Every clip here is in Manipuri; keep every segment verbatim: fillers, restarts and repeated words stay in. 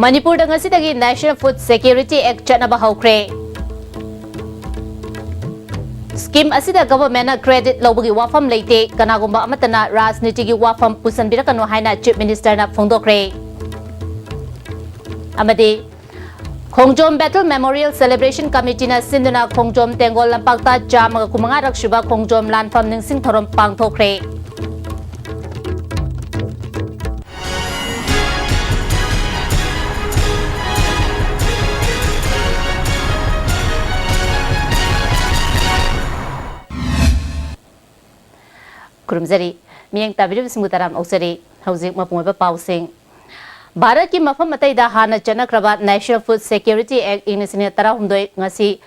ꯃꯅꯤꯄꯨꯔꯗ ꯉꯁꯤꯗꯒꯤ National Food Security Act ꯆꯠꯅꯕ ꯍꯧꯈ꯭ꯔꯦ꯫ Scheme ꯑꯁꯤꯗ governmentꯅ credit ꯂꯧꯕꯒꯤ ꯋꯥꯐꯝ ꯂꯩꯇꯦ, ꯀꯅꯥꯒꯨꯝꯕ ꯑꯃꯠꯇꯅ ꯔꯥꯖꯅꯤꯇꯤꯒꯤ ꯋꯥꯐꯝ ꯄꯨꯁꯤꯟꯕꯤꯔꯛꯀꯅꯨ ꯍꯥꯏꯅ Chief Ministerꯅ ꯐꯣꯡꯗꯣꯛꯈ꯭ꯔꯦ꯫ ꯑꯃꯗꯤ ꯈꯣꯡꯖꯣꯝ Battle Memorial Celebration Committeeꯅ ꯁꯤꯟꯗꯨꯅ ꯈꯣꯡꯖꯣꯝ ꯇꯦꯡꯒꯣꯜ ꯂꯝꯄꯥꯛꯇ ꯆꯥꯝꯃꯒ ꯀꯨꯟꯃꯉꯥꯔꯛ ꯁꯨꯕ ꯈꯣꯡꯖꯣꯝ ꯂꯥꯟꯐꯝ ꯅꯤꯡꯁꯤꯡ ꯊꯧꯔꯝ ꯄꯥꯡꯊꯣꯛꯈ꯭ꯔꯦ꯫ ꯈꯨꯔꯨꯝꯖꯔꯤ꯫ ꯃꯤꯠꯌꯦꯡ ꯇꯥꯕꯤꯔꯤꯕꯁꯤꯡꯕꯨ ꯇꯔꯥꯝꯅ ꯑꯣꯛꯆꯔꯤ꯫ ꯍꯧꯖꯤꯛ ꯃꯄꯨꯡ ꯑꯣꯏꯕ ꯄꯥꯎꯁꯤꯡ꯫ ꯚꯥꯔꯠꯀꯤ ꯃꯐꯝ ꯑꯇꯩꯗ ꯍꯥꯟꯅ ꯆꯠꯅꯈ꯭ꯔꯕ National Food Security Act ꯏꯪ ꯂꯤꯁꯤꯡ ꯑꯅꯤ ꯇꯔꯥꯍꯨꯝꯗꯣꯏ ꯉꯁꯤ,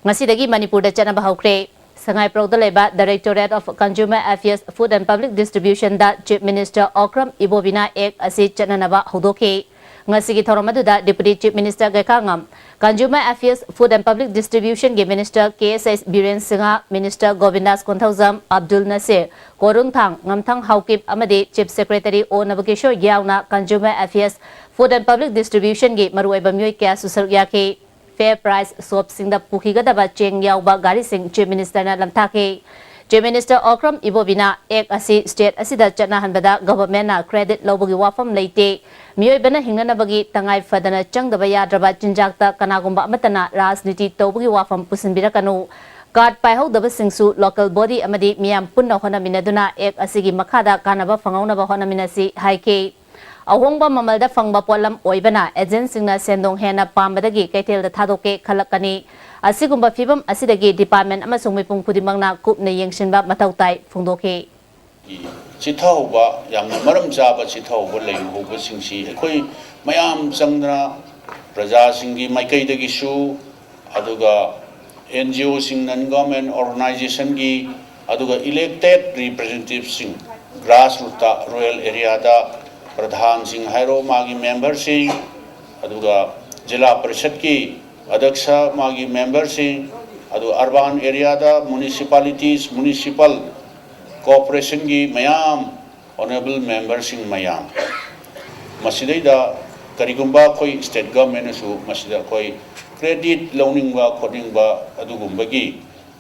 ꯉꯁꯤꯗꯒꯤ ꯃꯅꯤꯄꯨꯔꯗ ꯆꯠꯅꯕ ꯍꯧꯈ꯭ꯔꯦ꯫ ꯁꯉꯥꯏꯄ꯭ꯔꯧꯗ ꯂꯩꯕ Directorate of Consumer Affairs, Food and Public Distributionꯗ Chief Minister Okram ꯏꯕꯣꯕꯤꯅ Act ꯑꯁꯤ ꯆꯠꯅꯅꯕ ꯍꯧꯗꯣꯛꯈꯤ꯫ ꯉꯁꯤꯒꯤ ꯊꯧꯔꯝ ꯑꯗꯨꯗ Deputy Chief Minister ꯒꯩꯈꯥꯉꯝ, Consumer Affairs, Food and Public Distributionꯒꯤ Minister K S S Biren Singh, Minister ꯒꯣꯕꯤꯟꯗꯥꯁ Konthoujam, Abdul ꯅꯁꯤꯔ, ꯀꯣꯔꯨꯡꯊꯥꯡ, ꯉꯝꯊꯪ ꯍꯥꯎꯀꯤꯞ ꯑꯃꯗꯤ Chief Secretary ꯑꯣ ꯅꯕꯀꯤꯁꯣꯔ ꯌꯥꯎꯅ Consumer Affairs, Food and Public Distributionꯒꯤ ꯃꯔꯨꯑꯣꯏꯕ ꯃꯤꯑꯣꯏ ꯀꯌꯥꯁꯨ ꯁꯔꯨꯛ ꯌꯥꯈꯤ꯫ Fair Price shopꯁꯤꯡꯗ ꯄꯨꯈꯤꯒꯗꯕ ꯆꯦꯡ ꯌꯥꯎꯕ ꯒꯥꯔꯤꯁꯤꯡ Chief Ministerꯅ ꯂꯝꯊꯥꯈꯤ꯫ Chief Minister Okram ꯏꯕꯣꯕꯤꯅ Act ꯑꯁꯤ state ꯑꯁꯤꯗ ꯆꯠꯅꯍꯟꯕꯗ governmentꯅ credit ꯂꯧꯕꯒꯤ ꯋꯥꯐꯝ ꯂꯩꯇꯦ꯫ ꯃꯤꯑꯣꯏꯕꯅ ꯍꯤꯡꯅꯅꯕꯒꯤ ꯇꯉꯥꯏ ꯐꯗꯅ ꯆꯪꯗꯕ ꯌꯥꯗ꯭ꯔꯕ ꯆꯤꯟꯖꯥꯛꯇ ꯀꯅꯥꯒꯨꯝꯕ ꯑꯃꯠꯇꯅ ꯔꯥꯖꯅꯤꯇꯤ ꯇꯧꯕꯒꯤ ꯋꯥꯐꯝ ꯄꯨꯁꯤꯟꯕꯤꯔꯛꯀꯅꯨ꯫ Card ꯄꯥꯏꯍꯧꯗꯕꯁꯤꯡꯁꯨ local body ꯑꯃꯗꯤ ꯃꯤꯌꯥꯝ ꯄꯨꯟꯅ ꯍꯣꯠꯅꯃꯤꯟꯅꯗꯨꯅ Act ꯑꯁꯤꯒꯤ ꯃꯈꯥꯗ ꯀꯥꯟꯅꯕ ꯐꯪꯍꯧꯅꯕ ꯍꯣꯠꯅꯃꯤꯟꯅꯁꯤ ꯍꯥꯏꯈꯤ꯫ ꯑꯍꯣꯡꯕ ꯃꯃꯜꯗ ꯐꯪꯕ ꯄꯣꯠꯂꯝ ꯑꯣꯏꯕꯅ agentꯁꯤꯡꯅ ꯁꯦꯟꯗꯣꯡ ꯍꯦꯟꯅ ꯄꯥꯝꯕꯗꯒꯤ ꯀꯩꯊꯦꯜꯗ ꯊꯥꯗꯣꯛꯀꯦ ꯈꯜꯂꯛꯀꯅꯤ꯫ ꯑꯁꯤꯒꯨꯝꯕ ꯐꯤꯚꯝ ꯑꯁꯤꯗꯒꯤ department ꯑꯃꯁꯨꯡ ꯃꯤꯄꯨꯝ ꯈꯨꯗꯤꯡꯃꯛꯅ ꯀꯨꯞꯅ ꯌꯦꯡꯁꯤꯟꯕ ꯃꯊꯧ ꯇꯥꯏ ꯐꯣꯡꯗꯣꯛꯈꯤ꯫ ꯆꯤꯊꯍꯧꯕ, ꯌꯥꯝꯅ ꯃꯔꯝ ꯆꯥꯕ ꯆꯤꯊꯍꯧꯕ ꯂꯩꯍꯧꯕꯁꯤꯡꯁꯤ ꯑꯩꯈꯣꯏ ꯃꯌꯥꯝ ꯆꯪꯗꯅ ꯄ꯭ꯔꯖꯥꯁꯤꯡꯒꯤ ꯃꯥꯏꯀꯩꯗꯒꯤꯁꯨ, ꯑꯗꯨꯒ N G Oꯁꯤꯡ, non government organizationꯒꯤ, ꯑꯗꯨꯒ elected representativeꯁꯤꯡ, grassrootꯇ, rural areaꯗ ꯄ꯭ꯔꯙꯥꯟꯁꯤꯡ ꯍꯥꯏꯔꯣ, ꯃꯥꯒꯤ memberꯁꯤꯡ, ꯑꯗꯨꯒ ꯖꯤꯂꯥ ꯄꯔꯤꯁꯠꯀꯤ ꯑꯗ꯭ꯌꯛꯁ, ꯃꯥꯒꯤ memberꯁꯤꯡ, ꯑꯗꯨꯒ urban areaꯗ municipalities, municipal corporationꯒꯤ ꯃꯌꯥꯝ, honourable memberꯁꯤꯡ ꯃꯌꯥꯝ, ꯃꯁꯤꯗꯩꯗ ꯀꯔꯤꯒꯨꯝꯕ ꯑꯩꯈꯣꯏ state governmentꯅꯁꯨ ꯃꯁꯤꯗ ꯑꯩꯈꯣꯏ credit ꯂꯧꯅꯤꯡꯕ ꯈꯣꯠꯅꯤꯡꯕ ꯑꯗꯨꯒꯨꯝꯕꯒꯤ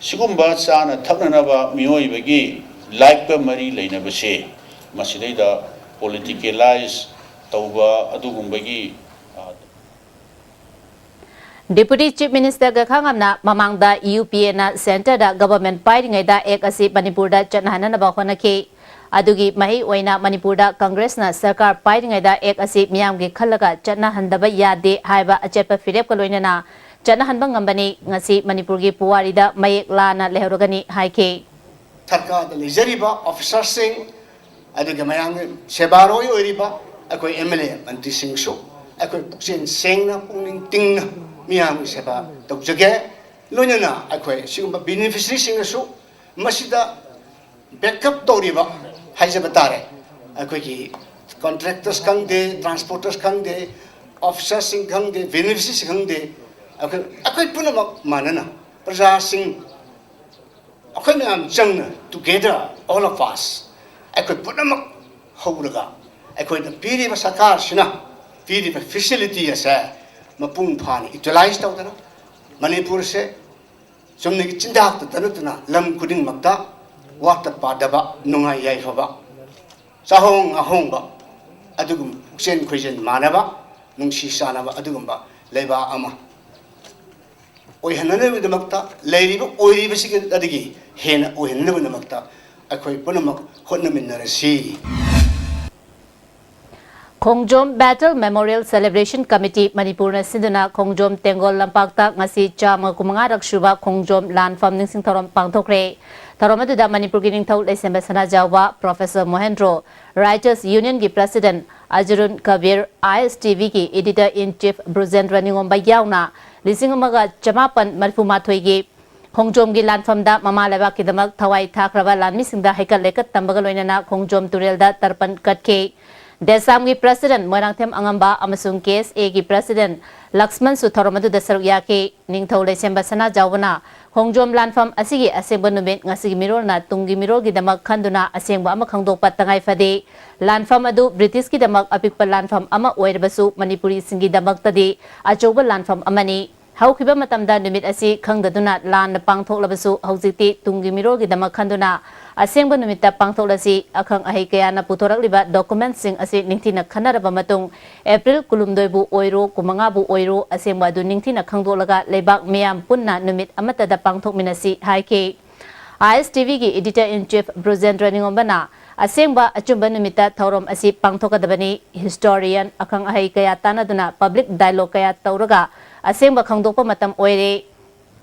ꯁꯤꯒꯨꯝꯕ ꯆꯥꯅ ꯊꯛꯅꯅꯕ ꯃꯤꯑꯣꯏꯕꯒꯤ lifeꯀ ꯃꯔꯤ ꯂꯩꯅꯕꯁꯦ ꯃꯁꯤꯗꯩꯗ politicalize ꯇꯧꯕ ꯑꯗꯨꯒꯨꯝꯕꯒꯤ, ꯑ, Deputy Chief Minister ꯒꯈꯥ ꯉꯝꯅ ꯃꯃꯥꯡꯗ UPAꯅ centreꯗ government ꯄꯥꯏꯔꯤꯉꯩꯗ act ꯑꯁꯤ ꯃꯅꯤꯄꯨꯔꯗ ꯆꯠꯅꯍꯟꯅꯅꯕ ꯍꯣꯠꯅꯈꯤ꯫ ꯑꯗꯨꯒꯤ ꯃꯍꯩ ꯑꯣꯏꯅ ꯃꯅꯤꯄꯨꯔꯗ Congressꯅ ꯁꯔꯀꯥꯔ ꯄꯥꯏꯔꯤꯉꯩꯗ act ꯑꯁꯤ ꯃꯤꯌꯥꯝꯒꯤ ꯈꯜꯂꯒ ꯆꯠꯅꯍꯟꯗꯕ ꯌꯥꯗꯦ ꯍꯥꯏꯕ ꯑꯆꯦꯠꯄ ꯐꯤꯔꯦꯞꯀ ꯂꯣꯏꯅꯅ ꯆꯠꯅꯍꯟꯕ ꯉꯝꯕꯅꯤ꯫ ꯉꯁꯤ ꯃꯅꯤꯄꯨꯔꯒꯤ ꯄꯨꯋꯥꯔꯤꯗ ꯃꯌꯦꯛ ꯂꯥꯅ ꯂꯩꯍꯧꯔꯒꯅꯤ ꯍꯥꯏꯈꯤ꯫ ꯁꯔꯀꯥꯔꯗ ꯂꯩꯖꯔꯤꯕ officerꯁꯤꯡ, ꯑꯗꯨꯒ ꯃꯌꯥꯝꯒꯤ ꯁꯦꯕꯥꯔꯣꯏ ꯑꯣꯏꯔꯤꯕ ꯑꯩꯈꯣꯏ MLA ꯃꯟꯇ꯭ꯔꯤꯁꯤꯡꯁꯨ ꯑꯩꯈꯣꯏ ꯄꯨꯛꯆꯦꯜ ꯁꯦꯡꯅ, ꯄꯨꯛꯅꯤꯡ ꯇꯤꯡꯅ ꯃꯤꯌꯥꯝꯒꯤ ꯁꯦꯕꯥ ꯇꯧꯖꯒꯦ꯫ ꯂꯣꯏꯅꯅ ꯑꯩꯈꯣꯏ ꯁꯤꯒꯨꯝꯕ beneficiaryꯁꯤꯡꯅꯁꯨ ꯃꯁꯤꯗ backup ꯇꯧꯔꯤꯕ ꯍꯥꯏꯖꯕ ꯇꯥꯔꯦ, ꯑꯩꯈꯣꯏꯒꯤ contractors ꯈꯪꯗꯦ, transporters ꯈꯪꯗꯦ, officerꯁꯤꯡ ꯈꯪꯗꯦ, beneficiaryꯁꯤꯡ ꯈꯪꯗꯦ, ꯑꯩꯈꯣꯏ, ꯑꯩꯈꯣꯏ ꯄꯨꯝꯅꯃꯛ ꯃꯥꯟꯅꯅ ꯄ꯭ꯔꯖꯥꯁꯤꯡ ꯑꯩꯈꯣꯏ ꯃꯌꯥꯝ ꯆꯪꯅ, together, all of us, ꯑꯩꯈꯣꯏ ꯄꯨꯝꯅꯃꯛ ꯍꯧꯔꯒ ꯑꯩꯈꯣꯏꯅ ꯄꯤꯔꯤꯕ ꯁꯔꯀꯥꯔꯁꯤꯅ ꯄꯤꯔꯤꯕ facility ꯑꯁꯦ ꯃꯄꯨꯡ ꯐꯥꯅ utilize ꯇꯧꯗꯅ ꯃꯅꯤꯄꯨꯔꯁꯦ ꯆꯨꯝꯅꯒꯤ ꯆꯤꯟꯖꯥꯛꯇꯇ ꯅꯠꯇꯅ ꯂꯝ ꯈꯨꯗꯤꯡꯃꯛꯇ ꯋꯥꯠꯇ ꯄꯥꯗꯕ, ꯅꯨꯡꯉꯥꯏ ꯌꯥꯏꯐꯕ, ꯆꯥꯍꯣꯡ ꯉꯥꯍꯣꯡꯕ, ꯑꯗꯨꯒꯨꯝꯕ ꯄꯨꯛꯆꯦꯜ ꯈꯣꯏꯖꯦꯜ ꯃꯥꯟꯅꯕ, ꯅꯨꯡꯁꯤ ꯆꯥꯟꯅꯕ ꯑꯗꯨꯒꯨꯝꯕ ꯂꯩꯕꯥꯛ ꯑꯃ ꯑꯣꯏꯍꯟꯅꯅꯕꯒꯤꯗꯃꯛꯇ, ꯂꯩꯔꯤꯕ ꯑꯣꯏꯔꯤꯕꯁꯤꯗꯒꯤ ꯍꯦꯟꯅ ꯑꯣꯏꯍꯟꯅꯕꯒꯤꯗꯃꯛꯇ ꯑꯩꯈꯣꯏ ꯄꯨꯝꯅꯃꯛ ꯍꯣꯠꯅꯃꯤꯟꯅꯔꯁꯤ꯫ ꯈꯣꯡꯖꯣꯝ Battle Memorial Celebration Committee ꯃꯅꯤꯄꯨꯔꯅ ꯁꯤꯟꯗꯨꯅ ꯈꯣꯡꯖꯣꯝ ꯇꯦꯡꯒꯣꯜ ꯂꯝꯄꯥꯛꯇ ꯉꯁꯤ ꯆꯥꯝꯃ ꯀꯨꯟꯃꯉꯥꯔꯛ ꯁꯨꯕ ꯈꯣꯡꯖꯣꯝ ꯂꯥꯟꯐꯝ ꯅꯤꯡꯁꯤꯡ ꯊꯧꯔꯝ ꯄꯥꯡꯊꯣꯛꯈ꯭ꯔꯦ꯫ ꯊꯧꯔꯝ ꯑꯗꯨꯗ ꯃꯅꯤꯄꯨꯔꯒꯤ ꯅꯤꯡꯊꯧ ꯂꯩꯁꯦꯝꯕ ꯁꯅꯥꯖꯥꯎꯕ, Professor ꯃꯣꯍꯦꯟꯗ꯭ꯔꯣ, Writers Unionꯒꯤ President ꯑꯖꯔꯨꯟ Kabir, ISTVꯒꯤ Editor in Chief ꯕ꯭ꯔꯨꯖꯦꯟꯗ꯭ꯔ ꯅꯤꯉꯣꯝꯕ ꯌꯥꯎꯅ ꯂꯤꯁꯤꯡ ꯑꯃꯒ ꯆꯃꯥꯄꯟ ꯃꯔꯤꯐꯨ ꯃꯥꯊꯣꯏꯒꯤ ꯈꯣꯡꯖꯣꯝꯒꯤ ꯂꯥꯟꯐꯝꯗ ꯃꯃꯥ ꯂꯩꯕꯥꯛꯀꯤꯗꯃꯛ ꯊꯋꯥꯏ ꯊꯥꯈ꯭ꯔꯕ ꯂꯥꯟꯃꯤꯁꯤꯡꯗ ꯍꯩꯀꯠ ꯂꯩꯀꯠ ꯇꯝꯕꯒ ꯂꯣꯏꯅꯅ ꯈꯣꯡꯖꯣꯝ ꯇꯨꯔꯦꯜꯗ ꯇꯔꯄꯟ ꯀꯠꯈꯤ꯫ ꯗꯦꯁꯥꯝꯒꯤ President ꯃꯣꯏꯔꯥꯡꯊꯦꯝ ꯑꯉꯝꯕ ꯑꯃꯁꯨꯡ KSAꯒꯤ President ꯂꯛꯁꯃꯟꯁꯨ ꯊꯧꯔꯝ ꯑꯗꯨꯗ ꯁꯔꯨꯛ ꯌꯥꯈꯤ꯫ ꯅꯤꯡꯊꯧ ꯂꯩꯁꯦꯝꯕ ꯁꯅꯥꯖꯥꯎꯕꯅ ꯈꯣꯡꯖꯣꯝ ꯂꯥꯟꯐꯝ ꯑꯁꯤꯒꯤ ꯑꯁꯦꯡꯕ ꯅꯨꯃꯤꯠ ꯉꯁꯤꯒꯤ ꯃꯤꯔꯣꯜꯅ ꯇꯨꯡꯒꯤ ꯃꯤꯔꯣꯜꯒꯤꯗꯃꯛ ꯈꯟꯗꯨꯅ ꯑꯁꯦꯡꯕ ꯑꯃ ꯈꯪꯗꯣꯛꯄ ꯇꯉꯥꯏ ꯐꯗꯦ꯫ ꯂꯥꯟꯐꯝ ꯑꯗꯨ ꯕ꯭ꯔꯤꯇꯤꯁꯀꯤꯗꯃꯛ ꯑꯄꯤꯛꯄ ꯂꯥꯟꯐꯝ ꯑꯃ ꯑꯣꯏꯔꯕꯁꯨ ꯃꯅꯤꯄꯨꯔꯤꯁꯤꯡꯒꯤꯗꯃꯛꯇꯗꯤ ꯑꯆꯧꯕ ꯂꯥꯟꯐꯝ ꯑꯃꯅꯤ꯫ ꯍꯧꯈꯤꯕ ꯃꯇꯝꯗ ꯅꯨꯃꯤꯠ ꯑꯁꯤ ꯈꯪꯗꯗꯨꯅ ꯂꯥꯟꯅ ꯄꯥꯡꯊꯣꯛꯂꯕꯁꯨ ꯍꯧꯖꯤꯛꯇꯤ ꯇꯨꯡꯒꯤ ꯃꯤꯔꯣꯜꯒꯤꯗꯃꯛ ꯈꯟꯗꯨꯅ ꯑꯁꯦꯡꯕ ꯅꯨꯃꯤꯠꯇ ꯄꯥꯡꯊꯣꯛꯂꯁꯤ꯫ ꯑꯈꯪ ꯑꯍꯩ ꯀꯌꯥꯅ ꯄꯨꯊꯣꯔꯛꯂꯤꯕ ꯗꯣꯀꯨꯃꯦꯟꯠꯁꯤꯡ ꯑꯁꯤ ꯅꯤꯡꯊꯤꯅ ꯈꯟꯅꯔꯕ ꯃꯇꯨꯡ ꯑꯦꯄ꯭ꯔꯤꯜ ꯀꯨꯟꯍꯨꯝꯗꯣꯏꯕꯨ ꯑꯣꯏꯔꯣ, ꯀꯨꯟꯃꯉꯥꯕꯨ ꯑꯣꯏꯔꯣ, ꯑꯁꯦꯡꯕ ꯑꯗꯨ ꯅꯤꯡꯊꯤꯅ ꯈꯪꯗꯣꯛꯂꯒ ꯂꯩꯕꯥꯛ ꯃꯤꯌꯥꯝ ꯄꯨꯟꯅ ꯅꯨꯃꯤꯠ ꯑꯃꯠꯇꯗ ꯄꯥꯡꯊꯣꯛꯃꯤꯟꯅꯁꯤ ꯍꯥꯏꯈꯤ꯫ ꯑꯥꯏ ꯑꯦꯁ ꯇꯤ ꯚꯤꯒꯤ editor in chief ꯕ꯭ꯔꯨꯖꯦꯟꯗ꯭ꯔ ꯅꯤꯉꯣꯝꯕꯅ ꯑꯁꯦꯡꯕ ꯑꯆꯨꯝꯕ ꯅꯨꯃꯤꯠꯇ ꯊꯧꯔꯝ ꯑꯁꯤ ꯄꯥꯡꯊꯣꯛꯀꯗꯕꯅꯤ꯫ ꯍꯤꯁꯇꯣꯔꯤꯌꯟ, ꯑꯈꯪ ꯑꯍꯩ ꯀꯌꯥ ꯇꯥꯟꯅꯗꯨꯅ ꯄꯕ꯭ꯂꯤꯛ ꯗꯥꯏꯂꯣꯒ ꯀꯌꯥ ꯇꯧꯔꯒ ꯑꯁꯦꯡꯕ ꯈꯪꯗꯣꯛꯄ ꯃꯇꯝ ꯑꯣꯏꯔꯦ꯫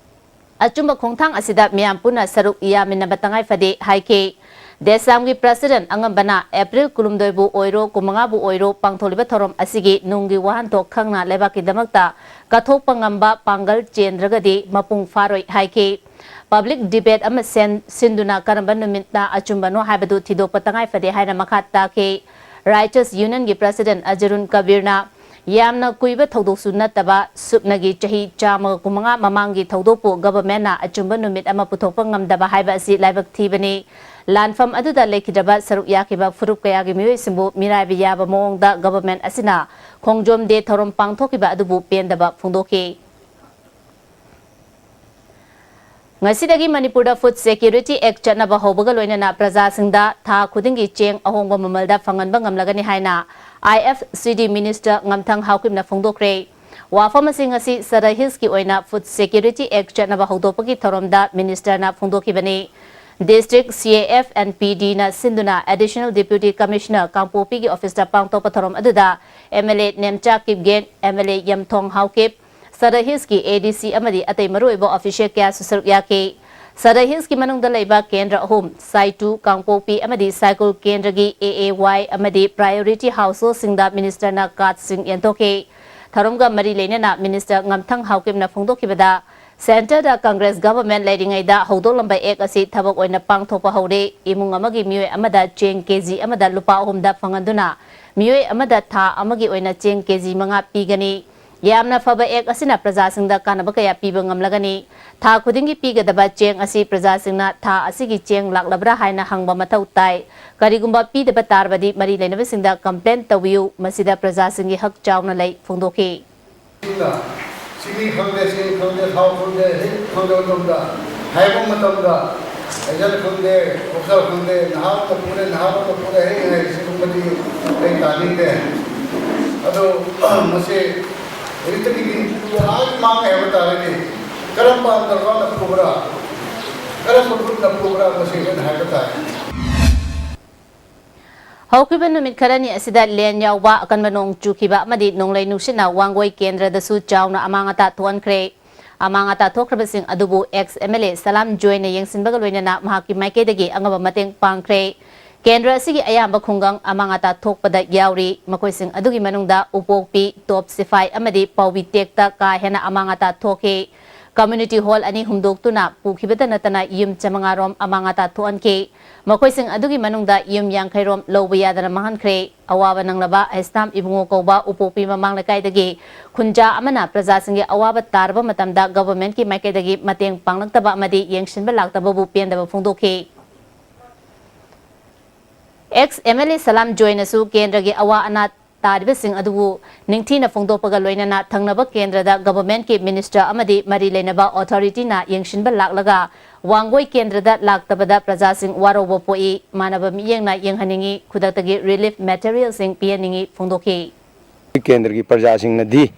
ꯑꯆꯨꯝꯕ ꯈꯣꯡꯊꯥꯡ ꯑꯁꯤꯗ ꯃꯤꯌꯥꯝ ꯄꯨꯟꯅ ꯁꯔꯨꯛ ꯌꯥꯃꯤꯟꯅꯕ ꯇꯉꯥꯏ ꯐꯗꯦ ꯍꯥꯏꯈꯤ꯫ ꯗꯦꯁꯥꯝꯒꯤ ꯄ꯭ꯔꯁꯤꯗꯦꯟꯠ ꯑꯉꯝꯕꯅ ꯑꯦꯄ꯭ꯔꯤꯜ ꯀꯨꯟꯍꯨꯝꯗꯣꯏꯕꯨ ꯑꯣꯏꯔꯣ, ꯀꯨꯟꯃꯉꯥꯕꯨ ꯑꯣꯏꯔꯣ, ꯄꯥꯡꯊꯣꯛꯂꯤꯕ ꯊꯧꯔꯝ ꯑꯁꯤꯒꯤ ꯅꯨꯡꯒꯤ ꯋꯥꯍꯟꯊꯣꯛ ꯈꯪꯅ ꯂꯩꯕꯥꯛꯀꯤꯗꯃꯛꯇ ꯀꯠꯊꯣꯛꯄ ꯉꯝꯕ ꯄꯥꯡꯒꯜ ꯆꯦꯟꯗ꯭ꯔꯒꯗꯤ ꯃꯄꯨꯡ ꯐꯥꯔꯣꯏ ꯍꯥꯏꯈꯤ꯫ ꯄꯕ꯭ꯂꯤꯛ ꯗꯤꯕꯦꯠ ꯑꯃ ꯁꯦꯟ-, ꯁꯤꯟꯗꯨꯅ ꯀꯔꯝꯕ ꯅꯨꯃꯤꯠꯅ ꯑꯆꯨꯝꯕꯅꯣ ꯍꯥꯏꯕꯗꯨ ꯊꯤꯗꯣꯛꯄ ꯇꯉꯥꯏ ꯐꯗꯦ ꯍꯥꯏꯅ ꯃꯈꯥ ꯇꯥꯈꯤ꯫ ꯔꯥꯏꯇꯔꯁ ꯌꯨꯅꯤꯌꯟꯒꯤ ꯄ꯭ꯔꯁꯤꯗꯦꯟꯠ ꯑꯖꯔꯨꯟ ꯀꯕꯤꯔꯅ ꯌꯥꯝꯅ ꯀꯨꯏꯕ ꯊꯧꯗꯣꯛꯁꯨ ꯅꯠꯇꯕ, ꯁꯨꯞꯅꯒꯤ ꯆꯍꯤ ꯆꯥꯝꯃꯒ ꯀꯨꯟꯃꯉꯥ ꯃꯃꯥꯡꯒꯤ ꯊꯧꯗꯣꯛꯄꯨ ꯒꯚꯔꯟꯃꯦꯟꯠꯅ ꯑꯆꯨꯝꯕ ꯅꯨꯃꯤꯠ ꯑꯃ ꯄꯨꯊꯣꯛꯄ ꯉꯝꯗꯕ ꯍꯥꯏꯕ ꯑꯁꯤ ꯂꯥꯏꯕꯛ ꯊꯤꯕꯅꯤ꯫ ꯂꯥꯟꯐꯝ ꯑꯗꯨꯗ ꯂꯩꯈꯤꯗ꯭ꯔꯕ ꯁꯔꯨꯛ ꯌꯥꯈꯤꯕ ꯐꯨꯔꯨꯞ ꯀꯌꯥꯒꯤ ꯃꯤꯑꯣꯏꯁꯤꯡꯕꯨ ꯃꯤꯔꯥꯏꯕ ꯌꯥꯕ ꯃꯑꯣꯡꯗ ꯒꯚꯔꯟꯃꯦꯟꯠ ꯑꯁꯤꯅ ꯈꯣꯡꯖꯣꯝ ꯗꯦ ꯊꯧꯔꯝ ꯄꯥꯡꯊꯣꯛꯈꯤꯕ ꯑꯗꯨꯕꯨ ꯄꯦꯟꯗꯕ ꯐꯣꯡꯗꯣꯛꯈꯤ꯫ ꯉꯁꯤꯗꯒꯤ ꯃꯅꯤꯄꯨꯔꯗ Food Security Act ꯆꯠꯅꯕ ꯍꯧꯕꯒ ꯂꯣꯏꯅꯅ ꯄ꯭ꯔꯖꯥꯁꯤꯡꯗ ꯊꯥ ꯈꯨꯗꯤꯡꯒꯤ ꯆꯦꯡ ꯑꯍꯣꯡꯕ ꯃꯃꯜꯗ ꯐꯪꯍꯟꯕ ꯉꯝꯂꯒꯅꯤ ꯍꯥꯏꯅ ꯑꯥꯏ ꯑꯦꯐ ꯁꯤ ꯗꯤ ꯃꯤꯅꯤꯁꯇꯔ ꯉꯝꯊꯪ ꯍꯥꯎꯀꯤꯞꯅ ꯐꯣꯡꯗꯣꯛꯈ꯭ꯔꯦ꯫ ꯋꯥꯐꯝ ꯑꯁꯤ ꯉꯁꯤ ꯁꯔꯥꯏ ꯍꯤꯜꯁꯀꯤ ꯑꯣꯏꯅ Food Security Act ꯆꯠꯅꯕ ꯍꯧꯗꯣꯛꯄꯒꯤ ꯊꯧꯔꯝꯗ ꯃꯤꯅꯤꯁꯇꯔꯅ ꯐꯣꯡꯗꯣꯛꯈꯤꯕꯅꯤ꯫ District C A F and P Dꯅ ꯁꯤꯟꯗꯨꯅ Additional Deputy Commissioner ꯀꯥꯡꯄꯣꯛꯄꯤꯒꯤ ꯑꯣꯐꯤꯁꯇ ꯄꯥꯡꯊꯣꯛꯄ ꯊꯧꯔꯝ ꯑꯗꯨꯗ M L A Nemcha Kipgen, M L A Yamthong Haokip, ꯁꯔꯥꯏ ꯍꯤꯜꯁꯀꯤ ꯑꯦ ꯗꯤ ꯁꯤ ꯑꯃꯗꯤ ꯑꯇꯩ ꯃꯔꯨꯑꯣꯏꯕ ꯑꯣꯐꯤꯁꯤꯌꯦꯜ ꯀꯌꯥꯁꯨ ꯁꯔꯨꯛ ꯌꯥꯈꯤ꯫ ꯁꯔꯥꯏ ꯍꯤꯜꯁꯀꯤ ꯃꯅꯨꯡꯗ ꯂꯩꯕ ꯀꯦꯟꯗ꯭ꯔ ꯑꯍꯨꯝ, ꯁꯥꯏꯇꯨ, ꯀꯥꯡꯄꯣꯛꯄꯤ ꯑꯃꯗꯤ ꯁꯥꯏꯀꯨꯜ ꯀꯦꯟꯗ꯭ꯔꯒꯤ ꯑꯦ ꯑꯦ ꯋꯥꯏ ꯑꯃꯗꯤ priority householdꯁꯤꯡꯗ ꯃꯤꯅꯤꯁꯇꯔꯅ ꯀꯥꯔꯗꯁꯤꯡ ꯌꯦꯟꯊꯣꯛꯈꯤ꯫ ꯊꯧꯔꯝꯒ ꯃꯔꯤ ꯂꯩꯅꯅ ꯃꯤꯅꯤꯁꯇꯔ ꯉꯝꯊꯪ ꯍꯥꯎꯀꯤꯞꯅ ꯐꯣꯡꯗꯣꯛꯈꯤꯕꯗ, ꯁꯦꯟꯇꯔꯗ ꯀꯪꯒ꯭ꯔꯦꯁ ꯒꯚꯔꯟꯃꯦꯟꯠ ꯂꯩꯔꯤꯉꯩꯗ ꯍꯧꯗꯣꯛꯂꯝꯕ ꯑꯦꯛ ꯑꯁꯤ ꯊꯕꯛ ꯑꯣꯏꯅ ꯄꯥꯡꯊꯣꯛꯄ ꯍꯧꯔꯦ꯫ ꯏꯃꯨꯡ ꯑꯃꯒꯤ ꯃꯤꯑꯣꯏ ꯑꯃꯗ ꯆꯦꯡ ꯀꯦ ꯖꯤ ꯑꯃꯗ ꯂꯨꯄꯥ ꯑꯍꯨꯝꯗ ꯐꯪꯍꯟꯗꯨꯅ ꯃꯤꯑꯣꯏ ꯑꯃꯗ ꯊꯥ ꯑꯃꯒꯤ ꯑꯣꯏꯅ ꯆꯦꯡ ꯀꯦ ꯖꯤ ꯃꯉꯥ ꯄꯤꯒꯅꯤ꯫ ꯌꯥꯝꯅ ꯐꯕ ꯑꯦꯛ ꯑꯁꯤꯅ ꯄ꯭ꯔꯖꯥꯁꯤꯡꯗ ꯀꯥꯟꯅꯕ ꯀꯌꯥ ꯄꯤꯕ ꯉꯝꯂꯒꯅꯤ꯫ ꯊꯥ ꯈꯨꯗꯤꯡꯒꯤ ꯄꯤꯒꯗꯕ ꯆꯦꯡ ꯑꯁꯤ ꯄ꯭ꯔꯖꯥꯁꯤꯡꯅ ꯊꯥ ꯑꯁꯤꯒꯤ ꯆꯦꯡ ꯂꯥꯛꯂꯕ꯭ꯔꯥ ꯍꯥꯏꯅ ꯍꯪꯕ ꯃꯊꯧ ꯇꯥꯏ꯫ ꯀꯔꯤꯒꯨꯝꯕ ꯄꯤꯗꯕ ꯇꯥꯔꯕꯗꯤ ꯃꯔꯤ ꯂꯩꯅꯕꯁꯤꯡꯗ ꯀꯝꯄ꯭ꯂꯦꯟ ꯇꯧꯕꯤꯌꯨ꯫ ꯃꯁꯤꯗ ꯄ꯭ꯔꯖꯥꯁꯤꯡꯒꯤ ꯍꯛ ꯆꯥꯎꯅ ꯂꯩ ꯐꯣꯡꯗꯣꯛꯈꯤ꯫ ꯁꯤꯡꯅ ꯆꯤꯅꯤ ꯈꯪꯗꯦ, ꯁꯤꯡ ꯈꯪꯗꯦ, ꯊꯥꯎ ꯈꯪꯗꯦ, ꯍꯦꯛ ꯐꯪꯗꯕ ꯃꯇꯝꯗ, ꯍꯥꯏꯕ ꯃꯇꯝꯗ, ꯍꯩꯖꯜ ꯈꯪꯗꯦ, ꯀꯣꯛꯆꯜ ꯈꯪꯗꯦ, ꯅꯍꯥ ꯑꯃ ꯄꯨꯔꯦ, ꯅꯍꯥ ꯑꯃ ꯄꯨꯔꯦ, ꯍꯦꯛ ꯍꯥꯏ, ꯁꯤꯒꯨꯝꯕꯗꯤ ꯑꯩ ꯇꯥꯅꯤꯡꯗꯦ꯫ ꯑꯗꯣ ꯃꯁꯤ ꯍꯧꯖꯤꯛꯇꯒꯤꯗꯤ ꯑꯥ ꯃꯥꯡꯉꯦ ꯍꯥꯏꯕ ꯇꯥꯔꯒꯗꯤ ꯀꯔꯝꯕ ꯑꯟꯗꯔꯒ꯭ꯔꯥꯎꯟꯗ ꯄꯨꯕ꯭ꯔꯥ, ꯀꯔꯝꯕ ꯒ꯭ꯔꯨꯞꯅ ꯄꯨꯕ꯭ꯔꯥ, ꯃꯁꯤ ꯑꯩꯈꯣꯏꯅ ꯍꯥꯏꯕ ꯇꯥꯏ꯫ ꯍꯧꯈꯤꯕ ꯅꯨꯃꯤꯠ ꯈꯔꯅꯤ ꯑꯁꯤꯗ ꯂꯦꯟ ꯌꯥꯎꯕ, ꯑꯀꯟꯕ ꯅꯣꯡ ꯆꯨꯈꯤꯕ ꯑꯃꯗꯤ ꯅꯣꯡꯂꯩ ꯅꯨꯡꯁꯤꯠꯅ ꯋꯥꯡꯒꯣꯏ ꯀꯦꯟꯗ꯭ꯔꯗꯁꯨ ꯆꯥꯎꯅ ꯑꯃꯥꯡ ꯑꯇꯥ ꯊꯣꯛꯍꯟꯈ꯭ꯔꯦ꯫ ꯑꯃꯥꯡ ꯑꯇꯥ ꯊꯣꯛꯈ꯭ꯔꯕꯁꯤꯡ ꯑꯗꯨꯕꯨ ex M L A ꯁꯂꯥꯝ ꯖꯣꯏꯅ ꯌꯦꯡꯁꯤꯟꯕꯒ ꯂꯣꯏꯅꯅ ꯃꯍꯥꯛꯀꯤ ꯃꯥꯏꯀꯩꯗꯒꯤ ꯑꯉꯝꯕ ꯃꯇꯦꯡ ꯄꯥꯡꯈ꯭ꯔꯦ꯫ ꯀꯦꯟꯗ꯭ꯔ ꯑꯁꯤꯒꯤ ꯑꯌꯥꯝꯕ ꯈꯨꯡꯒꯪ ꯑꯃꯥꯡ ꯑꯇꯥ ꯊꯣꯛꯄꯗ ꯌꯥꯎꯔꯤ꯫ ꯃꯈꯣꯏꯁꯤꯡ ꯑꯗꯨꯒꯤ ꯃꯅꯨꯡꯗ ꯎꯄꯣꯛꯄꯤ, ꯇꯣꯞ ꯁꯤꯐꯥꯏ ꯑꯃꯗꯤ ꯄꯥꯎꯕꯤ ꯇꯦꯛꯇ ꯀꯥ ꯍꯦꯟꯅ ꯑꯃꯥꯡ ꯑꯇꯥ ꯊꯣꯛꯈꯤ꯫ Community hall ꯑꯅꯤ ꯍꯨꯝꯗꯣꯛꯇꯨꯅ ꯄꯨꯈꯤꯕꯇ ꯅꯠꯇꯅ ꯌꯨꯝ ꯆꯥꯃꯉꯥ ꯔꯣꯝ ꯑꯃꯥꯡ ꯑꯇꯥ ꯊꯣꯛꯍꯟꯈꯤ꯫ ꯃꯈꯣꯏꯁꯤꯡ ꯑꯗꯨꯒꯤ ꯃꯅꯨꯡꯗ ꯌꯨꯝ ꯌꯥꯡꯈꯩ ꯔꯣꯝ ꯂꯧꯕ ꯌꯥꯗꯅ ꯃꯥꯡꯍꯟꯈ꯭ꯔꯦ꯫ ꯑꯋꯥꯕ ꯅꯪꯂꯕ ꯍꯩꯁꯇꯥꯝ ꯏꯕꯨꯡꯉꯣ ꯀꯧꯕ ꯎꯄꯣꯛꯄꯤ ꯃꯃꯥꯡ ꯂꯩꯀꯥꯏꯗꯒꯤ ꯈꯨꯟꯖꯥ ꯑꯃꯅ ꯄ꯭ꯔꯖꯥꯁꯤꯡꯒꯤ ꯑꯋꯥꯕ ꯇꯥꯔꯕ ꯃꯇꯝꯗ government ꯀꯤ ꯃꯥꯏꯀꯩꯗꯒꯤ ꯃꯇꯦꯡ ꯄꯥꯡꯂꯛꯇꯕ ꯑꯃꯗꯤ ꯌꯦꯡꯁꯤꯟꯕ ꯂꯥꯛꯇꯕꯕꯨ ꯄꯦꯟꯗꯕ ꯐꯣꯡꯗꯣꯛꯈꯤ꯫ Ex M L A ꯁꯂꯥꯝ ꯖꯣꯏꯅꯁꯨ ꯀꯦꯟꯗ꯭ꯔꯒꯤ ꯑꯋꯥ ꯑꯅꯥ ꯇꯥꯔꯤꯕꯁꯤꯡ ꯑꯗꯨꯕꯨ ꯅꯤꯡꯊꯤꯅ ꯐꯣꯡꯗꯣꯛꯄꯒ ꯂꯣꯏꯅꯅ ꯊꯪꯅꯕ ꯀꯦꯟꯗ꯭ꯔꯗ government ꯀꯤ minister ꯑꯃꯗꯤ ꯃꯔꯤ ꯂꯩꯅꯕ authority ꯅ ꯌꯦꯡꯁꯤꯟꯕ ꯂꯥꯛꯂꯒ ꯋꯥꯡꯒꯣꯏ ꯀꯦꯟꯗ꯭ꯔꯗ ꯂꯥꯛꯇꯕꯗ ꯄ꯭ꯔꯖꯥꯁꯤꯡ ꯋꯥꯔꯧꯕ ꯄꯣꯛꯏ꯫ ꯃꯥꯟꯅꯕ ꯃꯤꯠꯌꯦꯡꯅ ꯌꯦꯡꯍꯟꯅꯤꯡꯏ, ꯈꯨꯗꯛꯇꯒꯤ relief material ꯁꯤꯡ ꯄꯤꯍꯟꯅꯤꯡꯏ ꯐꯣꯡꯗꯣꯛꯈꯤ꯫ ꯀꯦꯟꯗ꯭ꯔꯒꯤ ꯄ꯭ꯔꯖꯥꯁꯤꯡꯅꯗꯤ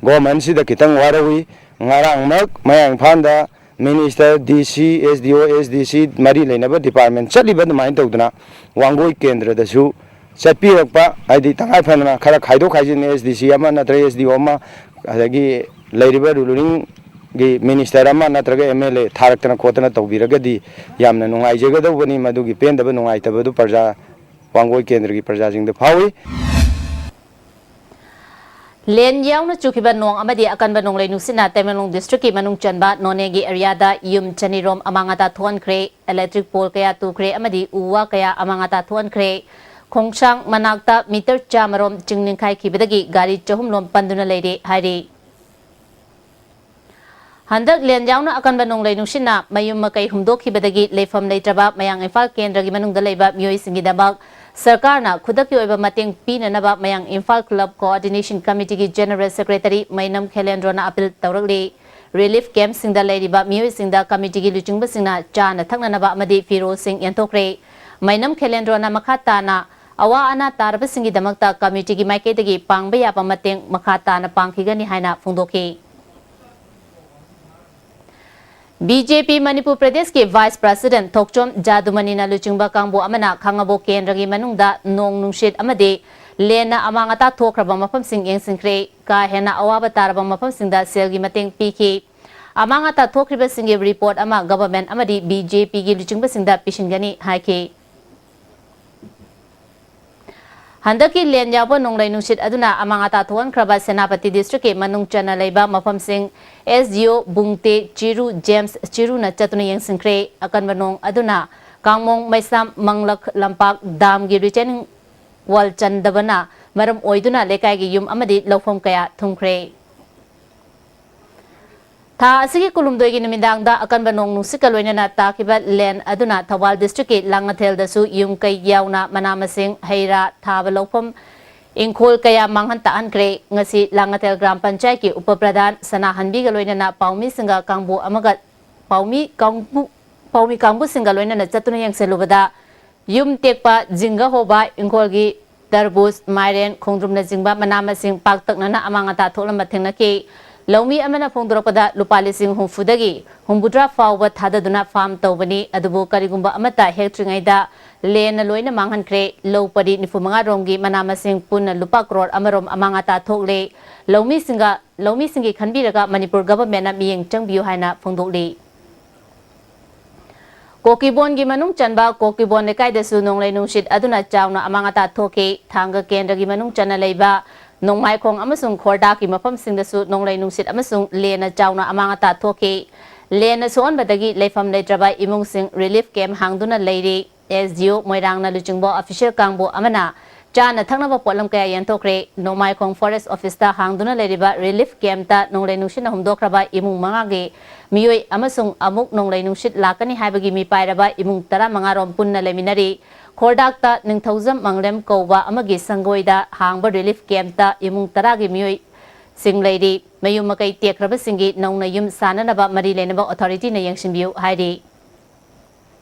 government ꯁꯤꯗ ꯈꯤꯇꯪ ꯋꯥꯔꯧꯏ꯫ ꯉꯔꯥꯡꯃꯛ ꯃꯌꯥꯡ ꯏꯝꯐꯥꯜꯗ minister, D C, S D O, S D C ꯃꯔꯤ ꯂꯩꯅꯕ department ꯆꯠꯂꯤꯕ ꯑꯗꯨꯃꯥꯏꯅ ꯇꯧꯗꯅ ꯋꯥꯡꯒꯣꯏ ꯀꯦꯟꯗ꯭ꯔꯗꯁꯨ ꯆꯠꯄꯤꯔꯛꯄ, ꯍꯥꯏꯗꯤ ꯇꯉꯥꯏ ꯐꯗꯅ ꯈꯔ ꯈꯥꯏꯗꯣꯛ ꯈꯥꯏꯖꯤꯟ S D C ꯑꯃ ꯅꯠꯇ꯭ꯔꯒ S D O ꯑꯃ, ꯑꯗꯒꯤ ꯂꯩꯔꯤꯕ ruling ꯒꯤ minister ꯑꯃ ꯅꯠꯇ꯭ꯔꯒ M L A ꯊꯥꯔꯛꯇꯅ ꯈꯣꯠꯇꯅ ꯇꯧꯕꯤꯔꯒꯗꯤ ꯌꯥꯝꯅ ꯅꯨꯡꯉꯥꯏꯖꯒꯗꯧꯕꯅꯤ꯫ ꯃꯗꯨꯒꯤ ꯄꯦꯟꯗꯕ ꯅꯨꯡꯉꯥꯏꯇꯕꯗꯨ ꯄ꯭ꯔꯖꯥ ꯋꯥꯡꯒꯣꯏ ꯀꯦꯟꯗ꯭ꯔꯒꯤ ꯄ꯭ꯔꯖꯥꯁꯤꯡꯗ ꯐꯥꯎꯏ꯫ ꯂꯦꯟ ꯌꯥꯎꯅ ꯆꯨꯈꯤꯕ ꯅꯣꯡ ꯑꯃꯗꯤ ꯑꯀꯟꯕ ꯅꯣꯡꯂꯩ ꯅꯨꯡꯁꯤꯠꯅ ꯇꯃꯦꯡꯂꯣꯡ district ꯀꯤ ꯃꯅꯨꯡ ꯆꯟꯕ ꯅꯣꯅꯦꯒꯤ area ꯗ ꯌꯨꯝ ꯆꯅꯤ ꯔꯣꯝ ꯑꯃꯥꯡ ꯑꯇꯥ ꯊꯣꯛꯍꯟꯈ꯭ꯔꯦ꯫ Electric pole ꯀꯌꯥ ꯇꯨꯈ꯭ꯔꯦ ꯑꯃꯗꯤ ꯎ ꯋꯥ ꯀꯌꯥ ꯑꯃꯥꯡ ꯑꯇꯥ ꯊꯣꯛꯍꯟꯈ꯭ꯔꯦ꯫ ꯈꯣꯡꯁꯥꯡ ꯃꯅꯥꯛꯇ ꯃꯤꯇꯔ ꯆꯥꯝꯃꯔꯣꯝ ꯆꯤꯡ ꯅꯤꯡꯈꯥꯏꯈꯤꯕꯗꯒꯤ ꯒꯥꯔꯤ ꯆꯍꯨꯝꯂꯣꯝ ꯄꯟꯗꯨꯅ ꯂꯩꯔꯦ ꯍꯥꯏꯔꯤ꯫ ꯍꯟꯗꯛ ꯂꯦꯟ ꯌꯥꯎꯅ ꯑꯀꯟꯕ ꯅꯣꯡꯂꯩ ꯅꯨꯡꯁꯤꯠꯅ ꯃꯌꯨꯝ ꯃꯀꯩ ꯍꯨꯝꯗꯣꯛꯈꯤꯕꯗꯒꯤ ꯂꯩꯐꯝ ꯂꯩꯇ꯭ꯔꯕ ꯃꯌꯥꯡ ꯏꯝꯐꯥꯜ ꯀꯦꯟꯗ꯭ꯔꯒꯤ ꯃꯅꯨꯡꯗ ꯂꯩꯕ ꯃꯤꯑꯣꯏꯁꯤꯡꯒꯤꯗꯃꯛ ꯁꯔꯀꯥꯔꯅ ꯈꯨꯗꯛꯀꯤ ꯑꯣꯏꯕ ꯃꯇꯦꯡ ꯄꯤꯅꯅꯕ ꯃꯌꯥꯡ ꯏꯝꯐꯥꯜ ꯀ꯭ꯂꯕ ꯀꯣꯑꯣꯔꯗꯤꯅꯦꯁꯟ ꯀꯃꯤꯇꯤꯒꯤ ꯖꯦꯅꯔꯦꯜ ꯁꯦꯀ꯭ꯔꯦꯇꯔꯤ ꯃꯩꯅꯝ ꯈꯦꯂꯦꯟꯗ꯭ꯔꯣꯅ ꯑꯄꯤꯜ ꯇꯧꯔꯛꯂꯤ꯫ ꯔꯤꯂꯤꯐ ꯀꯦꯝꯞꯁꯤꯡꯗ ꯂꯩꯔꯤꯕ ꯃꯤꯑꯣꯏꯁꯤꯡꯗ ꯀꯃꯤꯇꯤꯒꯤ ꯂꯨꯆꯤꯡꯕꯁꯤꯡꯅ ꯆꯥꯅ ꯊꯛꯅꯅꯕ ꯑꯃꯗꯤ ꯐꯤꯔꯣꯜꯁꯤꯡ ꯌꯦꯟꯊꯣꯛꯈ꯭ꯔꯦ꯫ ꯃꯩꯅꯝ ꯈꯦꯂꯦꯟꯗ꯭ꯔꯣꯅ ꯃꯈꯥ ꯇꯥꯅ ꯑꯋꯥ ꯑꯅꯥ ꯇꯥꯔꯕꯁꯤꯡꯒꯤꯗꯃꯛꯇ ꯀꯃꯤꯇꯤꯒꯤ ꯃꯥꯏꯀꯩꯗꯒꯤ ꯄꯥꯡꯕ ꯌꯥꯕ ꯃꯇꯦꯡ ꯃꯈꯥ ꯇꯥꯅ ꯄꯥꯡꯈꯤꯒꯅꯤ ꯍꯥꯏꯅ ꯐꯣꯡꯗꯣꯛꯈꯤ꯫ ꯕꯤ ꯖꯦ ꯄꯤ ꯃꯅꯤꯄꯨꯔ ꯄ꯭ꯔꯗꯦꯁꯀꯤ ꯚꯥꯏꯁ ꯄ꯭ꯔꯁꯤꯗꯦꯟꯠ ꯊꯣꯛꯆꯣꯝ ꯖꯥꯗꯨꯃꯅꯤꯅ ꯂꯨꯆꯤꯡꯕ ꯀꯥꯡꯕꯨ ꯑꯃꯅ ꯈꯥꯉꯕꯣꯛ ꯀꯦꯟꯗ꯭ꯔꯒꯤ ꯃꯅꯨꯡꯗ ꯅꯣꯡ ꯅꯨꯡꯁꯤꯠ ꯑꯃꯗꯤ ꯂꯦꯟꯅ ꯑꯃꯥꯡ ꯑꯇꯥ ꯊꯣꯛꯈ꯭ꯔꯕ ꯃꯐꯝꯁꯤꯡ ꯌꯦꯡꯁꯤꯟꯈ꯭ꯔꯦ꯫ ꯀꯥ ꯍꯦꯟꯅ ꯑꯋꯥꯕ ꯇꯥꯔꯕ ꯃꯐꯝꯁꯤꯡꯗ ꯁꯦꯜꯒꯤ ꯃꯇꯦꯡ ꯄꯤꯈꯤ꯫ ꯑꯃꯥꯡ ꯑꯇꯥ ꯊꯣꯛꯈ꯭ꯔꯤꯕꯁꯤꯡꯒꯤ ꯔꯤꯄꯣꯔꯠ ꯑꯃ ꯒꯚꯔꯟꯃꯦꯟꯠ ꯑꯃꯗꯤ ꯕꯤ ꯖꯦ ꯄꯤꯒꯤ ꯂꯨꯆꯤꯡꯕꯁꯤꯡꯗ ꯄꯤꯁꯤꯟꯒꯅꯤ ꯍꯥꯏꯈꯤ꯫ ꯍꯟꯗꯛꯀꯤ ꯂꯦꯟ ꯌꯥꯎꯕ ꯅꯣꯡꯂꯩ ꯅꯨꯡꯁꯤꯠ ꯑꯗꯨꯅ ꯑꯃꯥꯡ ꯑꯇꯥ ꯊꯣꯛꯍꯟꯈ꯭ꯔꯕ ꯁꯦꯅꯥꯄꯇꯤ ꯗꯤꯁꯇ꯭ꯔꯤꯛꯀꯤ ꯃꯅꯨꯡ ꯆꯟꯅ ꯂꯩꯕ ꯃꯐꯝꯁꯤꯡ ꯑꯦꯁ ꯗꯤ ꯑꯣ ꯕꯨꯡꯇꯦ ꯆꯤꯔꯨ ꯖꯦꯝꯁ ꯆꯤꯔꯨꯅ ꯆꯠꯇꯨꯅ ꯌꯦꯡꯁꯤꯟꯈ꯭ꯔꯦ꯫ ꯑꯀꯟꯕ ꯅꯣꯡ ꯑꯗꯨꯅ ꯀꯥꯡꯃꯣꯡ ꯃꯩꯁꯥꯝ ꯃꯪꯂꯛ ꯂꯝꯄꯥꯛ ꯗꯥꯝꯒꯤ ꯔꯤꯇꯦꯅꯤꯡ ꯋꯥꯜ ꯆꯟꯗꯕꯅ ꯃꯔꯝ ꯑꯣꯏꯗꯨꯅ ꯂꯩꯀꯥꯏꯒꯤ ꯌꯨꯝ ꯑꯃꯗꯤ ꯂꯧꯐꯝ ꯀꯌꯥ ꯊꯨꯝꯈ꯭ꯔꯦ꯫ ꯊꯥ ꯑꯁꯤꯒꯤ ꯀꯨꯟꯍꯨꯝꯗꯣꯏꯒꯤ ꯅꯨꯃꯤꯗꯥꯡꯗ ꯑꯀꯟꯕ ꯅꯣꯡ ꯅꯨꯡꯁꯤꯠꯀ ꯂꯣꯏꯅꯅ ꯇꯥꯈꯤꯕ ꯂꯦꯟ ꯑꯗꯨꯅ ꯊꯧꯕꯥꯜ ꯗꯤꯁꯇ꯭ꯔꯤꯛꯀꯤ ꯂꯥꯡꯉꯊꯦꯜꯗꯁꯨ ꯌꯨꯝ ꯀꯩ ꯌꯥꯎꯅ ꯃꯅꯥ ꯃꯁꯤꯡ, ꯍꯩ ꯔꯥ ꯊꯥꯕ ꯂꯧꯐꯝ, ꯏꯪꯈꯣꯜ ꯀꯌꯥ ꯃꯥꯡꯍꯟ ꯇꯥꯛꯍꯟꯈ꯭ꯔꯦ꯫ ꯉꯁꯤ ꯂꯥꯡꯉꯊꯦꯜ ꯒ꯭ꯔꯥꯝ ꯄꯟꯆꯥꯌꯠꯀꯤ ꯎꯄ ꯄ꯭ꯔꯙꯥꯟ ꯁꯅꯥꯍꯟꯕꯤꯒ ꯂꯣꯏꯅꯅ ꯄꯥꯎꯃꯤꯁꯤꯡꯒ ꯀꯥꯡꯕꯨ ꯑꯃꯒ, ꯄꯥꯎꯃꯤ ꯀꯥꯡꯕꯨ, ꯄꯥꯎꯃꯤ ꯀꯥꯡꯕꯨꯁꯤꯡꯒ ꯂꯣꯏꯅꯅ ꯆꯠꯇꯨꯅ ꯌꯦꯡꯁꯤꯜꯂꯨꯕꯗ, ꯌꯨꯝ ꯇꯦꯛꯄ, ꯖꯤꯡꯒ ꯍꯧꯕ, ꯏꯪꯈꯣꯜꯒꯤ ꯇꯔꯕꯨꯖ, ꯃꯥꯏꯔꯦꯟ, ꯈꯣꯡꯗ꯭ꯔꯨꯝꯅꯆꯤꯡꯕ ꯃꯅꯥ ꯃꯁꯤꯡ ꯄꯥꯛꯇꯛꯅꯅ ꯑꯃꯥꯡ ꯑꯇꯥ ꯊꯣꯛꯂꯝꯕ ꯊꯦꯡꯅꯈꯤ꯫ ꯂꯧꯃꯤ ꯑꯃꯅ ꯐꯣꯡꯗꯣꯔꯛꯄꯗ, ꯂꯨꯄꯥ ꯂꯤꯁꯤꯡ ꯍꯨꯝꯐꯨꯗꯒꯤ ꯍꯨꯝꯐꯨꯇꯔꯥ ꯐꯥꯎꯕ ꯊꯥꯗꯗꯨꯅ ꯐꯥꯔꯝ ꯇꯧꯕꯅꯤ, ꯑꯗꯨꯕꯨ ꯀꯔꯤꯒꯨꯝꯕ ꯑꯃꯠꯇ ꯍꯦꯛꯇ꯭ꯔꯤꯉꯩꯗ ꯂꯦꯟꯅ ꯂꯣꯏꯅ ꯃꯥꯡꯍꯟꯈ꯭ꯔꯦ꯫ ꯂꯧ ꯄꯔꯤ ꯅꯤꯐꯨ ꯃꯉꯥ ꯔꯣꯝꯒꯤ ꯃꯅꯥ ꯃꯁꯤꯡ ꯄꯨꯟꯅ ꯂꯨꯄꯥ ꯀ꯭ꯔꯣꯔ ꯑꯃꯔꯣꯝ ꯑꯃꯥꯡ ꯑꯇꯥ ꯊꯣꯛꯂꯦ꯫ ꯂꯧꯃꯤꯁꯤꯡꯒ, ꯂꯧꯃꯤꯁꯤꯡꯒꯤ ꯈꯟꯕꯤꯔꯒ ꯃꯅꯤꯄꯨꯔ ꯒꯚꯔꯟꯃꯦꯟꯠꯅ ꯃꯤꯠꯌꯦꯡ ꯆꯪꯕꯤꯌꯨ ꯍꯥꯏꯅ ꯐꯣꯡꯗꯣꯛꯂꯤ꯫ ꯀꯣꯀꯤꯕꯣꯟꯒꯤ ꯃꯅꯨꯡ ꯆꯟꯕ ꯀꯣꯀꯤꯕꯣꯟ ꯂꯩꯀꯥꯏꯗꯁꯨ ꯅꯣꯡꯂꯩ ꯅꯨꯡꯁꯤꯠ ꯑꯗꯨꯅ ꯆꯥꯎꯅ ꯑꯃꯥꯡ ꯑꯇꯥ ꯊꯣꯛꯈꯤ꯫ ꯊꯥꯡꯒ ꯀꯦꯟꯗ꯭ꯔꯒꯤ ꯃꯅꯨꯡ ꯆꯟꯅ ꯂꯩꯕ ꯅꯣꯡꯃꯥꯏꯈꯣꯡ ꯑꯃꯁꯨꯡ ꯈꯣꯔꯗꯥꯒꯤ ꯃꯐꯝꯁꯤꯡꯗꯁꯨ ꯅꯣꯡꯂꯩ ꯅꯨꯡꯁꯤꯠ ꯑꯃꯁꯨꯡ ꯂꯦꯟꯅ ꯆꯥꯎꯅ ꯑꯃꯥꯡ ꯑꯇꯥ ꯊꯣꯛꯈꯤ꯫ ꯂꯦꯟꯅ ꯁꯣꯛꯍꯟꯕꯗꯒꯤ ꯂꯩꯐꯝ ꯂꯩꯇ꯭ꯔꯕ ꯏꯃꯨꯡꯁꯤꯡ ꯔꯤꯂꯤꯐ ꯀꯦꯝꯞ ꯍꯥꯡꯗꯨꯅ ꯂꯩꯔꯤ꯫ ꯑꯦꯁ ꯗꯤ ꯑꯣ ꯃꯣꯏꯔꯥꯡꯅ ꯂꯨꯆꯤꯡꯕ ꯑꯣꯐꯤꯁꯤꯌꯦꯜ ꯀꯥꯡꯕꯨ ꯑꯃꯅ ꯆꯥꯅ ꯊꯛꯅꯕ ꯄꯣꯠꯂꯝ ꯀꯌꯥ ꯌꯦꯟꯊꯣꯛꯈ꯭ꯔꯦ꯫ ꯅꯣꯡꯃꯥꯏꯈꯣꯡ ꯐꯣꯔꯦꯁ ꯑꯣꯐꯤꯁꯇ ꯍꯥꯡꯗꯨꯅ ꯂꯩꯔꯤꯕ ꯔꯤꯂꯤꯐ ꯀꯦꯝꯞꯇ ꯅꯣꯡꯂꯩ ꯅꯨꯡꯁꯤꯠꯅ ꯍꯨꯝꯗꯣꯛꯈ꯭ꯔꯕ ꯏꯃꯨꯡ ꯃꯉꯥꯒꯤ ꯃꯤꯑꯣꯏ ꯑꯃꯁꯨꯡ ꯑꯃꯨꯛ ꯅꯣꯡꯂꯩ ꯅꯨꯡꯁꯤꯠ ꯂꯥꯛꯀꯅꯤ ꯍꯥꯏꯕꯒꯤ ꯃꯤꯄꯥꯏꯔꯕ ꯏꯃꯨꯡ ꯇꯔꯥꯃꯉꯥ ꯔꯣꯝ ꯄꯨꯟꯅ ꯂꯩꯃꯤꯟꯅꯔꯤ꯫ ꯈꯣꯔꯗꯥꯛꯇ ꯅꯤꯡꯊꯧꯖꯝ ꯃꯪꯂꯦꯝ ꯀꯧꯕ ꯑꯃꯒꯤ ꯁꯪꯒꯣꯏꯗ ꯍꯥꯡꯕ ꯔꯤꯂꯤꯐ ꯀꯦꯝꯞꯇ ꯏꯃꯨꯡ ꯇꯔꯥꯒꯤ ꯃꯤꯑꯣꯏꯁꯤꯡ ꯂꯩꯔꯤ꯫ ꯃꯌꯨꯝ ꯃꯀꯩ ꯇꯦꯛꯈ꯭ꯔꯕꯁꯤꯡꯒꯤ ꯅꯧꯅ ꯌꯨꯝ ꯁꯥꯅꯅꯕ ꯃꯔꯤ ꯂꯩꯅꯕ ꯑꯣꯊꯣꯔꯤꯇꯤꯅ ꯌꯦꯡꯁꯤꯟꯕꯤꯌꯨ ꯍꯥꯏꯔꯤ꯫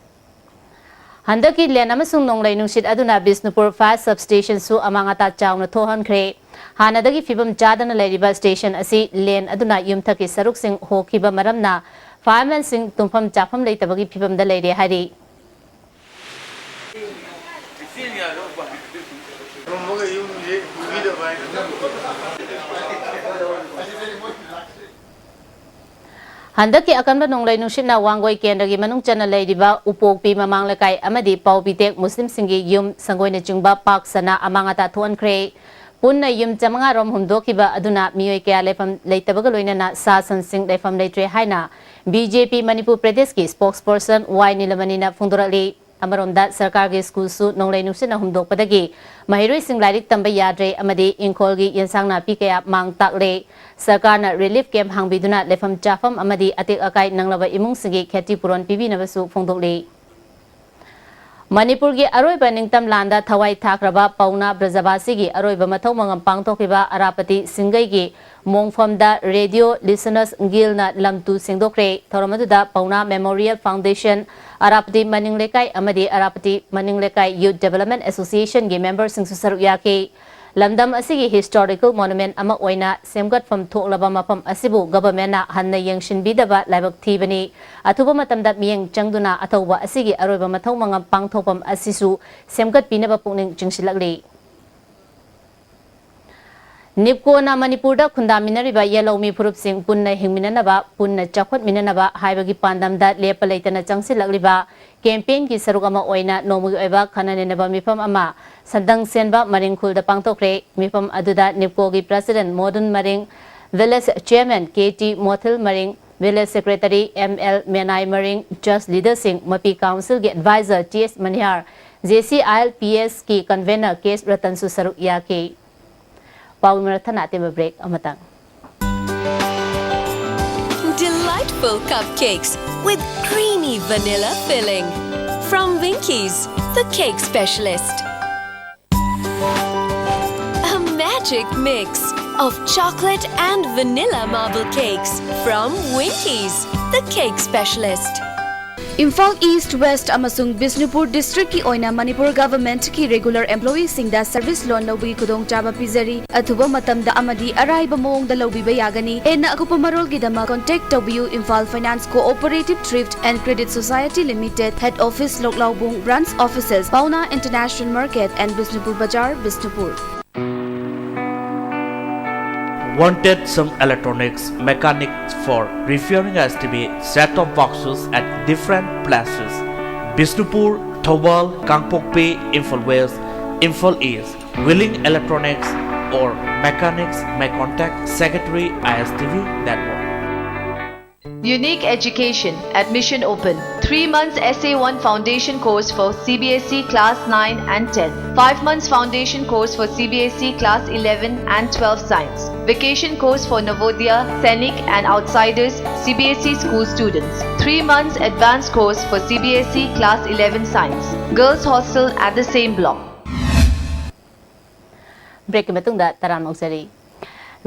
ꯍꯟꯗꯛꯀꯤ ꯂꯦꯟ ꯑꯃꯁꯨꯡ ꯅꯣꯡꯂꯩ ꯅꯨꯡꯁꯤꯠ ꯑꯗꯨꯅ ꯕꯤꯁꯅꯨꯄꯨꯔ ꯐꯥꯌꯔ ꯁꯕꯁ꯭ꯇꯦꯁꯟꯁꯨ ꯑꯃꯥꯡ ꯑꯇꯥ ꯆꯥꯎꯅ ꯊꯣꯛꯍꯟꯈ꯭ꯔꯦ꯫ ꯍꯥꯟꯅꯗꯒꯤ ꯐꯤꯕꯝ ꯆꯥꯗꯅ ꯂꯩꯔꯤꯕ ꯁ꯭ꯇꯦꯁꯟ ꯑꯁꯤ ꯂꯦꯟ ꯑꯗꯨꯅ ꯌꯨꯝꯊꯛꯀꯤ ꯁꯔꯨꯛꯁꯤꯡ ꯍꯣꯈꯤꯕ ꯃꯔꯝꯅ ꯐꯥꯌꯔꯃꯦꯟꯁꯤꯡ ꯇꯨꯝꯐꯝ ꯆꯥꯐꯝ ꯂꯩꯇꯕꯒꯤ ꯐꯤꯕꯝꯗ ꯂꯩꯔꯦ ꯍꯥꯏꯔꯤ꯫ ꯍꯟꯗꯛꯀꯤ ꯑꯀꯟꯕ ꯅꯣꯡꯂꯩ ꯅꯨꯡꯁꯤꯠꯅ ꯋꯥꯡꯒꯣꯏ ꯀꯦꯟꯗ꯭ꯔꯒꯤ ꯃꯅꯨꯡ ꯆꯟꯅ ꯂꯩꯔꯤꯕ ꯎꯄꯣꯛꯄꯤ ꯃꯃꯥꯡ ꯂꯩꯀꯥꯏ ꯑꯃꯗꯤ ꯄꯥꯎꯕꯤꯇꯦꯛ ꯃꯨꯁꯂꯤꯝꯁꯤꯡꯒꯤ ꯌꯨꯝ ꯁꯪꯒꯣꯏꯅꯆꯤꯡꯕ ꯄꯥꯛ ꯁꯟꯅ ꯑꯃꯥꯡ ꯑꯇꯥ ꯊꯣꯛꯍꯟꯈ꯭ꯔꯦ꯫ ꯄꯨꯟꯅ ꯌꯨꯝ ꯆꯥꯃꯉꯥ ꯔꯣꯝ ꯍꯨꯝꯗꯣꯛꯈꯤꯕ ꯑꯗꯨꯅ ꯃꯤꯑꯣꯏ ꯀꯌꯥ ꯂꯩꯐꯝ ꯂꯩꯇꯕꯒ ꯂꯣꯏꯅꯅ ꯁꯥ ꯁꯟꯁꯤꯡ ꯂꯩꯐꯝ ꯂꯩꯇ꯭ꯔꯦ ꯍꯥꯏꯅ ꯕꯤ ꯖꯦ ꯄꯤ ꯃꯅꯤꯄꯨꯔ ꯄ꯭ꯔꯗꯦꯁꯀꯤ ꯁ꯭ꯄꯣꯛꯁꯄꯔꯁꯟ ꯋꯥꯏ ꯅꯤꯂꯃꯅꯤꯅ ꯐꯣꯡꯗꯣꯔꯛꯂꯤ꯫ ꯑꯃꯔꯣꯝꯗ ꯁꯔꯀꯥꯔꯒꯤ ꯁ꯭ꯀꯨꯜꯁꯨ ꯅꯣꯡꯂꯩ ꯅꯨꯡꯁꯤꯠꯅ ꯍꯨꯝꯗꯣꯛꯄꯗꯒꯤ ꯃꯍꯩꯔꯣꯏꯁꯤꯡ ꯂꯥꯏꯔꯤꯛ ꯇꯝꯕ ꯌꯥꯗ꯭ꯔꯦ ꯑꯃꯗꯤ ꯏꯪꯈꯣꯜꯒꯤ ꯌꯦꯟꯁꯥꯡ ꯅꯥꯄꯤ ꯀꯌꯥ ꯃꯥꯡ ꯇꯥꯛꯂꯦ꯫ ꯁꯔꯀꯥꯔꯅ ꯔꯤꯂꯤꯐ ꯀꯦꯝꯞ ꯍꯥꯡꯕꯤꯗꯨꯅ ꯂꯩꯐꯝ ꯆꯥꯐꯝ ꯑꯃꯗꯤ ꯑꯇꯦꯛ ꯑꯀꯥꯏ ꯅꯪꯂꯕ ꯏꯃꯨꯡꯁꯤꯡꯒꯤ ꯈꯦꯇꯤ ꯄꯨꯔꯣꯟ ꯄꯤꯕꯤꯅꯕꯁꯨ ꯐꯣꯡꯗꯣꯛꯂꯤ꯫ ꯃꯅꯤꯄꯨꯔꯒꯤ ꯑꯔꯣꯏꯕ ꯅꯤꯡꯇꯝ ꯂꯥꯟꯗ ꯊꯋꯥꯏ ꯊꯥꯈ꯭ꯔꯕ ꯄꯥꯎꯅꯥ ꯕ꯭ꯔꯖꯕꯥꯁꯤꯒꯤ ꯑꯔꯣꯏꯕ ꯃꯊꯧ ꯃꯉꯝ ꯄꯥꯡꯊꯣꯛꯈꯤꯕ ꯑꯔꯥꯄꯇꯤ ꯁꯤꯡꯒꯩꯒꯤ ꯃꯣꯡꯐꯝꯗ ꯔꯦꯗꯤꯑꯣ ꯂꯤꯁꯅꯔꯁ ꯒꯤꯜꯅ ꯂꯝ ꯇꯨ ꯁꯦꯡꯗꯣꯛꯈ꯭ꯔꯦ꯫ ꯊꯧꯔꯝ ꯑꯗꯨꯗ ꯄꯥꯎꯅꯥ ꯃꯦꯃꯣꯔꯤꯌꯦꯜ ꯐꯥꯎꯟꯗꯦꯁꯟ, ꯑꯔꯥꯄꯇꯤ ꯃꯅꯤꯡ ꯂꯩꯀꯥꯏ ꯑꯃꯗꯤ ꯑꯔꯥꯄꯇꯤ ꯃꯅꯤꯡ ꯂꯩꯀꯥꯏ ꯌꯨꯠ ꯗꯤꯕꯦꯂꯞꯃꯦꯟ ꯑꯦꯁꯣꯁꯤꯌꯦꯁꯟꯒꯤ ꯃꯦꯝꯕꯔꯁꯤꯡꯁꯨ ꯁꯔꯨꯛ ꯌꯥꯈꯤ꯫ ꯂꯝꯗꯝ ꯑꯁꯤꯒꯤ ꯍꯤꯁꯇꯣꯔꯤꯀꯦꯜ ꯃꯣꯅꯨꯃꯦꯟ ꯑꯃ ꯑꯣꯏꯅ ꯁꯦꯝꯒꯠꯐꯝ ꯊꯣꯛꯂꯕ ꯃꯐꯝ ꯑꯁꯤꯕꯨ ꯒꯚꯔꯟꯃꯦꯟꯠꯅ ꯍꯟꯅ ꯌꯦꯡꯁꯤꯟꯕꯤꯗꯕ ꯂꯥꯏꯕꯛ ꯊꯤꯕꯅꯤ꯫ ꯑꯊꯨꯕ ꯃꯇꯝꯗ ꯃꯤꯠꯌꯦꯡ ꯆꯪꯗꯨꯅ ꯑꯊꯧꯕ ꯑꯁꯤꯒꯤ ꯑꯔꯣꯏꯕ ꯃꯊꯧ ꯃꯉꯝ ꯄꯥꯡꯊꯣꯛꯐꯝ ꯑꯁꯤꯁꯨ ꯁꯦꯝꯒꯠꯄꯤꯅꯕ ꯄꯨꯛꯅꯤꯡ ꯆꯤꯡꯁꯤꯜꯂꯛꯂꯤ꯫ ꯅꯤꯞꯀꯣꯅ ꯃꯅꯤꯄꯨꯔꯗ ꯈꯨꯟꯗꯥꯃꯤꯟꯅꯔꯤꯕ ꯌꯦꯜꯍꯧꯃꯤ ꯐꯨꯔꯨꯞꯁꯤꯡ ꯄꯨꯟꯅ ꯍꯤꯡꯃꯤꯟꯅꯅꯕ, ꯄꯨꯟꯅ ꯆꯥꯎꯈꯠꯃꯤꯟꯅꯅꯕ ꯍꯥꯏꯕꯒꯤ ꯄꯥꯟꯗꯝꯗ ꯂꯦꯞꯄ ꯂꯩꯇꯅ ꯆꯪꯁꯤꯜꯂꯛꯂꯤꯕ ꯀꯦꯝꯄꯦꯟꯒꯤ ꯁꯔꯨꯛ ꯑꯃ ꯑꯣꯏꯅ ꯅꯣꯡꯃꯒꯤ ꯑꯣꯏꯕ ꯈꯟꯅ ꯅꯩꯅꯕ ꯃꯤꯐꯝ ꯑꯃ ꯁꯟꯗꯪ ꯁꯦꯟꯕ ꯃꯔꯤꯡꯈꯨꯜꯗ ꯄꯥꯡꯊꯣꯛꯈ꯭ꯔꯦ꯫ ꯃꯤꯐꯝ ꯑꯗꯨꯗ ꯅꯤꯞꯀꯣꯒꯤ president Modun Maring, village chairman K T Mothil Maring, Village Secretary M L Menai Maring, Church Leaderꯁꯤꯡ, ꯃꯄꯤ Councilꯒꯤ Advisor T S ꯃꯅꯤꯍꯥꯔ, J C I L P S ꯀꯤ Convener K Ratan ꯁꯨ ꯁꯔꯨꯛ ꯌꯥꯈꯤ꯫ ꯄꯥꯎ ꯃꯔꯛ ꯊꯠꯅ ꯑꯇꯦꯟꯕ break ꯑꯃꯇꯪ꯫ Delightful cupcakes with creamy vanilla filling. From Winkies, the cake specialist. A magic mix of chocolate and vanilla marble cakes from Winkies, the cake specialist. Imphal east, West ꯑꯃꯁꯨꯡ ꯕꯤꯁꯅꯨꯄꯨꯔ ꯗꯤꯁꯇ꯭ꯔꯤꯛꯀꯤ ꯑꯣꯏꯅ ꯃꯅꯤꯄꯨꯔ ꯒꯚꯔꯟꯃꯦꯟꯠꯀꯤ ꯔꯤꯒꯨꯂꯔ ꯑꯦꯝꯄ꯭ꯂꯣꯌꯤꯁꯤꯡꯗ ꯁꯔꯚꯤꯁ ꯂꯣꯟ ꯂꯧꯕꯒꯤ ꯈꯨꯗꯣꯡꯆꯥꯕ ꯄꯤꯖꯔꯤ꯫ ꯑꯊꯨꯕ ꯃꯇꯝꯗ ꯑꯃꯗꯤ ꯑꯔꯥꯏꯕ ꯃꯑꯣꯡꯗ ꯂꯧꯕꯤꯕ ꯌꯥꯒꯅꯤ꯫ ꯍꯦꯟꯅ ꯑꯀꯨꯞꯄ ꯃꯔꯣꯜꯒꯤꯗꯃꯛ contact ꯇꯧꯕꯤꯌꯨ, Imphal Finance Cooperative Thrift and Credit Society Limited, Head Office, ꯂꯣꯛꯂꯥꯎꯕꯨꯡ, Branch Offices, Pawna International Market and Bishnupur Bazar, Bishnupur. Wanted some electronics mechanics for repairing S T V set-top boxes at different places: Bishnupur, Thoubal, Kangpokpi, Imphal West, Imphal East. Willing electronics or mechanics may contact Secretary I S T V Network. Unique Education. Admission open. Three months S A one foundation course for C B S E class nine and ten. Five months foundation course for C B S E class eleven and twelve science. Vacation course for Navodaya, Sainik and outsiders, C B S E school students. Three months advanced course for C B S E class eleven science. Girls hostel at the same block. Breakꯀꯤ ꯃꯇꯨꯡꯗ ꯇꯔꯥꯝꯅ ꯑꯣꯛꯆꯔꯤ꯫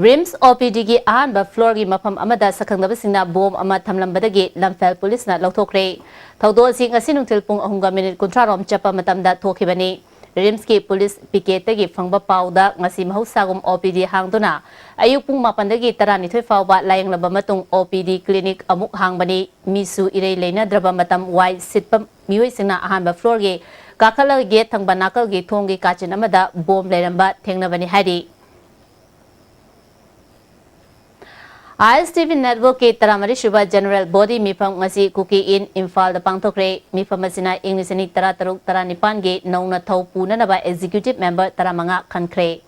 RIMS OPDꯒꯤ ꯑꯍꯥꯟꯕ floorꯒꯤ ꯃꯐꯝ ꯑꯃꯗ ꯁꯛꯈꯪꯅꯕꯁꯤꯡꯅ bomb ꯑꯃ ꯊꯝꯂꯝꯕꯗꯒꯤ ꯂꯝꯐꯦꯜ ꯄꯨꯂꯤꯁꯅ ꯂꯧꯊꯣꯛꯈ꯭ꯔꯦ꯫ ꯊꯧꯗꯣꯛ ꯑꯁꯤ ꯉꯁꯤ ꯅꯨꯡꯊꯤꯜ ꯄꯨꯡ ꯑꯍꯨꯝꯒ minute ꯀꯨꯟꯊ꯭ꯔꯥ ꯔꯣꯝ ꯆꯠꯄ ꯃꯇꯝꯗ ꯊꯣꯛꯈꯤꯕꯅꯤ꯫ RIMSꯀꯤ ꯄꯨꯂꯤꯁ picketꯇꯒꯤ ꯐꯪꯕ ꯄꯥꯎꯗ ꯉꯁꯤ ꯃꯍꯧꯁꯥꯒꯨꯝ OPD ꯍꯥꯡꯗꯨꯅ ꯑꯌꯨꯛ ꯄꯨꯡ ꯃꯥꯄꯟꯗꯒꯤ ꯇꯔꯥꯅꯤꯊꯣꯏ ꯐꯥꯎꯕ ꯂꯥꯌꯦꯡꯂꯕ ꯃꯇꯨꯡ OPD clinic ꯑꯃꯨꯛ ꯍꯥꯡꯕꯅꯤ꯫ ꯃꯤꯁꯨ ꯏꯔꯩ ꯂꯩꯅꯗ꯭ꯔꯕ ꯃꯇꯝ ꯋꯥꯏ ꯁꯤꯠꯄ ꯃꯤꯑꯣꯏꯁꯤꯡꯅ ꯑꯍꯥꯟꯕ floorꯒꯤ ꯀꯥꯈꯠꯂꯒ gate ꯊꯪꯕ ꯅꯥꯀꯜꯒꯤ ꯊꯣꯡꯒꯤ ꯀꯥꯆꯤꯟ ꯑꯃꯗ bomb ꯂꯩꯔꯝꯕ ꯊꯦꯡꯅꯕꯅꯤ ꯍꯥꯏꯔꯤ꯫ ISTV networkꯀꯤ ꯇꯔꯥꯃꯔꯤꯁꯨꯕ general body ꯃꯤꯐꯝ ꯉꯁꯤ ꯀꯨꯀꯤ ꯏꯟ ꯏꯝꯐꯥꯜꯗ ꯄꯥꯡꯊꯣꯛꯈ꯭ꯔꯦ꯫ ꯃꯤꯐꯝ ꯑꯁꯤꯅ ꯏꯪ ꯂꯤꯁꯤꯡ ꯑꯅꯤ ꯇꯔꯥꯇꯔꯨꯛ ꯇꯔꯥꯅꯤꯄꯥꯟꯒꯤ ꯅꯧꯅ ꯊꯧ ꯄꯨꯅꯅꯕ executive member ꯇꯔꯥꯃꯉꯥ ꯈꯟꯈ꯭ꯔꯦ꯫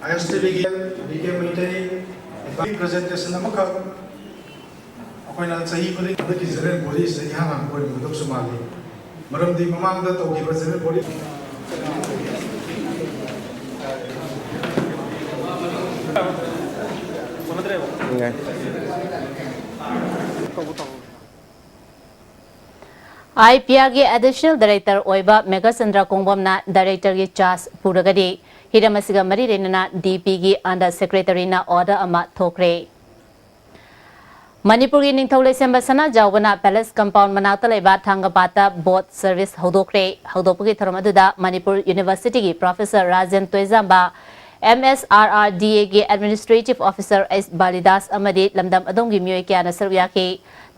ꯑꯥꯏ ꯑꯦꯁ ꯇꯤ ꯚꯤꯒꯤ ꯕꯤ ꯀꯦ ꯃꯩꯇꯩ ꯄ꯭ꯔꯖꯦꯟꯇꯦꯁꯟ ꯑꯃꯈꯛ ꯑꯩꯈꯣꯏꯅ ꯆꯍꯤ ꯈꯨꯗꯤꯡ ꯍꯟꯗꯛꯀꯤ ꯖꯦꯅꯔꯦꯜ ꯕꯣꯗꯤꯁꯤꯗ ꯏꯍꯥꯟ ꯍꯥꯟꯕ ꯑꯣꯏꯔꯝꯒꯗꯕꯁꯨ ꯃꯥꯜꯂꯤ꯫ ꯃꯔꯝꯗꯤ ꯃꯃꯥꯡꯗ ꯇꯧꯈꯤꯕ ꯖꯦꯅꯔꯦꯜ ꯕꯣꯗꯤ ꯑꯥꯏ ꯄꯤ ꯑꯥꯔꯒꯤ ꯑꯦꯗꯤꯁꯅꯦꯜ ꯗꯥꯏꯔꯦꯛꯇꯔ ꯑꯣꯏꯕ ꯃꯦꯘꯆꯟꯗ꯭ꯔ ꯀꯣꯡꯕꯝꯅ ꯗꯥꯏꯔꯦꯛꯇꯔꯒꯤ ꯆꯥꯔꯖ ꯄꯨꯔꯒꯗꯤ ꯍꯤꯔꯝ ꯑꯁꯤꯒ ꯃꯔꯤ ꯂꯩꯅꯅ ꯗꯤ ꯄꯤꯒꯤ ꯑꯟꯗꯔ ꯁꯦꯀ꯭ꯔꯦꯇꯔꯤꯅ ꯑꯣꯔꯗꯔ ꯑꯃ ꯊꯣꯛꯈ꯭ꯔꯦ꯫ ꯃꯅꯤꯄꯨꯔꯒꯤ ꯅꯤꯡꯊꯧ ꯂꯩꯁꯦꯝꯕ ꯁꯅꯥꯖꯥꯎꯕꯅ ꯄꯦꯂꯦꯁ ꯀꯝꯄꯥꯎꯟ ꯃꯅꯥꯛꯇ ꯂꯩꯕ ꯊꯥꯡꯒꯄꯥꯠꯇ ꯕꯣꯠ ꯁꯔꯚꯤꯁ ꯍꯧꯗꯣꯛꯈ꯭ꯔꯦ꯫ ꯍꯧꯗꯣꯛꯄꯒꯤ ꯊꯧꯔꯝ ꯑꯗꯨꯗ ꯃꯅꯤꯄꯨꯔ ꯌꯨꯅꯤꯚꯔꯁꯤꯇꯤꯒꯤ ꯄ꯭ꯔꯣꯐꯦꯁꯔ ꯔꯥꯖꯦꯟ ꯇꯣꯏꯖꯥꯝꯕ, ꯑꯦꯝ ꯑꯦꯁ ꯑꯥꯔ ꯑꯥꯔ ꯗꯤ ꯑꯦꯒꯤ ꯑꯦꯗꯃꯤꯅꯤꯁꯇ꯭ꯔꯦꯇꯤꯚ ꯑꯣꯐꯤꯁꯔ ꯑꯩꯆ ꯕꯥꯂꯤꯗꯥꯁ ꯑꯃꯗꯤ ꯂꯝꯗꯝ ꯑꯗꯣꯝꯒꯤ ꯃꯤꯑꯣꯏ ꯀꯌꯥꯅ ꯁꯔꯨꯛ ꯌꯥꯈꯤ꯫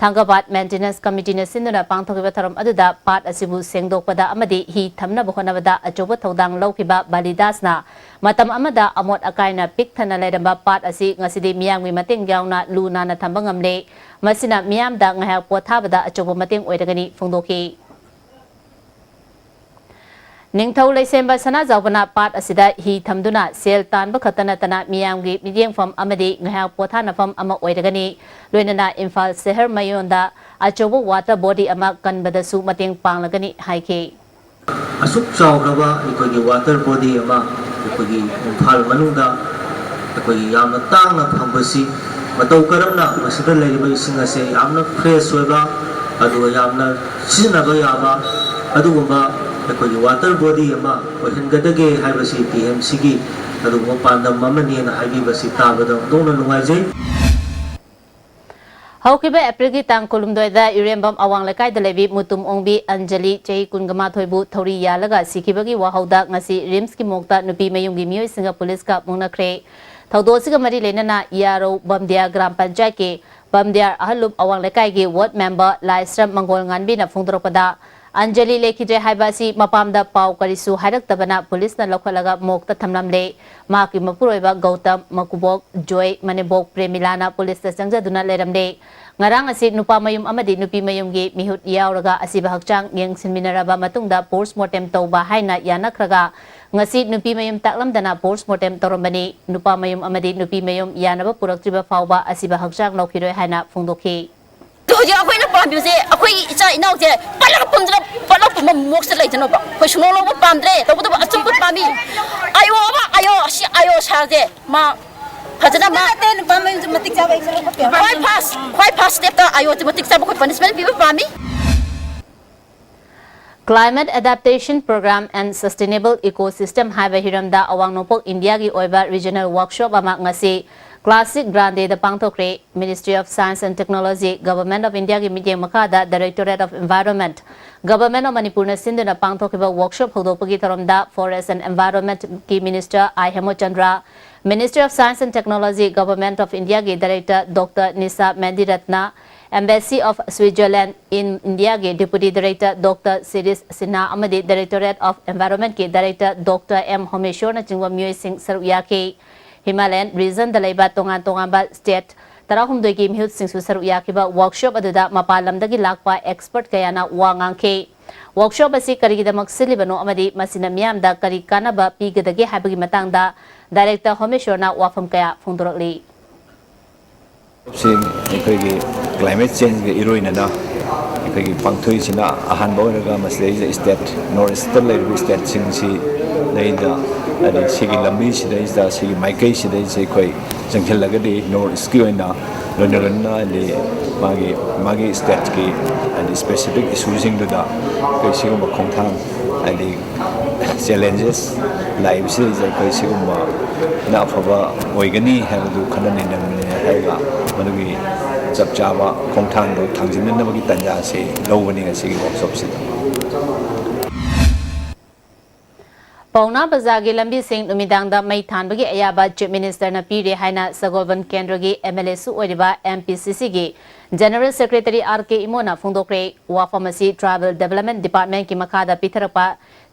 ꯊꯥꯡꯒꯄꯥꯠ ꯃꯦꯟꯇꯦꯅꯦꯟꯁ ꯀꯃꯤꯇꯤꯅ ꯁꯤꯟꯗꯨꯅ ꯄꯥꯡꯊꯣꯛꯈꯤꯕ ꯊꯧꯔꯝ ꯑꯗꯨꯗ ꯄꯥꯠ ꯑꯁꯤꯕꯨ ꯁꯦꯡꯗꯣꯛꯄꯗ ꯑꯃꯗꯤ ꯍꯤ ꯊꯝꯅꯕ ꯍꯣꯠꯅꯕꯗ ꯑꯆꯧꯕ ꯊꯧꯗꯥꯡ ꯂꯧꯈꯤꯕ ꯕꯥꯂꯤꯗꯥꯁꯅ ꯃꯇꯝ ꯑꯃꯗ ꯑꯃꯣꯠ ꯑꯀꯥꯏꯅ ꯄꯤꯛ ꯊꯟꯅ ꯂꯩꯔꯝꯕ ꯄꯥꯠ ꯑꯁꯤ ꯉꯁꯤꯗꯤ ꯃꯤꯌꯥꯝꯒꯤ ꯃꯇꯦꯡ ꯌꯥꯎꯅ ꯂꯨ ꯅꯥꯟꯅ ꯊꯝꯕ ꯉꯝꯂꯦ꯫ ꯃꯁꯤꯅ ꯃꯤꯌꯥꯝꯗ ꯉꯥꯏꯍꯥꯛ ꯄꯣꯊꯥꯕꯗ ꯑꯆꯧꯕ ꯃꯇꯦꯡ ꯑꯣꯏꯔꯒꯅꯤ ꯐꯣꯡꯗꯣꯛꯈꯤ꯫ ꯅꯤꯡꯊꯧ ꯂꯩꯁꯦꯝꯕ ꯁꯅꯥꯖꯥꯎꯕꯅ ꯄꯥꯠ ꯑꯁꯤꯗ ꯍꯤ ꯊꯝꯗꯨꯅ ꯁꯦꯜ ꯇꯥꯟꯕ ꯈꯛꯇ ꯅꯠꯇꯅ ꯃꯤꯌꯥꯝꯒꯤ ꯃꯤꯠꯌꯦꯡꯐꯝ ꯑꯃꯗꯤ ꯉꯥꯏꯍꯥꯛ ꯄꯣꯊꯥꯅꯐꯝ ꯑꯃ ꯑꯣꯏꯔꯒꯅꯤ꯫ ꯂꯣꯏꯅꯅ ꯏꯝꯐꯥꯜ ꯁꯍꯔ ꯃꯌꯣꯟꯗ ꯑꯆꯧꯕ ꯋꯥꯇꯔ ꯕꯣꯗꯤ ꯑꯃ ꯀꯟꯕꯗꯁꯨ ꯃꯇꯦꯡ ꯄꯥꯡꯂꯒꯅꯤ ꯍꯥꯏꯈꯤ꯫ ꯑꯁꯨꯛ ꯆꯥꯎꯈ꯭ꯔꯕ ꯑꯩꯈꯣꯏꯒꯤ ꯋꯥꯇꯔ ꯕꯣꯗꯤ ꯑꯃ ꯑꯩꯈꯣꯏꯒꯤ ꯏꯝꯐꯥꯜ ꯃꯅꯨꯡꯗ ꯑꯩꯈꯣꯏꯒꯤ ꯌꯥꯝꯅ ꯇꯥꯡꯅ ꯐꯪꯕꯁꯤ ꯃꯇꯧ ꯀꯔꯝꯅ ꯃꯁꯤꯗ ꯂꯩꯔꯤꯕ ꯏꯁꯤꯡ ꯑꯁꯦ ꯌꯥꯝꯅ ꯐ꯭ꯔꯦꯁ ꯑꯣꯏꯕ ꯑꯗꯨꯒ ꯌꯥꯝꯅ ꯁꯤꯖꯤꯟꯅꯕ ꯌꯥꯕ ꯑꯗꯨꯒꯨꯝꯕ ꯑꯩꯈꯣꯏꯒꯤ ꯋꯥꯇꯔ ꯕꯣꯗꯤ ꯑꯃ ꯑꯣꯏꯍꯟꯒꯗꯒꯦ ꯍꯥꯏꯕꯁꯤ ꯇꯤ ꯑꯦꯝ ꯁꯤꯒꯤ ꯑꯗꯨꯒꯨꯝꯕ ꯄꯥꯟꯗꯝ ꯑꯃꯅꯤꯅ ꯍꯥꯏꯕꯤꯕꯁꯤ ꯇꯥꯕꯗ ꯑꯣꯟꯊꯣꯛꯅ ꯅꯨꯡꯉꯥꯏꯖꯩ꯫ ꯍꯧꯈꯤꯕ ꯑꯦꯄ꯭ꯔꯤꯜꯒꯤ ꯇꯥꯡ ꯀꯨꯟꯍꯨꯝꯗꯣꯏꯗ ꯏꯔꯦꯝꯕꯝ ꯑꯋꯥꯡ ꯂꯩꯀꯥꯏꯗ ꯂꯩꯕꯤ ꯃꯨꯇꯨꯝ ꯑꯣꯡꯕꯤ ꯑꯟꯖꯂꯤ, ꯆꯍꯤ ꯀꯨꯟꯃꯥꯊꯣꯏꯕꯨ ꯊꯧꯔꯤ ꯌꯥꯜꯂꯒ ꯁꯤꯈꯤꯕꯒꯤ ꯋꯥꯍꯧꯗ ꯉꯁꯤ ꯔꯤꯝꯁꯀꯤ ꯃꯣꯔꯒꯇ ꯅꯨꯄꯤ ꯃꯌꯨꯝꯒꯤ ꯃꯤꯑꯣꯏꯁꯤꯡꯒ ꯄꯨꯂꯤꯁꯀ ꯃꯨꯛꯅꯈ꯭ꯔꯦ꯫ ꯊꯧꯗꯣꯛ ꯑꯁꯤꯒ ꯃꯔꯤ ꯂꯩꯅꯅ ꯌꯥꯔꯧ ꯕꯝꯗꯤꯌꯥ ꯒ꯭ꯔꯥꯝ ꯄꯟꯆꯥꯌꯠꯀꯤ ꯕꯝꯗꯤꯌꯥꯔ ꯑꯍꯜꯂꯨꯞ ꯑꯋꯥꯡ ꯂꯩꯀꯥꯏꯒꯤ ꯋꯥꯔꯗ ꯃꯦꯝꯕꯔ ꯂꯥꯏꯁ꯭ꯔꯝ ꯃꯪꯒꯣꯜ ꯉꯥꯟꯕꯤꯅ ꯐꯣꯡꯗꯣꯔꯛꯄꯗ, ꯑꯟꯖꯂꯤ ꯂꯩꯈꯤꯗ꯭ꯔꯦ ꯍꯥꯏꯕ ꯑꯁꯤ ꯃꯄꯥꯝꯗ ꯄꯥꯎ ꯀꯔꯤꯁꯨ ꯍꯥꯏꯔꯛꯇꯕꯅ ꯄꯨꯂꯤꯁꯅ ꯂꯧꯈꯠꯂꯒ ꯃꯣꯔꯒꯇ ꯊꯝꯂꯝꯂꯦ꯫ ꯃꯍꯥꯛꯀꯤ ꯃꯄꯨꯔꯣꯏꯕ ꯒꯧꯇꯝ, ꯃꯀꯨꯕꯣꯛ ꯖꯣꯏ, ꯃꯅꯦꯝꯕꯣꯛ ꯄ꯭ꯔꯦꯃꯤꯂꯥꯅ ꯄꯨꯂꯤꯁꯇ ꯆꯪꯖꯗꯨꯅ ꯂꯩꯔꯝꯂꯦ꯫ ꯉꯔꯥꯡ ꯑꯁꯤ ꯅꯨꯄꯥ ꯃꯌꯨꯝ ꯑꯃꯗꯤ ꯅꯨꯄꯤ ꯃꯌꯨꯝꯒꯤ ꯃꯤꯍꯨꯠ ꯌꯥꯎꯔꯒ ꯑꯁꯤꯕ ꯍꯛꯆꯥꯡ ꯌꯦꯡꯁꯤꯟꯃꯤꯟꯅꯔꯕ ꯃꯇꯨꯡꯗ ꯄꯣꯁ꯭ꯠꯃꯣꯔꯇꯦꯝ ꯇꯧꯕ ꯍꯥꯏꯅ ꯌꯥꯅꯈ꯭ꯔꯒ ꯉꯁꯤ ꯅꯨꯄꯤ ꯃꯌꯨꯝ ꯇꯥꯛꯂꯝꯗꯅ post mortem ꯇꯧꯔꯝꯕꯅꯤ꯫ ꯅꯨꯄꯥ ꯃꯌꯨꯝ ꯑꯃꯗꯤ ꯅꯨꯄꯤ ꯃꯌꯨꯝ ꯌꯥꯅꯕ ꯄꯨꯔꯛꯇ꯭ꯔꯤꯕ ꯐꯥꯎꯕ ꯑꯁꯤꯕ ꯍꯛꯆꯥꯡ ꯂꯧꯈꯤꯔꯣꯏ ꯍꯥꯏꯅ ꯐꯣꯡꯗꯣꯛꯈꯤ꯫ ꯑꯗꯨ ꯍꯧꯖꯤꯛ ꯑꯩꯈꯣꯏꯅ ꯄꯥꯝꯃꯤꯕꯁꯦ, ꯑꯩꯈꯣꯏ ꯏꯆꯥ ꯏꯅꯥꯎꯁꯦ ꯄꯠꯂꯒ ꯄꯨꯝꯗꯅ, ꯄꯠꯂꯒ ꯄꯨꯝꯕ ꯃꯣꯛꯁꯇ ꯂꯩꯗꯅꯕ꯫ ꯑꯩꯈꯣꯏ ꯁꯨꯡꯂꯧ ꯂꯧꯕ ꯄꯥꯝꯗ꯭ꯔꯦ꯫ ꯇꯧꯕꯇꯕꯨ ꯑꯆꯨꯝꯕ ꯄꯥꯝꯃꯤ꯫ ꯑꯥꯏ ꯑꯣ ꯑꯃ, ꯑꯥꯏ ꯑꯣ, ꯑꯁꯤ ꯑꯥꯏ ꯑꯣ ꯁꯥꯔꯁꯦ ꯃꯥ ꯐꯖꯅ ꯃꯥ ꯅꯠꯇꯦ, ꯅꯨꯄꯥ ꯃꯌꯨꯝꯁꯦ ꯃꯇꯤꯛ ꯆꯥꯕ ꯑꯩꯈꯣꯏ ꯈ꯭ꯋꯥꯏ first, ꯈ꯭ꯋꯥꯏ first stepꯇ ꯑꯥꯏ ꯑꯣꯁꯦ ꯃꯇꯤꯛ ꯆꯥꯕ ꯑꯩꯈꯣꯏ punishment ꯄꯤꯕ ꯄꯥꯝꯃꯤ꯫ Climate Adaptation Program and Sustainable Ecosystem ꯍꯥꯏꯕ ꯍꯤꯔꯝꯗ ꯑꯋꯥꯡ ꯅꯣꯡꯄꯣꯛ ꯏꯟꯗꯤꯌꯥꯒꯤ ꯑꯣꯏꯕ regional workshop ꯑꯃ ꯉꯁꯤ Classic Grandeꯗ ꯄꯥꯡꯊꯣꯛꯈ꯭ꯔꯦ꯫ Ministry of Science and Technology, Government of Indiaꯒꯤ ꯃꯤꯠꯌꯦꯡ ꯃꯈꯥꯗ Directorate of Environment, Government of Manipurꯅ ꯁꯤꯟꯗꯨꯅ ꯄꯥꯡꯊꯣꯛꯈꯤꯕ workshop ꯍꯧꯗꯣꯛꯄꯒꯤ ꯊꯧꯔꯝꯗ Forest and Environmentꯀꯤ Minister I ꯍꯦꯃꯆꯟꯗ꯭ꯔ, Ministry of Science and Technology, Government of Indiaꯒꯤ Director Doctor Nisha ꯃꯦꯟꯗꯤꯔꯠꯅ, Embassy of Switzerland in Indiaꯒꯤ Deputy Director Doctor Shirish Sinha ꯑꯃꯗꯤ Directorate of Environmentꯀꯤ Director Doctor ꯑꯦꯝ ꯍꯣꯃꯦꯁꯣꯔꯅꯆꯤꯡꯕ ꯃꯤꯑꯣꯏꯁꯤꯡ ꯁꯔꯨꯛ ꯌꯥꯈꯤ꯫ ꯍꯤꯃꯥꯂꯌꯟ regionꯗ ꯂꯩꯕ ꯇꯣꯉꯥꯟ ꯇꯣꯉꯥꯟꯕ state ꯇꯔꯥꯍꯨꯝꯗꯣꯏꯒꯤ ꯃꯤꯍꯨꯠꯁꯤꯡꯁꯨ ꯁꯔꯨꯛ ꯌꯥꯈꯤꯕ workshop ꯑꯗꯨꯗ ꯃꯄꯥꯟ ꯂꯝꯗꯒꯤ ꯂꯥꯛꯄ expert ꯀꯌꯥꯅ ꯋꯥ ꯉꯥꯡꯈꯤ꯫ Workshop ꯑꯁꯤ ꯀꯔꯤꯒꯤꯗꯃꯛ ꯁꯤꯜꯂꯤꯕꯅꯣ ꯑꯃꯗꯤ ꯃꯁꯤꯅ ꯃꯤꯌꯥꯝꯗ ꯀꯔꯤ ꯀꯥꯟꯅꯕ ꯄꯤꯒꯗꯒꯦ ꯍꯥꯏꯕꯒꯤ ꯃꯇꯥꯡꯗ Director ꯍꯣꯃꯦꯁꯣꯔꯅ ꯋꯥꯐꯝ ꯀꯌꯥ ꯐꯣꯡꯗꯣꯔꯛꯂꯤ꯫ ꯁꯤ ꯑꯩꯈꯣꯏꯒꯤ climate changeꯒ ꯏꯔꯣꯏꯅꯅ ꯑꯩꯈꯣꯏꯒꯤ ꯄꯥꯡꯊꯣꯛꯏꯁꯤꯅ ꯑꯍꯥꯟꯕ ꯑꯣꯏꯔꯒ ꯃꯁꯤꯗꯩꯁꯤꯗ state, North Eastꯇ ꯂꯩꯔꯤꯕ stateꯁꯤꯡꯁꯤ ꯂꯩꯗ, ꯍꯥꯏꯗꯤ ꯁꯤꯒꯤ ꯂꯝꯕꯤꯁꯤꯗꯩꯁꯤꯗ, ꯁꯤꯒꯤ ꯃꯥꯏꯀꯩꯁꯤꯗꯩꯁꯤ ꯑꯩꯈꯣꯏ ꯆꯪꯁꯤꯜꯂꯒꯗꯤ North Eastꯀꯤ ꯑꯣꯏꯅ ꯂꯣꯏꯅ ꯂꯣꯏꯅꯅ ꯍꯥꯏꯗꯤ ꯃꯥꯒꯤ, ꯃꯥꯒꯤ stateꯀꯤ ꯍꯥꯏꯗꯤ specific issueꯁꯤꯡꯗꯨꯗ ꯑꯩꯈꯣꯏ ꯁꯤꯒꯨꯝꯕ ꯈꯣꯡꯊꯥꯡ ꯍꯥꯏꯗꯤ challenges ꯂꯥꯛꯏꯕꯁꯤꯗꯩꯁꯤꯗ ꯑꯩꯈꯣꯏ ꯁꯤꯒꯨꯝꯕꯅ ꯑꯐꯕ ꯑꯣꯏꯒꯅꯤ ꯍꯥꯏꯕꯗꯨ ꯈꯟꯅ ꯅꯩꯅꯕꯅꯤ ꯍꯥꯏꯔꯒ ꯃꯗꯨꯒꯤ ꯆꯞ ꯆꯥꯕ ꯈꯣꯡꯊꯥꯡꯗꯨ ꯊꯥꯡꯖꯤꯟꯅꯅꯕꯒꯤ ꯇꯥꯟꯖꯥ ꯑꯁꯤ ꯂꯧꯕꯅꯤ ꯉꯁꯤꯒꯤ workshopꯁꯤꯗ꯫ ꯄꯥꯎꯅꯥ ꯕꯖꯥꯔꯒꯤ ꯂꯝꯕꯤꯁꯤꯡ ꯅꯨꯃꯤꯗꯥꯡꯗ ꯃꯩ ꯊꯥꯟꯕꯒꯤ ꯑꯌꯥꯕ Chief Ministerꯅ ꯄꯤꯔꯦ ꯍꯥꯏꯅ ꯁꯒꯣꯜꯕꯟ ꯀꯦꯟꯗ꯭ꯔꯒꯤ MLAꯁꯨ ꯑꯣꯏꯔꯤꯕ MPCCꯒꯤ General Secretary R K ꯏꯃꯣꯅ ꯐꯣꯡꯗꯣꯛꯈ꯭ꯔꯦ꯫ ꯋꯥꯐꯝ ꯑꯁꯤ Tribal Development Departmentꯀꯤ ꯃꯈꯥꯗ ꯄꯤꯊꯔꯛꯄ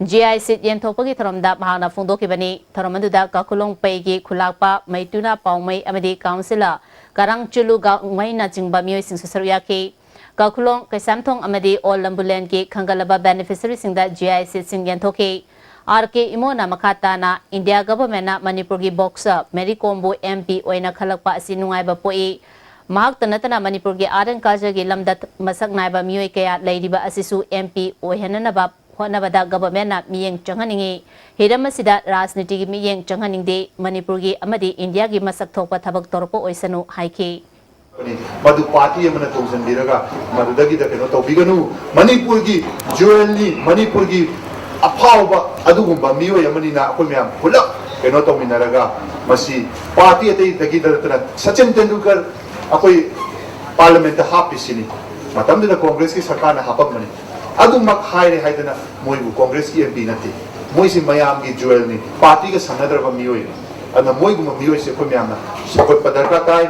GI seat ꯌꯦꯟꯊꯣꯛꯄꯒꯤ ꯊꯧꯔꯝꯗ ꯃꯍꯥꯛꯅ ꯐꯣꯡꯗꯣꯛꯈꯤꯕꯅꯤ꯫ ꯊꯧꯔꯝ ꯑꯗꯨꯗ ꯀꯥꯈꯨꯂꯣꯡ ꯄꯩꯒꯤ ꯈꯨꯂꯥꯛꯄ ꯃꯩꯇꯨꯅ ꯄꯥꯎꯃꯩ ꯑꯃꯗꯤ councillor ꯀꯔꯥꯡ ꯆꯨꯂꯨ ꯒꯥꯡꯃꯩꯅꯆꯤꯡꯕ ꯃꯤꯑꯣꯏꯁꯤꯡꯁꯨ ꯁꯔꯨꯛ ꯌꯥꯈꯤ꯫ ꯀꯥꯈꯨꯂꯣꯡ, ꯀꯩꯁꯥꯝꯊꯣꯡ ꯑꯃꯗꯤ ꯑꯣꯜ ꯂꯝꯕꯨꯂꯦꯟꯒꯤ ꯈꯟꯒꯠꯂꯕ beneficiaryꯁꯤꯡꯗ GI seatꯁꯤꯡ ꯌꯦꯟꯊꯣꯛꯈꯤ꯫ ꯑꯥꯔ ꯀꯦ ꯏꯃꯣꯅ ꯃꯈꯥ ꯇꯥꯅ, ꯏꯟꯗꯤꯌꯥ ꯒꯚꯔꯟꯃꯦꯟꯠꯅ ꯃꯅꯤꯄꯨꯔꯒꯤ ꯕꯣꯛꯁꯔ ꯃꯦꯔꯤ ꯀꯣꯝꯕꯨ ꯑꯦꯝ ꯄꯤ ꯑꯣꯏꯅ ꯈꯜꯂꯛꯄ ꯑꯁꯤ ꯅꯨꯡꯉꯥꯏꯕ ꯄꯣꯛꯏ꯫ ꯃꯍꯥꯛꯇ ꯅꯠꯇꯅ ꯃꯅꯤꯄꯨꯔꯒꯤ ꯑꯥꯔꯠ ꯑꯦꯟ ꯀꯜꯆꯔꯒꯤ ꯂꯝꯗ ꯃꯁꯛ ꯅꯥꯏꯕ ꯃꯤꯑꯣꯏ ꯀꯌꯥ ꯂꯩꯔꯤꯕ ꯑꯁꯤꯁꯨ ꯑꯦꯝ ꯄꯤ ꯑꯣꯏꯍꯟꯅꯅꯕ ꯍꯣꯠꯅꯕꯗ ꯒꯚꯔꯟꯃꯦꯟꯠꯅ ꯃꯤꯠꯌꯦꯡ ꯆꯪꯍꯟꯅꯤꯡꯏ꯫ ꯍꯤꯔꯝ ꯑꯁꯤꯗ ꯔꯥꯖꯅꯤꯇꯤꯒꯤ ꯃꯤꯠꯌꯦꯡ ꯆꯪꯍꯟꯅꯤꯡꯗꯦ꯫ ꯃꯅꯤꯄꯨꯔꯒꯤ ꯑꯃꯗꯤ ꯏꯟꯗꯤꯌꯥꯒꯤ ꯃꯁꯛ ꯊꯣꯛꯄ ꯊꯕꯛ ꯇꯧꯔꯛꯄ ꯑꯣꯏꯁꯅꯨ ꯍꯥꯏꯈꯤ꯫ ꯃꯗꯨ ꯄꯥꯔꯇꯤ ꯑꯃꯅ ꯇꯣꯡꯁꯤꯟꯕꯤꯔꯒ ꯃꯗꯨꯗꯒꯤꯗ ꯀꯩꯅꯣ ꯇꯧꯕꯤꯒꯅꯨ꯫ ꯃꯅꯤꯄꯨꯔꯒꯤ ꯖꯨꯋꯦꯜꯅꯤ, ꯃꯅꯤꯄꯨꯔꯒꯤ ꯑꯐꯥꯎꯕ ꯑꯗꯨꯒꯨꯝꯕ ꯃꯤꯑꯣꯏ ꯑꯃꯅꯤꯅ ꯑꯩꯈꯣꯏ ꯃꯌꯥꯝ ꯄꯨꯂꯞ ꯀꯩꯅꯣ ꯇꯧꯃꯤꯟꯅꯔꯒ ꯃꯁꯤ ꯄꯥꯔꯇꯤ ꯑꯇꯩꯗꯒꯤ ꯅꯠꯇꯅ ꯁꯆꯤꯟ ꯇꯦꯟꯗꯨꯜꯀꯔ ꯑꯩꯈꯣꯏ ꯄꯥꯔꯂꯤꯌꯥꯃꯦꯟꯠꯇ ꯍꯥꯞꯄꯤꯁꯤꯅꯤ꯫ ꯃꯇꯝꯗꯨꯗ ꯀꯣꯡꯒ꯭ꯔꯦꯁꯀꯤ ꯁꯔꯀꯥꯔꯅ ꯍꯥꯞꯄꯝꯕꯅꯤ꯫ ꯑꯗꯨꯃꯛ ꯍꯥꯏꯔꯦ ꯍꯥꯏꯗꯅ ꯃꯣꯏꯕꯨ ꯀꯣꯡꯒ꯭ꯔꯦꯁꯀꯤ ꯑꯦꯝ ꯄꯤ ꯅꯠꯇꯦ꯫ ꯃꯣꯏꯁꯤ ꯃꯌꯥꯝꯒꯤ ꯖꯨꯋꯦꯜꯅꯤ, ꯄꯥꯔꯇꯤꯒ ꯁꯪꯅꯗ꯭ꯔꯕ ꯃꯤꯑꯣꯏꯅꯤ꯫ ꯑꯗꯨꯅ ꯃꯣꯏꯒꯨꯝꯕ ꯃꯤꯑꯣꯏꯁꯦ ꯑꯩꯈꯣꯏ ꯃꯌꯥꯝꯅ ꯁꯧꯒꯠꯄ ꯗꯔꯀꯥꯔ ꯇꯥꯏ꯫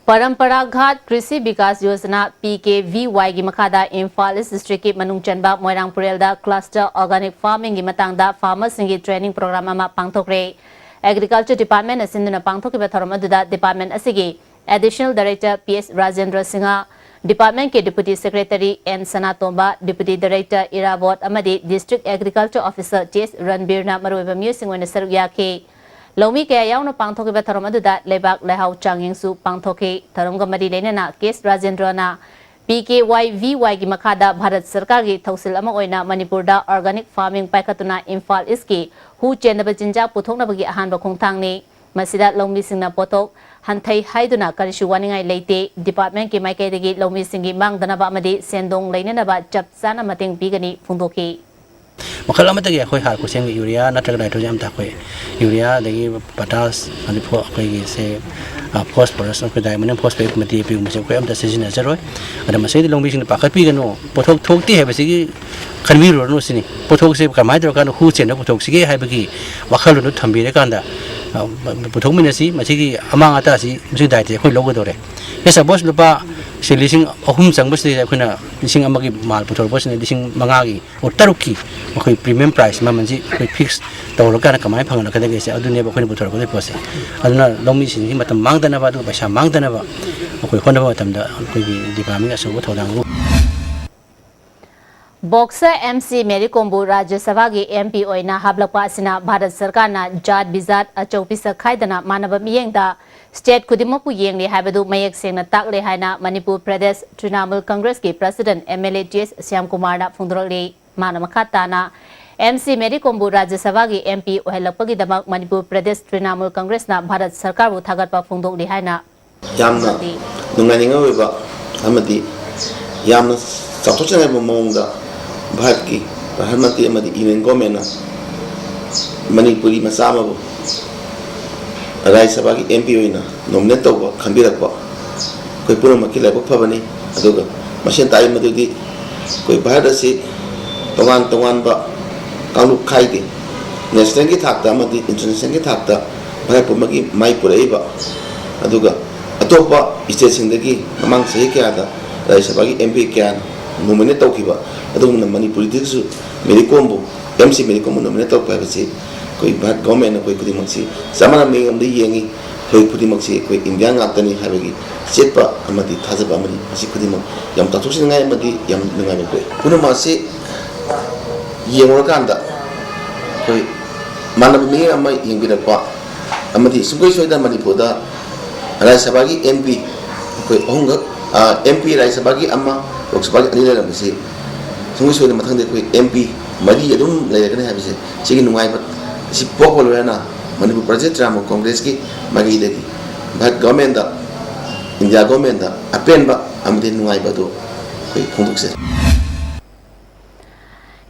Paramparagat Krishi Vikas Yojana, P K V ꯋꯥꯏꯒꯤ ꯃꯈꯥꯗ ꯏꯝꯐꯥꯜ ꯏꯁ ꯗꯤꯁꯇ꯭ꯔꯤꯛꯀꯤ ꯃꯅꯨꯡ ꯆꯟꯕ ꯃꯣꯏꯔꯥꯡ ꯄꯨꯔꯦꯜꯗ ꯀ꯭ꯂꯁꯇꯔ ꯑꯣꯔꯒꯥꯅꯤꯛ ꯐꯥꯔꯃꯤꯡꯒꯤ ꯃꯇꯥꯡꯗ ꯐꯥꯔꯃꯔꯁꯤꯡꯒꯤ ꯇ꯭ꯔꯦꯅꯤꯡ ꯄ꯭ꯔꯣꯒ꯭ꯔꯥꯝ ꯑꯃ ꯄꯥꯡꯊꯣꯛꯈ꯭ꯔꯦ꯫ ꯑꯦꯒ꯭ꯔꯤꯀꯜꯆꯔ ꯗꯤꯄꯥꯔꯠꯃꯦꯟꯅ ꯁꯤꯟꯗꯨꯅ ꯄꯥꯡꯊꯣꯛꯈꯤꯕ ꯊꯧꯔꯝ ꯑꯗꯨꯗ ꯗꯤꯄꯥꯔꯠꯃꯦꯟ ꯑꯁꯤꯒꯤ additional director P S Rajendra Singh, ꯗꯤꯄꯥꯔꯠꯃꯦꯟꯀꯤ deputy secretary N Sanatomba, deputy director Irabot ꯑꯃꯗꯤ district agriculture officer T S ꯔꯟꯕꯤꯔꯅ ꯃꯔꯨꯑꯣꯏꯕ ꯃꯤꯑꯣꯏꯁꯤꯡ ꯑꯣꯏꯅ ꯁꯔꯨꯛ ꯌꯥꯈꯤ꯫ ꯂꯧꯃꯤ ꯀꯌꯥ ꯌꯥꯎꯅ ꯄꯥꯡꯊꯣꯛꯈꯤꯕ ꯊꯧꯔꯝ ꯑꯗꯨꯗ ꯂꯩꯕꯥꯛ ꯂꯩꯍꯥꯎ ꯆꯥꯡꯌꯦꯡꯁꯨ ꯄꯥꯡꯊꯣꯛꯈꯤ꯫ ꯊꯧꯔꯝꯒ ꯃꯔꯤ ꯂꯩꯅꯅ ꯀꯦ ꯑꯦꯁ ꯔꯥꯖꯦꯟꯗ꯭ꯔꯅ ꯄꯤ ꯀꯦ ꯋꯥꯏ ꯚꯤ ꯋꯥꯏꯒꯤ ꯃꯈꯥꯗ ꯚꯥꯔꯠ ꯁꯔꯀꯥꯔꯒꯤ ꯊꯧꯁꯤꯜ ꯑꯃ ꯑꯣꯏꯅ ꯃꯅꯤꯄꯨꯔꯗ ꯑꯣꯔꯒꯥꯅꯤꯛ ꯐꯥꯔꯃꯤꯡ ꯄꯥꯏꯈꯠꯇꯨꯅ ꯏꯝꯐꯥꯜ ꯏꯁꯀꯤ ꯍꯨ ꯆꯦꯟꯗꯕ ꯆꯤꯟꯖꯥꯛ ꯄꯨꯊꯣꯛꯅꯕꯒꯤ ꯑꯍꯥꯟꯕ ꯈꯣꯡꯊꯥꯡꯅꯤ꯫ ꯃꯁꯤꯗ ꯂꯧꯃꯤꯁꯤꯡꯅ ꯄꯣꯠꯊꯣꯛ ꯍꯟꯊꯩ ꯍꯥꯏꯗꯨꯅ ꯀꯔꯤꯁꯨ ꯋꯥꯅꯤꯡꯉꯥꯏ ꯂꯩꯇꯦ꯫ ꯗꯤꯄꯥꯔꯠꯃꯦꯟꯀꯤ ꯃꯥꯏꯀꯩꯗꯒꯤ ꯂꯧꯃꯤꯁꯤꯡꯒꯤ ꯃꯥꯡꯗꯅꯕ ꯑꯃꯗꯤ ꯁꯦꯟꯗꯣꯡ ꯂꯩꯅꯅꯕ ꯆꯞ ꯆꯥꯅ ꯃꯇꯦꯡ ꯄꯤꯒꯅꯤ ꯐꯣꯡꯗꯣꯛꯈꯤ꯫ ꯃꯈꯜ ꯑꯃꯠꯇꯒꯤ ꯑꯩꯈꯣꯏ ꯍꯥꯔ ꯈꯨꯠꯁꯦꯝꯒꯤ ꯌꯨꯔꯤꯌꯥ ꯅꯠꯇ꯭ꯔꯒ ꯅꯥꯏꯇ꯭ꯔꯣꯖꯦꯟ ꯑꯃ ꯊꯥꯛꯄ ꯌꯨꯔꯤꯌꯥ ꯑꯗꯒꯤ ꯄꯣꯇꯥꯁ ꯑꯗꯩ ꯐꯣ- ꯑꯩꯈꯣꯏꯒꯤ ꯁꯦ ꯐꯣꯁꯐꯣꯔꯁ ꯑꯩꯈꯣꯏ ꯗꯥꯏꯃꯣꯅꯤꯌꯝ ꯐꯣꯁꯐꯦꯠꯀꯨꯝꯕ ꯗꯤ ꯑꯦ ꯄꯤꯒꯨꯝꯕꯁꯦ ꯑꯩꯈꯣꯏ ꯑꯝꯇ ꯁꯤꯖꯤꯟꯅꯖꯔꯣꯏ꯫ ꯑꯗ ꯃꯁꯤꯗꯤ ꯂꯧꯃꯤꯁꯤꯡꯅ ꯄꯥꯈꯠꯄꯤꯒꯅꯨ꯫ ꯄꯣꯠꯊꯣꯛ ꯊꯣꯛꯇꯦ ꯍꯥꯏꯕꯁꯤꯒꯤ ꯈꯟꯕꯤꯔꯨꯔꯅꯨ ꯁꯤꯅꯤ꯫ ꯄꯣꯠꯊꯣꯛꯁꯦ ꯀꯃꯥꯏꯅ ꯇꯧꯔꯀꯥꯟꯗ ꯍꯨ ꯆꯦꯟꯅ ꯄꯨꯊꯣꯛꯁꯤꯒꯦ ꯍꯥꯏꯕꯒꯤ ꯋꯥꯈꯜꯂꯣꯟꯗꯨ ꯊꯝꯕꯤꯔꯀꯥꯟꯗ ꯄꯨꯊꯣꯛꯃꯤꯟꯅꯁꯤ꯫ ꯃꯁꯤꯒꯤ ꯑꯃꯥꯡ ꯑꯇꯥꯁꯤ ꯃꯁꯤꯒꯤ ꯗꯥꯏꯇꯁꯤ ꯑꯩꯈꯣꯏ ꯂꯧꯒꯗꯧꯔꯦ꯫ ꯁꯦ ꯁꯄꯣꯁ ꯂꯨꯄꯥ ꯁꯦ ꯂꯤꯁꯤꯡ ꯑꯍꯨꯝ ꯆꯪꯕꯁꯤꯗꯩꯗ ꯑꯩꯈꯣꯏꯅ ꯂꯤꯁꯤꯡ ꯑꯃꯒꯤ ꯃꯥꯜ ꯄꯨꯊꯣꯔꯛꯄꯁꯤꯅ ꯂꯤꯁꯤꯡ ꯃꯉꯥꯒꯤ ꯑꯣ ꯇꯔꯨꯛꯀꯤ ꯑꯩꯈꯣꯏ ꯄ꯭ꯔꯤꯃꯤꯌꯝ ꯄ꯭ꯔꯥꯏꯁ ꯃꯃꯜꯁꯤ ꯑꯩꯈꯣꯏ ꯐꯤꯛꯁ ꯇꯧꯔꯀꯥꯟꯗ ꯀꯃꯥꯏꯅ ꯐꯪꯍꯜꯂꯛꯀꯗꯒꯦꯁꯦ ꯑꯗꯨꯅꯦꯕ ꯑꯩꯈꯣꯏꯅ ꯄꯨꯊꯣꯔꯛꯀꯗꯣꯏ ꯄꯣꯠꯁꯦ꯫ ꯑꯗꯨꯅ ꯂꯧꯃꯤꯁꯤꯡꯁꯤ ꯃꯇꯝ ꯃꯥꯡꯗꯅꯕ ꯑꯗꯨꯒ ꯄꯩꯁꯥ ꯃꯥꯡꯗꯅꯕ ꯑꯩꯈꯣꯏ ꯍꯣꯠꯅꯕ ꯃꯇꯝꯗ ꯑꯩꯈꯣꯏꯒꯤ ꯗꯤꯄꯥꯔꯠꯃꯦꯟꯒꯤ ꯑꯆꯧꯕ ꯊꯧꯗꯥꯡ ꯂꯧ꯫ ꯕꯣꯛꯁꯔ ꯑꯦꯝ ꯁꯤ ꯃꯦꯔꯤ ꯀꯣꯝꯕꯨ ꯔꯥꯖ꯭ꯌ ꯁꯚꯥꯒꯤ ꯑꯦꯝ ꯄꯤ ꯑꯣꯏꯅ ꯍꯥꯞꯂꯛꯄ ꯑꯁꯤꯅ ꯚꯥꯔꯠ ꯁꯔꯀꯥꯔꯅ ꯖꯥꯠ ꯕꯤꯖꯥꯠ ꯑꯆꯧ ꯄꯤꯁꯛ ꯈꯥꯏꯗꯅ ꯃꯥꯟꯅꯕ ꯃꯤꯠꯌꯦꯡꯗ ꯁ꯭ꯇꯦꯠ ꯈꯨꯗꯤꯡꯃꯛꯄꯨ ꯌꯦꯡꯂꯤ ꯍꯥꯏꯕꯗꯨ ꯃꯌꯦꯛ ꯁꯦꯡꯅ ꯇꯥꯛꯂꯦ ꯍꯥꯏꯅ ꯃꯅꯤꯄꯨꯔ ꯄ꯭ꯔꯗꯦꯁ ꯇ꯭ꯔꯤꯅꯥꯃꯨꯜ ꯀꯪꯒ꯭ꯔꯦꯁꯀꯤ president M L A T S ꯁ꯭ꯌꯥꯝꯀꯨꯃꯥꯔꯅ ꯐꯣꯡꯗꯣꯔꯛꯂꯤ꯫ ꯃꯥꯅ ꯃꯈꯥ ꯇꯥꯅ ꯑꯦꯝ ꯁꯤ ꯃꯦꯔꯤ ꯀꯣꯝꯕꯨ ꯔꯥꯖ꯭ꯌ ꯁꯚꯥꯒꯤ ꯑꯦꯝ ꯄꯤ ꯑꯣꯏꯍꯜꯂꯛꯄꯒꯤꯗꯃꯛ ꯃꯅꯤꯄꯨꯔ ꯄ꯭ꯔꯗꯦꯁ ꯇ꯭ꯔꯤꯅꯥꯃꯨꯜ ꯀꯪꯒ꯭ꯔꯦꯁꯅ ꯚꯥꯔꯠ ꯁꯔꯀꯥꯔꯕꯨ ꯊꯥꯒꯠꯄ ꯐꯣꯡꯗꯣꯛꯂꯤ ꯍꯥꯏꯅ ꯌꯥꯝꯅ ꯑꯃꯗꯤ ꯅꯨꯡꯉꯥꯏꯅꯤꯡꯉꯥꯏ ꯑꯣꯏꯕ ꯑꯃꯗꯤ ꯌꯥꯝꯅ ꯆꯥꯎꯊꯣꯛꯆꯅꯤꯡꯉꯥꯏ ꯑꯣꯏꯕ ꯃꯑꯣꯡꯗ ꯚꯥꯔꯠꯀꯤ ꯄ꯭ꯔꯙꯥꯟ ꯃꯟꯇ꯭ꯔꯤ ꯑꯃꯗꯤ ꯌꯨꯅꯤꯌꯟ ꯒꯣꯔꯃꯦꯟꯅ ꯃꯅꯤꯄꯨꯔꯤ ꯃꯆꯥ ꯑꯃꯕꯨ ꯔꯥꯖ꯭ꯌ ꯁꯚꯥꯒꯤ ꯑꯦꯝ ꯄꯤ ꯑꯣꯏꯅ ꯅꯣꯃꯤꯅꯦꯠ ꯇꯧꯕ ꯈꯟꯕꯤꯔꯛꯄ ꯑꯩꯈꯣꯏ ꯄꯨꯝꯅꯃꯛꯀꯤ ꯂꯥꯏꯕꯛ ꯐꯕꯅꯤ꯫ ꯑꯗꯨꯒ ꯃꯁꯦꯟ ꯇꯥꯛꯏ ꯃꯗꯨꯗꯤ ꯑꯩꯈꯣꯏ ꯚꯥꯔꯠ ꯑꯁꯤ ꯇꯣꯉꯥꯟ ꯇꯣꯉꯥꯟꯕ ꯀꯥꯡꯂꯨꯞ ꯈꯥꯏꯗꯦ, ꯅꯦꯁꯅꯦꯜꯒꯤ ꯊꯥꯛꯇ ꯑꯃꯗꯤ ꯏꯟꯇꯔꯅꯦꯁꯅꯦꯜꯒꯤ ꯊꯥꯛꯇ ꯚꯥꯔꯠ ꯄꯨꯝꯕꯒꯤ ꯃꯥꯏ ꯄꯨꯔꯛꯏꯕ, ꯑꯗꯨꯒ ꯑꯇꯣꯞꯄ ꯁ꯭ꯇꯦꯠꯁꯤꯡꯗꯒꯤ ꯃꯃꯥꯡ ꯆꯍꯤ ꯀꯌꯥꯗ ꯔꯥꯖ꯭ꯌ ꯁꯚꯥꯒꯤ ꯑꯦꯝ ꯄꯤ ꯀꯌꯥ ꯅꯣꯃꯤꯅꯦꯠ ꯇꯧꯈꯤꯕ, ꯑꯗꯨꯒꯨꯝꯅ ꯃꯅꯤꯄꯨꯔꯗꯁꯨ Mary ꯀꯣꯝꯕꯨ, M C Mary ꯀꯣꯝꯕꯨ nominate ꯇꯧꯔꯛꯄ ꯍꯥꯏꯕꯁꯤ ꯑꯩꯈꯣꯏ ꯚꯥꯔꯠ ꯒꯣꯔꯃꯦꯟꯅ ꯑꯩꯈꯣꯏ ꯈꯨꯗꯤꯡꯃꯛꯁꯤ ꯆꯞ ꯃꯥꯟꯅꯕ ꯃꯤꯠꯌꯦꯡ ꯑꯃꯗ ꯌꯦꯡꯉꯤ꯫ ꯑꯩꯈꯣꯏ ꯈꯨꯗꯤꯡꯃꯛꯁꯤ ꯑꯩꯈꯣꯏ ꯏꯟꯗꯤꯌꯥ ꯉꯥꯛꯇꯅꯤ ꯍꯥꯏꯕꯒꯤ ꯆꯦꯠꯄ ꯑꯃꯗꯤ ꯊꯥꯖꯕ ꯑꯃꯅꯤ꯫ ꯃꯁꯤ ꯈꯨꯗꯤꯡꯃꯛ ꯌꯥꯝ ꯆꯥꯎꯊꯣꯛꯆꯅꯤꯡꯉꯥꯏ ꯑꯃꯗꯤ ꯌꯥꯝ ꯅꯨꯡꯉꯥꯏꯕ ꯄꯣꯛꯏ꯫ ꯄꯨꯝꯅꯃꯛ ꯑꯁꯤ ꯌꯦꯡꯂꯨꯔꯀꯥꯟꯗ ꯑꯩꯈꯣꯏ ꯃꯥꯟꯅꯕ ꯃꯤꯠꯌꯦꯡ ꯑꯃ ꯌꯦꯡꯕꯤꯔꯛꯄ ꯑꯃꯗꯤ ꯁꯨꯡꯁꯣꯏ ꯁꯣꯏꯗꯅ ꯃꯅꯤꯄꯨꯔꯗ ꯔꯥꯖ꯭ꯌ ꯁꯚꯥꯒꯤ ꯑꯦꯝ ꯄꯤ ꯑꯩꯈꯣꯏ ꯑꯍꯨꯝꯈꯛ, ꯑꯦꯝ ꯄꯤ ꯔꯥꯖ꯭ꯌ ꯁꯚꯥꯒꯤ ꯑꯃ, ꯂꯣꯛ ꯁꯚꯥꯒꯤ ꯑꯅꯤ ꯂꯩꯔꯝꯕꯁꯤ ꯁꯨꯡꯁꯣꯏ ꯁꯣꯏꯗꯅ ꯃꯊꯪꯗ ꯑꯩꯈꯣꯏ ꯑꯦꯝ ꯄꯤ ꯃꯔꯤ ꯑꯗꯨꯝ ꯂꯩꯔꯒꯅꯤ ꯍꯥꯏꯕꯁꯦ, ꯁꯤꯒꯤ ꯅꯨꯡꯉꯥꯏꯕ ꯑꯁꯤ ꯄꯣꯛꯄ ꯂꯣꯏꯅꯅ ꯃꯅꯤꯄꯨꯔ ꯄ꯭ꯔꯖꯥ ꯇ꯭ꯔꯤꯅꯥꯃꯨꯜ ꯀꯣꯡꯒ꯭ꯔꯦꯁꯀꯤ ꯃꯥꯏꯀꯩꯗꯒꯤ ꯚꯥꯔꯠ ꯒꯣꯔꯃꯦꯟꯗ, ꯏꯟꯗꯤꯌꯥ ꯒꯣꯔꯃꯦꯟꯗ ꯑꯄꯦꯟꯕ ꯑꯃꯗꯤ ꯅꯨꯡꯉꯥꯏꯕ ꯑꯗꯨ ꯑꯩꯈꯣꯏ ꯐꯣꯡꯗꯣꯛꯆꯔꯤ꯫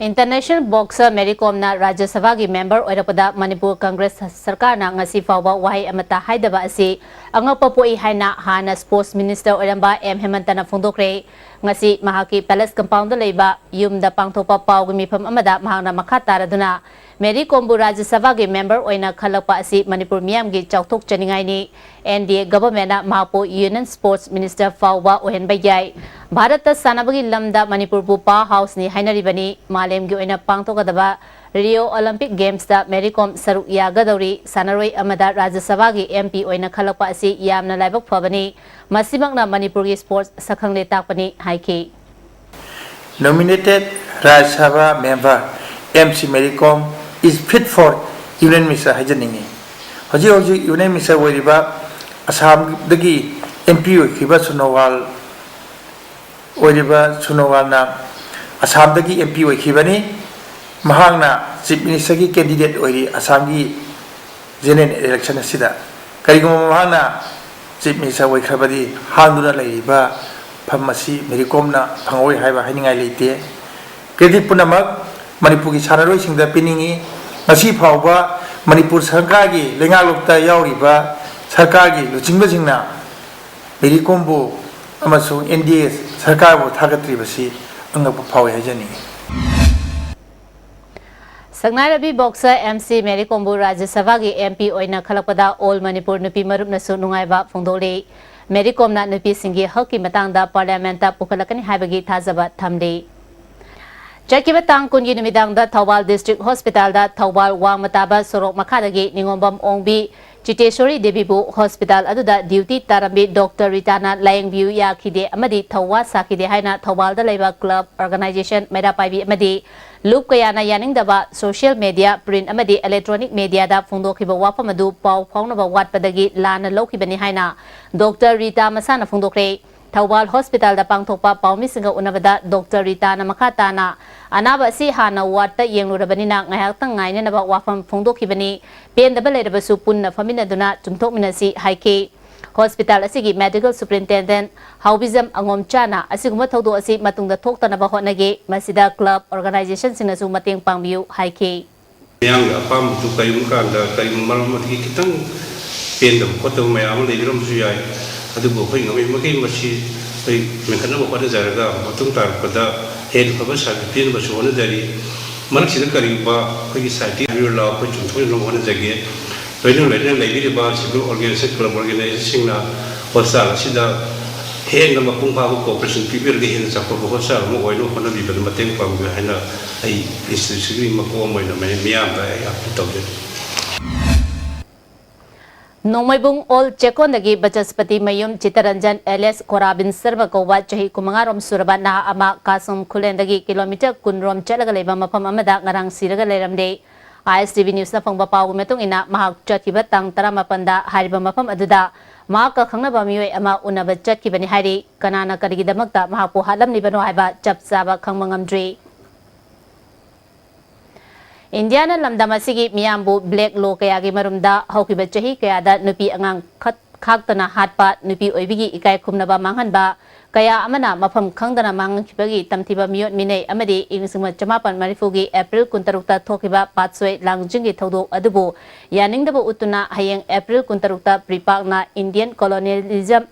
ꯏꯟꯇꯔꯅꯦꯁꯅꯦꯜ ꯕꯣꯛꯁꯔ ꯃꯦꯔꯤ ꯀꯣꯝꯅ ꯔꯥꯖ꯭ꯌ ꯁꯚꯥꯒꯤ ꯃꯦꯝꯕꯔ ꯑꯣꯏꯔꯛꯄꯗ ꯃꯅꯤꯄꯨꯔ ꯀꯪꯒ꯭ꯔꯦꯁ ꯁꯔꯀꯥꯔꯅ ꯉꯁꯤ ꯐꯥꯎꯕ ꯋꯥꯍꯩ ꯑꯃꯠꯇ ꯍꯥꯏꯗꯕ ꯑꯁꯤ ꯑꯉꯛꯄ ꯄꯣꯛꯏ ꯍꯥꯏꯅ ꯍꯥꯟꯅ ꯁ꯭ꯄꯣꯔꯠꯁ ꯃꯤꯅꯤꯁꯇꯔ ꯑꯣꯏꯔꯝꯕ ꯑꯦꯝ ꯍꯦꯃꯟꯇꯅ ꯐꯣꯡꯗꯣꯛꯈ꯭ꯔꯦ꯫ ꯉꯁꯤ ꯃꯍꯥꯛꯀꯤ ꯄꯦꯂꯦꯁ ꯀꯝꯄꯥꯎꯟꯗ ꯂꯩꯕ ꯌꯨꯝꯗ ꯄꯥꯡꯊꯣꯛꯄ ꯄꯥꯎꯒꯤ ꯃꯤꯐꯝ ꯑꯃꯗ ꯃꯍꯥꯛꯅ ꯃꯈꯥ ꯇꯥꯔꯗꯨꯅ ꯃꯦꯔꯤ ꯀꯣꯝꯕꯨ ꯔꯥꯖ꯭ꯌ ꯁꯚꯥꯒꯤ ꯃꯦꯝꯕꯔ ꯑꯣꯏꯅ ꯈꯜꯂꯛꯄ ꯑꯁꯤ ꯃꯅꯤꯄꯨꯔ ꯃꯤꯌꯥꯝꯒꯤ ꯆꯥꯎꯊꯣꯛꯆꯅꯤꯡꯉꯥꯏꯅꯤ꯫ ꯑꯦꯟ ꯗꯤ ꯑꯦ ꯒꯚꯔꯟꯃꯦꯟꯠꯅ ꯃꯍꯥꯛꯄꯨ ꯌꯨꯅꯤꯌꯟ ꯁ꯭ꯄꯣꯔꯠꯁ ꯃꯤꯅꯤꯁꯇꯔ ꯐꯥꯎꯕ ꯑꯣꯏꯍꯟꯕ ꯌꯥꯏ꯫ ꯚꯥꯔꯠꯇ ꯁꯥꯟꯅꯕꯒꯤ ꯂꯝꯗ ꯃꯅꯤꯄꯨꯔꯕꯨ ꯄꯥꯋꯔ ꯍꯥꯎꯁꯅꯤ ꯍꯥꯏꯅꯔꯤꯕꯅꯤ꯫ ꯃꯥꯂꯦꯝꯒꯤ ꯑꯣꯏꯅ ꯄꯥꯡꯊꯣꯛꯀꯗꯕ ꯔꯤꯑꯣ ꯑꯣꯂꯤꯝꯄꯤꯛ ꯒꯦꯝꯁꯇ ꯃꯦꯔꯤ ꯀꯣꯝ ꯁꯔꯨꯛ ꯌꯥꯒꯗꯧꯔꯤ꯫ ꯁꯥꯟꯅꯔꯣꯏ ꯑꯃꯗ ꯔꯥꯖ꯭ꯌ ꯁꯚꯥꯒꯤ ꯑꯦꯝ ꯄꯤ ꯑꯣꯏꯅ ꯈꯜꯂꯛꯄ ꯑꯁꯤ ꯌꯥꯝꯅ ꯂꯥꯏꯕꯛ ꯐꯕꯅꯤ꯫ ꯃꯁꯤꯃꯛꯅ ꯃꯅꯤꯄꯨꯔꯒꯤ ꯁ꯭ꯄꯣꯔꯠꯁ ꯁꯛꯈꯪꯂꯦ ꯇꯥꯛꯄꯅꯤ ꯍꯥꯏꯈꯤ꯫ Nominated Rajya Sabha member M C Mary Kom is fit for Union Minister ꯍꯥꯏꯖꯅꯤꯡꯏ꯫ ꯍꯧꯖꯤꯛ ꯍꯧꯖꯤꯛ Union Minister ꯑꯣꯏꯔꯤꯕ ꯑꯁꯥꯝꯗꯒꯤ M P ꯑꯣꯏꯈꯤꯕ ꯁꯣꯅꯣꯋꯥꯜ ꯑꯣꯏꯔꯤꯕ ꯁꯣꯅꯣꯋꯥꯜꯅ ꯑꯁꯥꯝꯗꯒꯤ M P ꯑꯣꯏꯈꯤꯕꯅꯤ꯫ ꯃꯍꯥꯛꯅ Chief Ministerꯒꯤ candidate ꯑꯣꯏꯔꯤ ꯑꯁꯥꯝꯒꯤ general election ꯑꯁꯤꯗ꯫ ꯀꯔꯤꯒꯨꯝꯕ ꯃꯍꯥꯛꯅ Chief Minister ꯑꯣꯏꯈ꯭ꯔꯕꯗꯤ ꯍꯥꯡꯗꯨꯅ ꯂꯩꯔꯤꯕ ꯐꯝ ꯑꯁꯤ ꯃꯦꯔꯤ ꯀꯣꯝꯅ ꯐꯪꯉꯣꯏ ꯍꯥꯏꯕ ꯍꯥꯏꯅꯤꯡꯉꯥꯏ ꯂꯩꯇꯦ꯫ Credit ꯄꯨꯝꯅꯃꯛ ꯃꯅꯤꯄꯨꯔꯒꯤ ꯁꯥꯟꯅꯔꯣꯏꯁꯤꯡꯗ ꯄꯤꯅꯤꯡꯏ꯫ ꯉꯁꯤ ꯐꯥꯎꯕ ꯃꯅꯤꯄꯨꯔ ꯁꯔꯀꯥꯔꯒꯤ ꯂꯩꯉꯥꯛꯂꯣꯛꯇ ꯌꯥꯎꯔꯤꯕ ꯁꯔꯀꯥꯔꯒꯤ ꯂꯨꯆꯤꯡꯕꯁꯤꯡꯅ ꯃꯦꯔꯤ ꯀꯣꯝꯕꯨ ꯑꯃꯁꯨꯡ N D A ꯁꯔꯀꯥꯔꯕꯨ ꯊꯥꯒꯠꯇ꯭ꯔꯤꯕꯁꯤ ꯑꯉꯛꯄ ꯐꯥꯎꯏ ꯍꯥꯏꯖꯅꯤꯡꯏ꯫ ꯁꯛꯅꯥꯏꯔꯕꯤ boxer M C ꯃꯦꯔꯤ ꯀꯣꯝꯕꯨ ꯔꯥꯖ꯭ꯌ ꯁꯚꯥꯒꯤ M P ꯑꯣꯏꯅ ꯈꯜꯂꯛꯄꯗ All ꯃꯅꯤꯄꯨꯔ ꯅꯨꯄꯤ ꯃꯔꯨꯞꯅꯁꯨ ꯅꯨꯡꯉꯥꯏꯕ ꯐꯣꯡꯗꯣꯛꯂꯤ꯫ ꯃꯦꯔꯤ ꯀꯣꯝꯅ ꯅꯨꯄꯤꯁꯤꯡꯒꯤ ꯍꯛꯀꯤ ꯃꯇꯥꯡꯗ Parliamentꯇ ꯄꯨꯈꯠꯂꯛꯀꯅꯤ ꯍꯥꯏꯕꯒꯤ ꯊꯥꯖꯕ ꯊꯝꯂꯤ꯫ ꯆꯠꯈꯤꯕ ꯇꯥꯡ ꯀꯨꯟꯒꯤ ꯅꯨꯃꯤꯗꯥꯡꯗ ꯊꯧꯕꯥꯜ District Hospitalꯗ ꯊꯧꯕꯥꯜ ꯋꯥꯡꯃ ꯇꯥꯕ ꯁꯣꯔꯣꯛ ꯃꯈꯥꯗꯒꯤ ꯅꯤꯉꯣꯝꯕꯝ ꯑꯣꯡꯕꯤ ꯆꯤꯇꯦꯁꯣꯔꯤ ꯗꯦꯕꯤꯕꯨ hospital ꯑꯗꯨꯗ duty ꯇꯥꯔꯝꯕꯤ Doctor ꯔꯤꯇꯥꯅ ꯂꯥꯌꯦꯡꯕꯤꯌꯨ ꯌꯥꯈꯤꯗꯦ ꯑꯃꯗꯤ ꯊꯧꯋꯥ ꯁꯥꯈꯤꯗꯦ ꯍꯥꯏꯅ ꯊꯧꯕꯥꯜꯗ ꯂꯩꯕ club, organisation, ꯃꯩꯔꯥ ꯄꯥꯏꯕꯤ ꯑꯃꯗꯤ ꯂꯨꯞ ꯀꯌꯥꯅ ꯌꯥꯅꯤꯡꯗꯕ social media, print ꯑꯃꯗꯤ electronic mediaꯗ ꯐꯣꯡꯗꯣꯛꯈꯤꯕ ꯋꯥꯐꯝ ꯑꯗꯨ ꯄꯥꯎ ꯐꯥꯎꯅꯕ ꯋꯥꯠꯄꯗꯒꯤ ꯂꯥꯟꯅ ꯂꯧꯈꯤꯕꯅꯤ ꯍꯥꯏꯅ Doctor ꯔꯤꯇꯥ ꯃꯁꯥꯅ ꯐꯣꯡꯗꯣꯛꯈ꯭ꯔꯦ꯫ ꯊꯧꯕꯥꯜ hospitalꯗ ꯄꯥꯡꯊꯣꯛꯄ ꯄꯥꯎꯃꯤꯁꯤꯡꯒ ꯎꯅꯕꯗ Doctor ꯔꯤꯇꯥꯅ ꯃꯈꯥ ꯇꯥꯅ ꯑꯅꯥꯕ ꯑꯁꯤ ꯍꯥꯟꯅ wardꯇ ꯌꯦꯡꯂꯨꯔꯕꯅꯤꯅ ꯉꯥꯏꯍꯥꯛꯇꯪ ꯉꯥꯏꯅꯅꯕ ꯋꯥꯐꯝ ꯐꯣꯡꯗꯣꯛꯈꯤꯕꯅꯤ꯫ ꯄꯦꯟꯗꯕ ꯂꯩꯔꯕꯁꯨ ꯄꯨꯟꯅ ꯐꯝꯃꯤꯟꯅꯗꯨꯅ ꯆꯨꯝꯊꯣꯛꯃꯤꯟꯅꯁꯤ ꯍꯥꯏꯈꯤ꯫ Hospital ꯑꯁꯤꯒꯤ medical superintendent ꯍꯥꯎꯕꯤꯖꯝ ꯑꯉꯣꯝꯆꯥꯅ ꯑꯁꯤꯒꯨꯝꯕ ꯊꯧꯗꯣꯛ ꯑꯁꯤ ꯃꯇꯨꯡꯗ ꯊꯣꯛꯇꯅꯕ ꯍꯣꯠꯅꯒꯦ꯫ ꯃꯁꯤꯗ club, organisationꯁꯤꯡꯅꯁꯨ ꯃꯇꯦꯡ ꯄꯥꯡꯕꯤꯌꯨ ꯍꯥꯏꯈꯤ꯫ ꯃꯤꯌꯥꯝꯒꯤ ꯑꯄꯥꯝꯕꯗꯨ ꯀꯔꯤꯒꯨꯝꯕ ꯀꯥꯟꯗ ꯀꯔꯤꯒꯨꯝꯕ ꯃꯔꯝ ꯑꯃꯗꯒꯤ ꯈꯤꯇꯪ ꯄꯦꯟꯗꯕ ꯈꯣꯠꯇꯕ ꯃꯌꯥꯝ ꯑꯃ ꯂꯩꯕꯤꯔꯝꯕꯁꯨ ꯌꯥꯏ꯫ ꯑꯗꯨꯕꯨ ꯑꯩꯈꯣꯏ ꯉꯝꯃꯤ ꯃꯈꯩ ꯃꯁꯤ ꯑꯩꯈꯣꯏ ꯃꯦꯟꯈꯠꯅꯕ ꯍꯣꯠꯅꯖꯔꯒ ꯃꯇꯨꯡ ꯇꯥꯔꯛꯄꯗ ꯍꯦꯟꯅ ꯐꯕ service ꯄꯤꯅꯕꯁꯨ ꯍꯣꯠꯅꯖꯔꯤ꯫ ꯃꯔꯛꯁꯤꯗ ꯀꯔꯤꯒꯨꯝꯕ ꯑꯩꯈꯣꯏꯒꯤ society ꯍꯥꯏꯕꯤꯔꯣ ꯂꯥꯎ ꯑꯩꯈꯣꯏ ꯆꯨꯝꯊꯣꯛꯅꯅꯕ ꯍꯣꯠꯅꯖꯒꯦ꯫ ꯂꯣꯏꯅ ꯂꯣꯏꯅꯅ ꯂꯩꯕꯤꯔꯤꯕ civil organisation, club organisationꯁꯤꯡꯅ hospital ꯑꯁꯤꯗ ꯍꯦꯟꯅ ꯃꯄꯨꯡ ꯐꯥꯕ cooperation ꯄꯤꯕꯤꯔꯒ ꯍꯦꯟꯅ ꯆꯥꯎꯈꯠꯄ hospital ꯑꯃ ꯑꯣꯏꯅꯕ ꯍꯣꯠꯅꯕꯤꯕꯗ ꯃꯇꯦꯡ ꯄꯥꯡꯕꯤꯌꯨ ꯍꯥꯏꯅ ꯑꯩ institutionꯒꯤ ꯃꯀꯣꯛ ꯑꯃ ꯑꯣꯏꯅ ꯃꯌꯥꯝꯗ ꯑꯩ appeal ꯇꯧꯖꯔꯤ꯫ ꯅꯣꯡꯃꯩꯕꯨꯡ ꯑꯣꯜ ꯆꯦꯛꯀꯣꯟꯗꯒꯤ ꯕꯆꯁꯄꯇꯤ ꯃꯌꯨꯝ ꯆꯤꯇꯔꯟꯖꯟ ꯑꯦꯂꯤꯌꯥꯁ ꯀꯣꯔꯥꯕꯤꯟ ꯁꯔꯃ ꯀꯧꯕ ꯆꯍꯤ ꯀꯨꯟꯃꯉꯥ ꯔꯣꯝ ꯁꯨꯔꯕ ꯅꯍꯥ ꯑꯃ ꯀꯥꯁꯝ ꯈꯨꯂꯦꯟꯗꯒꯤ ꯀꯤꯂꯣꯃꯤꯇꯔ ꯀꯨꯟ ꯔꯣꯝ ꯆꯠꯂꯒ ꯂꯩꯕ ꯃꯐꯝ ꯑꯃꯗ ꯉꯔꯥꯡ ꯁꯤꯔꯒ ꯂꯩꯔꯝꯂꯦ꯫ ꯑꯥꯏ ꯑꯦꯁ ꯇꯤ ꯚꯤ ꯅ꯭ꯌꯨꯁꯅ ꯐꯪꯕ ꯄꯥꯎꯒꯤ ꯃꯇꯨꯡ ꯏꯟꯅ, ꯃꯍꯥꯛ ꯆꯠꯈꯤꯕ ꯇꯥꯡ ꯇꯔꯥꯃꯥꯄꯟꯗ ꯍꯥꯏꯔꯤꯕ ꯃꯐꯝ ꯑꯗꯨꯗ ꯃꯍꯥꯛꯀ ꯈꯪꯅꯕ ꯃꯤꯑꯣꯏ ꯑꯃ ꯎꯅꯕ ꯆꯠꯈꯤꯕꯅꯤ ꯍꯥꯏꯔꯤ꯫ ꯀꯅꯥꯅ ꯀꯔꯤꯒꯤꯗꯃꯛꯇ ꯃꯍꯥꯛꯄꯨ ꯍꯥꯠꯂꯝꯂꯤꯕꯅꯣ ꯍꯥꯏꯕ ꯆꯞ ꯆꯥꯕ ꯈꯪꯕ ꯉꯝꯗ꯭ꯔꯤ꯫ ꯏꯟꯗꯤꯌꯥꯅ ꯂꯝꯗꯝ ꯑꯁꯤꯒꯤ ꯃꯤꯌꯥꯝꯕꯨ black law ꯀꯌꯥꯒꯤ ꯃꯔꯨꯝꯗ ꯍꯧꯈꯤꯕ ꯆꯍꯤ ꯀꯌꯥꯗ ꯅꯨꯄꯤ ꯑꯉꯥꯡ ꯈꯠ-, ꯈꯥꯛꯇꯅ ꯍꯥꯠꯄ, ꯅꯨꯄꯤ ꯑꯣꯏꯕꯤꯒꯤ ꯏꯀꯥꯏ ꯈꯨꯝꯅꯕ ꯃꯥꯡꯍꯟꯕ, ꯀꯌꯥ ꯑꯃꯅ ꯃꯐꯝ ꯈꯪꯗꯅ ꯃꯥꯡꯍꯟꯈꯤꯕꯒꯤ ꯇꯝꯊꯤꯕ ꯃꯤꯑꯣꯠ ꯃꯤꯅꯩ ꯑꯃꯗꯤ ꯏꯪ ꯂꯤꯁꯤꯡ ꯑꯃ ꯆꯃꯥꯄꯟ ꯃꯔꯤꯐꯨꯒꯤ ꯑꯦꯄ꯭ꯔꯤꯜ ꯀꯨꯟꯇꯔꯨꯛꯇ ꯊꯣꯛꯈꯤꯕ ꯄꯥꯠꯁꯣꯏ ꯂꯥꯡꯖꯤꯡꯒꯤ ꯊꯧꯗꯣꯛ ꯑꯗꯨꯕꯨ ꯌꯥꯅꯤꯡꯗꯕ ꯎꯠꯇꯨꯅ ꯍꯌꯦꯡ April ꯀꯨꯟꯇꯔꯨꯛꯇ ꯄ꯭ꯔꯤꯄꯥꯛꯅ Indian Colonialism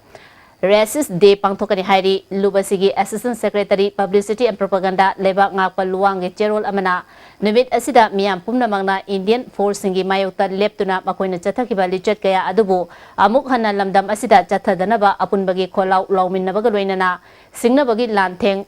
Racist Day ꯄꯥꯡꯊꯣꯛꯀꯅꯤ ꯍꯥꯏꯔꯤ꯫ ꯂꯨꯞ ꯑꯁꯤꯒꯤ Assistant Secretary Publicity and Propaganda ꯂꯩꯕꯥꯛ ꯉꯥꯛꯄ ꯂꯨꯋꯥꯡꯒꯤ ꯆꯦꯔꯣꯜ ꯑꯃꯅ ꯅꯨꯃꯤꯠ ꯑꯁꯤꯗ ꯃꯤꯌꯥꯝ ꯄꯨꯝꯅꯃꯛꯅ Indian force ꯁꯤꯡꯒꯤ ꯃꯥꯌꯣꯛꯇ ꯂꯦꯞꯇꯨꯅ ꯃꯈꯣꯏꯅ ꯆꯠꯊꯈꯤꯕ ꯂꯤꯆꯠ ꯀꯌꯥ ꯑꯗꯨꯕꯨ ꯑꯃꯨꯛ ꯍꯟꯅ ꯂꯝꯗꯝ ꯑꯁꯤꯗ ꯆꯠꯊꯗꯅꯕ ꯑꯄꯨꯟꯕꯒꯤ ꯈꯣꯜꯂꯥꯎ ꯂꯥꯎꯃꯤꯟꯅꯕꯒ ꯂꯣꯏꯅꯅ ꯁꯤꯡꯅꯕꯒꯤ ꯂꯥꯟꯊꯦꯡ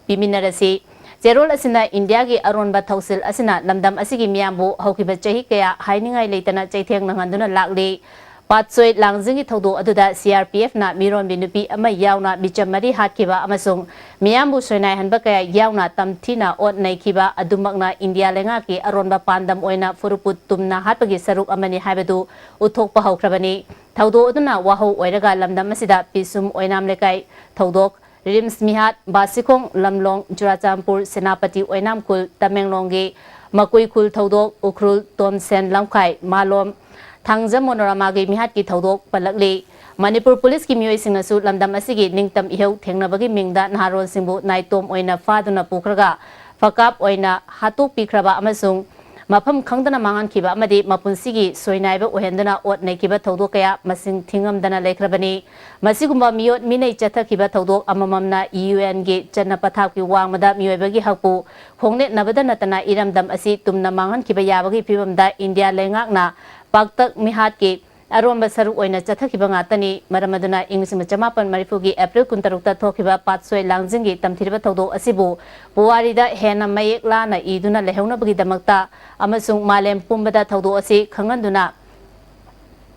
ꯄꯤꯃꯤꯟꯅꯔꯁꯤ꯫ ꯆꯦꯔꯣꯜ ꯑꯁꯤꯅ ꯏꯟꯗꯤꯌꯥꯒꯤ ꯑꯔꯣꯟꯕ ꯊꯧꯁꯤꯜ ꯑꯁꯤꯅ ꯂꯝꯗꯝ ꯑꯁꯤꯒꯤ ꯃꯤꯌꯥꯝꯕꯨ ꯍꯧꯈꯤꯕ ꯆꯍꯤ ꯀꯌꯥ ꯍꯥꯏꯅꯤꯡꯉꯥꯏ ꯂꯩꯇꯅ ꯆꯩꯊꯦꯡ ꯅꯪꯍꯟꯗꯨꯅ ꯂꯥꯛꯂꯤ꯫ ꯄꯥꯠꯁꯣꯏ ꯂꯥꯡꯖꯤꯡꯒꯤ ꯊꯧꯗꯣꯛ ꯑꯗꯨꯗ C R P F ꯅ ꯃꯤꯔꯣꯟꯕꯤ ꯅꯨꯄꯤ ꯑꯃ ꯌꯥꯎꯅ ꯃꯤꯆꯝ ꯃꯔꯤ ꯍꯥꯠꯈꯤꯕ ꯑꯃꯁꯨꯡ ꯃꯤꯌꯥꯝꯕꯨ ꯁꯣꯏꯅꯥꯏꯍꯟꯕ ꯀꯌꯥ ꯌꯥꯎꯅ ꯇꯝꯊꯤꯅ ꯑꯣꯠ ꯅꯩꯈꯤꯕ ꯑꯗꯨꯃꯛꯅ ꯏꯟꯗꯤꯌꯥ ꯂꯩꯉꯥꯛꯀꯤ ꯑꯔꯣꯟꯕ ꯄꯥꯟꯗꯝ ꯑꯣꯏꯅ ꯐꯨꯔꯨꯞꯄꯨ ꯇꯨꯝꯅ ꯍꯥꯠꯄꯒꯤ ꯁꯔꯨꯛ ꯑꯃꯅꯤ ꯍꯥꯏꯕꯗꯨ ꯎꯠꯊꯣꯛꯄ ꯍꯧꯈ꯭ꯔꯕꯅꯤ꯫ ꯊꯧꯗꯣꯛ ꯑꯗꯨꯅ ꯋꯥꯍꯧ ꯑꯣꯏꯔꯒ ꯂꯝꯗꯝ ꯑꯁꯤꯗ ꯄꯤꯁꯨꯝ ꯑꯣꯏꯅꯥꯝ ꯂꯩꯀꯥꯏ ꯊꯧꯗꯣꯛ, ꯔꯤꯝꯁ ꯃꯤꯍꯥꯠ, ꯕꯥꯁꯤꯈꯣꯡ, ꯂꯝꯂꯣꯡ, ꯆꯨꯔꯥꯆꯥꯟꯄꯨꯔ, ꯁꯦꯅꯥꯄꯇꯤ, ꯑꯣꯏꯅꯥꯝꯈꯨꯜ, ꯇꯃꯦꯡꯂꯣꯡꯒꯤ ꯃꯀꯨꯏꯈꯨꯜ ꯊꯧꯗꯣꯛ, ꯎꯈ꯭ꯔꯨꯜ, ꯇꯣꯟꯁꯦꯟ ꯂꯝꯈꯥꯏ, ꯃꯥꯂꯣꯝ, ꯊꯥꯡꯖꯝ ꯃꯣꯅꯣꯔꯃꯥꯒꯤ ꯃꯤꯍꯥꯠꯀꯤ ꯊꯧꯗꯣꯛ ꯄꯜꯂꯛꯂꯤ꯫ ꯃꯅꯤꯄꯨꯔ ꯄꯨꯂꯤꯁꯀꯤ ꯃꯤꯑꯣꯏꯁꯤꯡꯅꯁꯨ ꯂꯝꯗꯝ ꯑꯁꯤꯒꯤ ꯅꯤꯡꯇꯝ ꯏꯍꯧ ꯊꯦꯡꯅꯕꯒꯤ ꯃꯤꯡꯗ ꯅꯍꯥꯔꯣꯜꯁꯤꯡꯕꯨ ꯅꯥꯏꯇꯣꯝ ꯑꯣꯏꯅ ꯐꯥꯗꯨꯅ ꯄꯨꯈ꯭ꯔꯒ ꯐꯀꯥꯞ ꯑꯣꯏꯅ ꯍꯥꯠꯇꯣꯛꯄꯤꯈ꯭ꯔꯕ ꯑꯃꯁꯨꯡ ꯃꯐꯝ ꯈꯪꯗꯅ ꯃꯥꯡꯍꯟꯈꯤꯕ ꯑꯃꯗꯤ ꯃꯄꯨꯟꯁꯤꯒꯤ ꯁꯣꯏꯅꯥꯏꯕ ꯑꯣꯏꯍꯟꯗꯨꯅ ꯑꯣꯠ ꯅꯩꯈꯤꯕ ꯊꯧꯗꯣꯛ ꯀꯌꯥ ꯃꯁꯤꯡ ꯊꯤꯉꯝꯗꯅ ꯂꯩꯈ꯭ꯔꯕꯅꯤ꯫ ꯃꯁꯤꯒꯨꯝꯕ ꯃꯤꯑꯣꯠ ꯃꯤꯅꯩ ꯆꯠꯊꯈꯤꯕ ꯊꯧꯗꯣꯛ ꯑꯃꯃꯝꯅ U N ꯒꯤ ꯆꯠꯅ ꯄꯊꯥꯞꯀꯤ ꯋꯥꯡꯃꯗ ꯃꯤꯑꯣꯏꯕꯒꯤ ꯍꯛꯄꯨ ꯈꯣꯡꯅꯦꯠꯅꯕꯗ ꯅꯠꯇꯅ ꯏꯔꯝꯗꯝ ꯑꯁꯤ ꯇꯨꯝꯅ ꯃꯥꯡꯍꯟꯈꯤꯕ ꯌꯥꯕꯒꯤ ꯐꯤꯕꯝꯗ ꯏꯟꯗꯤꯌꯥ ꯂꯩꯉꯥꯛꯅ ꯄꯥꯛꯇꯛ ꯃꯤꯍꯥꯠꯀꯤ ꯑꯔꯣꯟꯕ ꯁꯔꯨꯛ ꯑꯣꯏꯅ ꯆꯠꯊꯈꯤꯕ ꯉꯥꯛꯇꯅꯤ꯫ ꯃꯔꯝ ꯑꯗꯨꯅ ꯏꯪ ꯂꯤꯁꯤꯡ ꯑꯃ ꯆꯃꯥꯄꯟ ꯃꯔꯤꯐꯨꯒꯤ ꯑꯦꯄ꯭ꯔꯤꯜ ꯀꯨꯟꯇꯔꯨꯛꯇ ꯊꯣꯛꯈꯤꯕ ꯄꯥꯠꯁꯣꯏ ꯂꯥꯡꯖꯤꯡꯒꯤ ꯇꯝꯊꯤꯔꯕ ꯊꯧꯗꯣꯛ ꯑꯁꯤꯕꯨ ꯄꯨꯋꯥꯔꯤꯗ ꯍꯦꯟꯅ ꯃꯌꯦꯛ ꯂꯥꯅ ꯏꯗꯨꯅ ꯂꯩꯍꯧꯅꯕꯒꯤꯗꯃꯛꯇ ꯑꯃꯁꯨꯡ ꯃꯥꯂꯦꯝ ꯄꯨꯝꯕꯗ ꯊꯧꯗꯣꯛ ꯑꯁꯤ ꯈꯪꯍꯟꯗꯨꯅ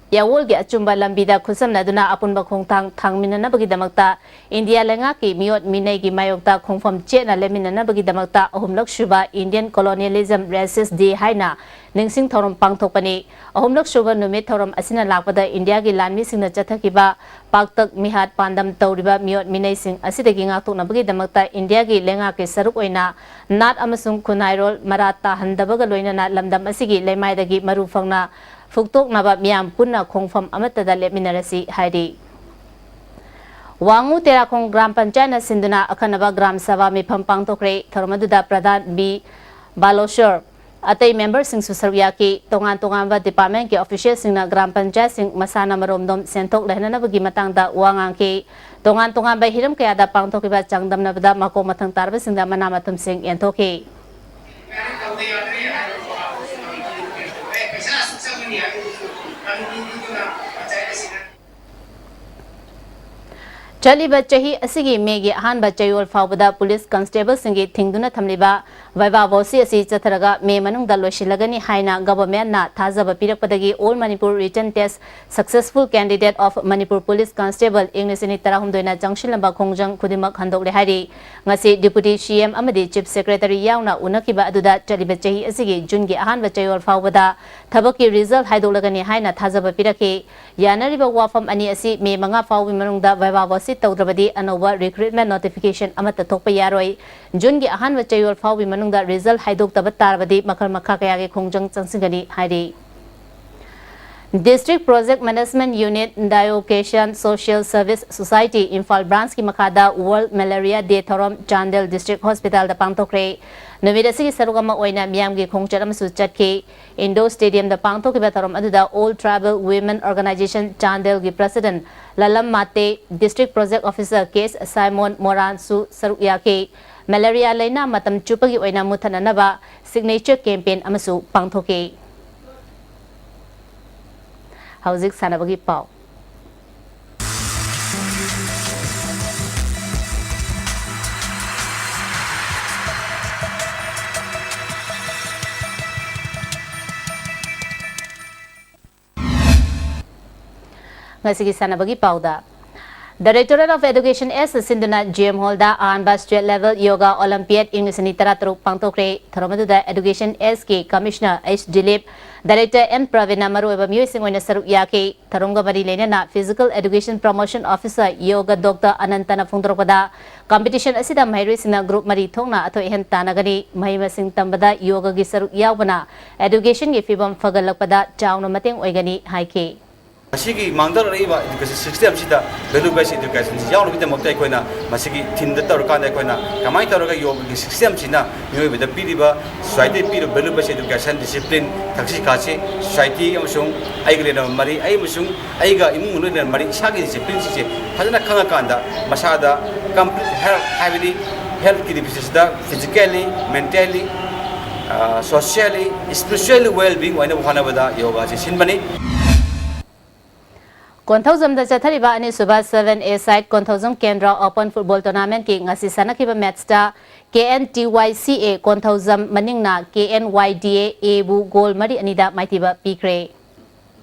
ꯌꯥꯋꯣꯜꯒꯤ ꯑꯆꯨꯝꯕ ꯂꯝꯕꯤꯗ ꯈꯨꯠꯁꯝꯅꯗꯨꯅ ꯑꯄꯨꯟꯕ ꯈꯣꯡꯊꯥꯡ ꯊꯥꯡꯃꯤꯟꯅꯅꯕꯒꯤꯗꯃꯛꯇ ꯏꯟꯗꯤꯌꯥ ꯂꯩꯉꯥꯛꯀꯤ ꯃꯤꯑꯣꯠ ꯃꯤꯅꯩꯒꯤ ꯃꯥꯌꯣꯛꯇ ꯈꯣꯡꯐꯝ ꯆꯦꯠꯅ ꯂꯦꯞꯃꯤꯟꯅꯅꯕꯒꯤꯗꯃꯛꯇ ꯑꯍꯨꯝꯂꯛ ꯁꯨꯕ Indian Colonialism Racist Day ꯍꯥꯏꯅ ꯅꯤꯡꯁꯤꯡ ꯊꯧꯔꯝ ꯄꯥꯡꯊꯣꯛꯄꯅꯤ꯫ ꯑꯍꯨꯝꯂꯛ ꯁꯨꯕ ꯅꯨꯃꯤꯠ ꯊꯧꯔꯝ ꯑꯁꯤꯅ ꯂꯥꯛꯄꯗ ꯏꯟꯗꯤꯌꯥꯒꯤ ꯂꯥꯟꯃꯤꯁꯤꯡꯅ ꯆꯠꯊꯈꯤꯕ ꯄꯥꯛꯇꯛ ꯃꯤꯍꯥꯠ ꯄꯥꯟꯗꯝ ꯇꯧꯔꯤꯕ ꯃꯤꯑꯣꯠ ꯃꯤꯅꯩꯁꯤꯡ ꯑꯁꯤꯗꯒꯤ ꯉꯥꯛꯊꯣꯛꯅꯕꯒꯤꯗꯃꯛꯇ ꯏꯟꯗꯤꯌꯥꯒꯤ ꯂꯩꯉꯥꯛꯀꯤ ꯁꯔꯨꯛ ꯑꯣꯏꯅ ꯅꯥꯠ ꯑꯃꯁꯨꯡ ꯈꯨꯟꯅꯥꯏꯔꯣꯜ ꯃꯔꯥ ꯇꯥꯍꯟꯗꯕꯒ ꯂꯣꯏꯅꯅ ꯂꯝꯗꯝ ꯑꯁꯤꯒꯤ ꯂꯩꯃꯥꯏꯗꯒꯤ ꯃꯔꯨ ꯐꯪꯅ ꯐꯨꯛꯇꯣꯛꯅꯕ ꯃꯤꯌꯥꯝ ꯄꯨꯟꯅ ꯈꯣꯡꯐꯝ ꯑꯃꯠꯇꯗ ꯂꯦꯞꯃꯤꯟꯅꯔꯁꯤ ꯍꯥꯏꯔꯤ꯫ ꯋꯥꯉꯨ ꯇꯦꯔꯥꯈꯣꯡ ꯒ꯭ꯔꯥꯝ ꯄꯟꯆꯥꯌꯠꯅ ꯁꯤꯟꯗꯨꯅ ꯑꯈꯟꯅꯕ ꯒ꯭ꯔꯥꯝ ꯁꯚꯥ ꯃꯤꯐꯝ ꯄꯥꯡꯊꯣꯛꯈ꯭ꯔꯦ꯫ ꯊꯧꯔꯝ ꯑꯗꯨꯗ ꯄ꯭ꯔꯙꯥꯟ ꯕꯤ ꯕꯥꯂꯣꯁꯣꯔ, ꯑꯇꯩ ꯃꯦꯝꯕꯔꯁꯤꯡꯁꯨ ꯁꯔꯨꯛ ꯌꯥꯈꯤ꯫ ꯇꯣꯉꯥꯟ ꯇꯣꯉꯥꯟꯕ ꯗꯤꯄꯥꯔꯠꯃꯦꯟꯒꯤ ꯑꯣꯐꯤꯁꯤꯌꯦꯜꯁꯤꯡꯅ ꯒ꯭ꯔꯥꯝ ꯄꯟꯆꯥꯌꯠꯁꯤꯡ ꯃꯁꯥꯅ ꯃꯔꯣꯝꯗꯣꯝ ꯁꯦꯟꯊꯣꯛ ꯂꯩꯍꯟꯅꯕꯒꯤ ꯃꯇꯥꯡꯗ ꯋꯥ ꯉꯥꯡꯈꯤ꯫ ꯇꯣꯉꯥꯟ ꯇꯣꯉꯥꯟꯕ ꯍꯤꯔꯝ ꯀꯌꯥꯗ ꯄꯥꯡꯊꯣꯛꯈꯤꯕ ꯆꯥꯡꯗꯝꯅꯕꯗ ꯃꯀꯣꯛ ꯃꯊꯪ ꯇꯥꯔꯕꯁꯤꯡꯗ ꯃꯅꯥ ꯃꯊꯨꯝꯁꯤꯡ ꯌꯦꯟꯊꯣꯛꯈꯤ꯫ ꯆꯠꯂꯤꯕ ꯆꯍꯤ ꯑꯁꯤꯒꯤ ꯃꯦꯒꯤ ꯑꯍꯥꯟꯕ ꯆꯌꯣꯜ ꯐꯥꯎꯕꯗ ꯄꯨꯂꯤꯁ ꯀꯟꯁꯇꯦꯕꯜꯁꯤꯡꯒꯤ ꯊꯤꯡꯗꯨꯅ ꯊꯝꯂꯤꯕ ꯚꯥꯏꯚꯥ ꯚꯣꯁꯤ ꯑꯁꯤ ꯆꯠꯊꯔꯒ ꯃꯦ ꯃꯅꯨꯡꯗ ꯂꯣꯏꯁꯤꯜꯂꯒꯅꯤ ꯍꯥꯏꯅ ꯒꯚꯔꯟꯃꯦꯟꯠꯅ ꯊꯥꯖꯕ ꯄꯤꯔꯛꯄꯗꯒꯤ All Manipur Written Test Successful Candidate of Manipur Police Constable ꯏꯪ ꯂꯤꯁꯤꯡ ꯑꯅꯤ ꯇꯔꯥꯍꯨꯝꯗꯣꯏꯅ ꯆꯪꯁꯤꯜꯂꯝꯕ ꯈꯣꯡꯖꯪ ꯈꯨꯗꯤꯡꯃꯛ ꯍꯟꯗꯣꯛꯂꯦ ꯍꯥꯏꯔꯤ꯫ ꯉꯁꯤ Deputy C M ꯑꯃꯗꯤ Chief Secretary ꯌꯥꯎꯅ ꯎꯅꯈꯤꯕ ꯑꯗꯨꯗ ꯆꯠꯂꯤꯕ ꯆꯍꯤ ꯑꯁꯤꯒꯤ ꯖꯨꯟꯒꯤ ꯑꯍꯥꯟꯕ ꯆꯌꯣꯜ ꯐꯥꯎꯕꯗ ꯊꯕꯛꯀꯤ ꯔꯤꯖꯜ ꯍꯥꯏꯗꯣꯛꯂꯒꯅꯤ ꯍꯥꯏꯅ ꯊꯥꯖꯕ ꯄꯤꯔꯛꯈꯤ꯫ ꯌꯥꯅꯔꯤꯕ ꯋꯥꯐꯝ ꯑꯅꯤ ꯑꯁꯤ ꯃꯦ ꯃꯉꯥ ꯐꯥꯎꯕꯒꯤ ꯃꯅꯨꯡꯗ ꯚꯥꯏꯚꯥ ꯚꯣꯁꯤ ꯇꯧꯗ꯭ꯔꯕꯗꯤ ꯑꯅꯧꯕ ꯔꯤꯀ꯭ꯔꯨꯠꯃꯦꯟ ꯅꯣꯇꯤꯐꯤꯀꯦꯁꯟ ꯑꯃꯠꯇ ꯊꯣꯛꯄ ꯌꯥꯔꯣꯏ꯫ ꯖꯨꯟꯒꯤ ꯑꯍꯥꯟꯕ ꯆꯌꯣꯜ ꯐꯥꯎꯕꯒꯤ ꯃꯅꯨꯡꯗ ꯔꯤꯖꯜ ꯍꯥꯏꯗꯣꯛꯇꯕ ꯇꯥꯔꯕꯗꯤ ꯃꯈꯜ ꯃꯈꯥ ꯀꯌꯥꯒꯤ ꯈꯣꯡꯖꯪ ꯆꯪꯁꯤꯟꯒꯅꯤ ꯍꯥꯏꯔꯤ꯫ District Project Management Unit, Diocesan Social Service Society, Imphal ꯕ꯭ꯔꯥꯟꯁꯀꯤ ꯃꯈꯥꯗ World Malaria Day ꯊꯧꯔꯝ ꯆꯥꯟꯗꯦꯜ ꯗꯤꯁꯇ꯭ꯔꯤꯛ ꯍꯣꯁꯄꯤꯇꯥꯜꯗ ꯄꯥꯡꯊꯣꯛꯈ꯭ꯔꯦ꯫ ꯅꯨꯃꯤꯠ ꯑꯁꯤꯒꯤ ꯁꯔꯨꯛ ꯑꯃ ꯑꯣꯏꯅ ꯃꯤꯌꯥꯝꯒꯤ ꯈꯣꯡꯆꯠ ꯑꯃꯁꯨ ꯆꯠꯈꯤ꯫ ꯏꯟꯗꯣꯔ ꯁ꯭ꯇꯦꯗꯤꯌꯝꯗ ꯄꯥꯡꯊꯣꯛꯈꯤꯕ ꯊꯧꯔꯝ ꯑꯗꯨꯗ All Tribal Women Organization ꯆꯥꯟꯗꯦꯜꯒꯤ president ꯂꯂꯝ Mate, district project officer ꯀꯦ ꯁꯥꯏꯃꯣꯟ ꯃꯣꯔꯥꯟꯁꯨ ꯁꯔꯨꯛ ꯌꯥꯈꯤ꯫ ꯃꯦꯂꯦꯔꯤꯌꯥ ꯂꯥꯏꯅꯥ ꯃꯇꯝ ꯆꯨꯞꯄꯒꯤ ꯑꯣꯏꯅ ꯃꯨꯠꯊꯠꯅꯅꯕ ꯁꯤꯒꯅꯦꯆꯔ ꯀꯦꯝꯄꯦꯟ ꯑꯃꯁꯨ ꯄꯥꯡꯊꯣꯛꯈꯤ꯫ ꯍꯧꯖꯤꯛ ꯁꯥꯟꯅꯕꯒꯤ ꯄꯥꯎ꯫ ꯉꯁꯤꯒꯤ ꯁꯥꯟꯅꯕꯒꯤ ꯄꯥꯎꯗ꯫ Directorate of Education S ꯁꯤꯟꯗꯨꯅ G M Hall ꯗ ꯑꯍꯥꯟꯕ State Level Yoga Olympiad ꯏꯪ ꯂꯤꯁꯤꯡ ꯑꯅꯤ ꯇꯔꯥꯇꯔꯨꯛ ꯄꯥꯡꯊꯣꯛꯈ꯭ꯔꯦ꯫ ꯊꯧꯔꯝ ꯑꯗꯨꯗ Education S ꯀꯤ Commissioner H Dilip, Director N ꯄ꯭ꯔꯕꯤꯟꯅ ꯃꯔꯨꯑꯣꯏꯕ ꯃꯤꯑꯣꯏꯁꯤꯡ ꯑꯣꯏꯅ ꯁꯔꯨꯛ ꯌꯥꯈꯤ꯫ ꯊꯧꯔꯝꯒ ꯃꯔꯤ ꯂꯩꯅꯅ Physical Education Promotion Officer Yoga Doctor ꯑꯅꯟꯇꯅ ꯐꯣꯡꯗꯣꯔꯛꯄꯗ, competition ꯑꯁꯤꯗ ꯃꯍꯩꯔꯣꯏꯁꯤꯡꯅ group ꯃꯔꯤ ꯊꯣꯛꯅ ꯑꯊꯣꯏ ꯑꯍꯦꯟ ꯇꯥꯟꯅꯒꯅꯤ꯫ ꯃꯍꯩ ꯃꯁꯤꯡ ꯇꯝꯕꯗ ꯌꯣꯒꯒꯤ ꯁꯔꯨꯛ ꯌꯥꯎꯕꯅ education ꯒꯤ ꯐꯤꯕꯝ ꯐꯒꯠꯂꯛꯄꯗ ꯆꯥꯎꯅ ꯃꯇꯦꯡ ꯑꯣꯏꯒꯅꯤ ꯍꯥꯏꯈꯤ꯫ ꯃꯁꯤꯒꯤ ꯃꯥꯡꯗꯧꯔꯛꯂꯤꯕ education system ꯁꯤꯗ value based education ꯁꯤ ꯌꯥꯎꯅꯕꯒꯤꯗꯃꯛꯇ ꯑꯩꯈꯣꯏꯅ ꯃꯁꯤꯒꯤ theme ꯗ ꯇꯧꯔꯀꯥꯟꯗ ꯑꯩꯈꯣꯏꯅ ꯀꯃꯥꯏꯅ ꯇꯧꯔꯒ ꯌꯣꯒꯒꯤ system ꯁꯤꯅ ꯃꯤꯑꯣꯏꯕꯗ ꯄꯤꯔꯤꯕ, society ꯗ ꯄꯤꯔꯤꯕ value based education, discipline, ꯊꯛꯁꯤ ꯈꯥꯁꯤ, society ꯑꯃꯁꯨꯡ ꯑꯩꯒ ꯂꯩꯅꯕ ꯃꯔꯤ, ꯑꯩ ꯑꯃꯁꯨꯡ ꯑꯩꯒ ꯏꯃꯨꯡ ꯃꯅꯨꯡ ꯂꯩꯅꯕ ꯃꯔꯤ, ꯏꯁꯥꯒꯤ discipline ꯁꯤꯡꯁꯦ ꯐꯖꯅ ꯈꯪꯉꯀꯥꯟꯗ ꯃꯁꯥꯗ complete health ꯍꯥꯏꯕꯗꯤ health ꯀꯤ deficit ꯁꯤꯗ physically, mentally, ꯑ, socially, spiritually well being ꯑꯣꯏꯅꯕ ꯍꯣꯠꯅꯕꯗ ꯌꯣꯒꯥ ꯑꯁꯤ ꯁꯤꯟꯕꯅꯤ꯫ ꯀꯣꯟꯊꯧꯖꯝꯗ ꯆꯠꯊꯔꯤꯕ ꯑꯅꯤꯁꯨꯕ seven A side ꯀꯣꯟꯊꯧꯖꯝ ꯀꯦꯟꯗ꯭ꯔ Open Football Tournament ꯀꯤ ꯉꯁꯤ ꯁꯥꯟꯅꯈꯤꯕ match ꯇ K N T Y C A Konthoujam ꯃꯅꯤꯡꯅ K N Y D A A ꯕꯨ goal ꯃꯔꯤ ꯑꯅꯤꯗ ꯃꯥꯏꯊꯤꯕ ꯄꯤꯈ꯭ꯔꯦ꯫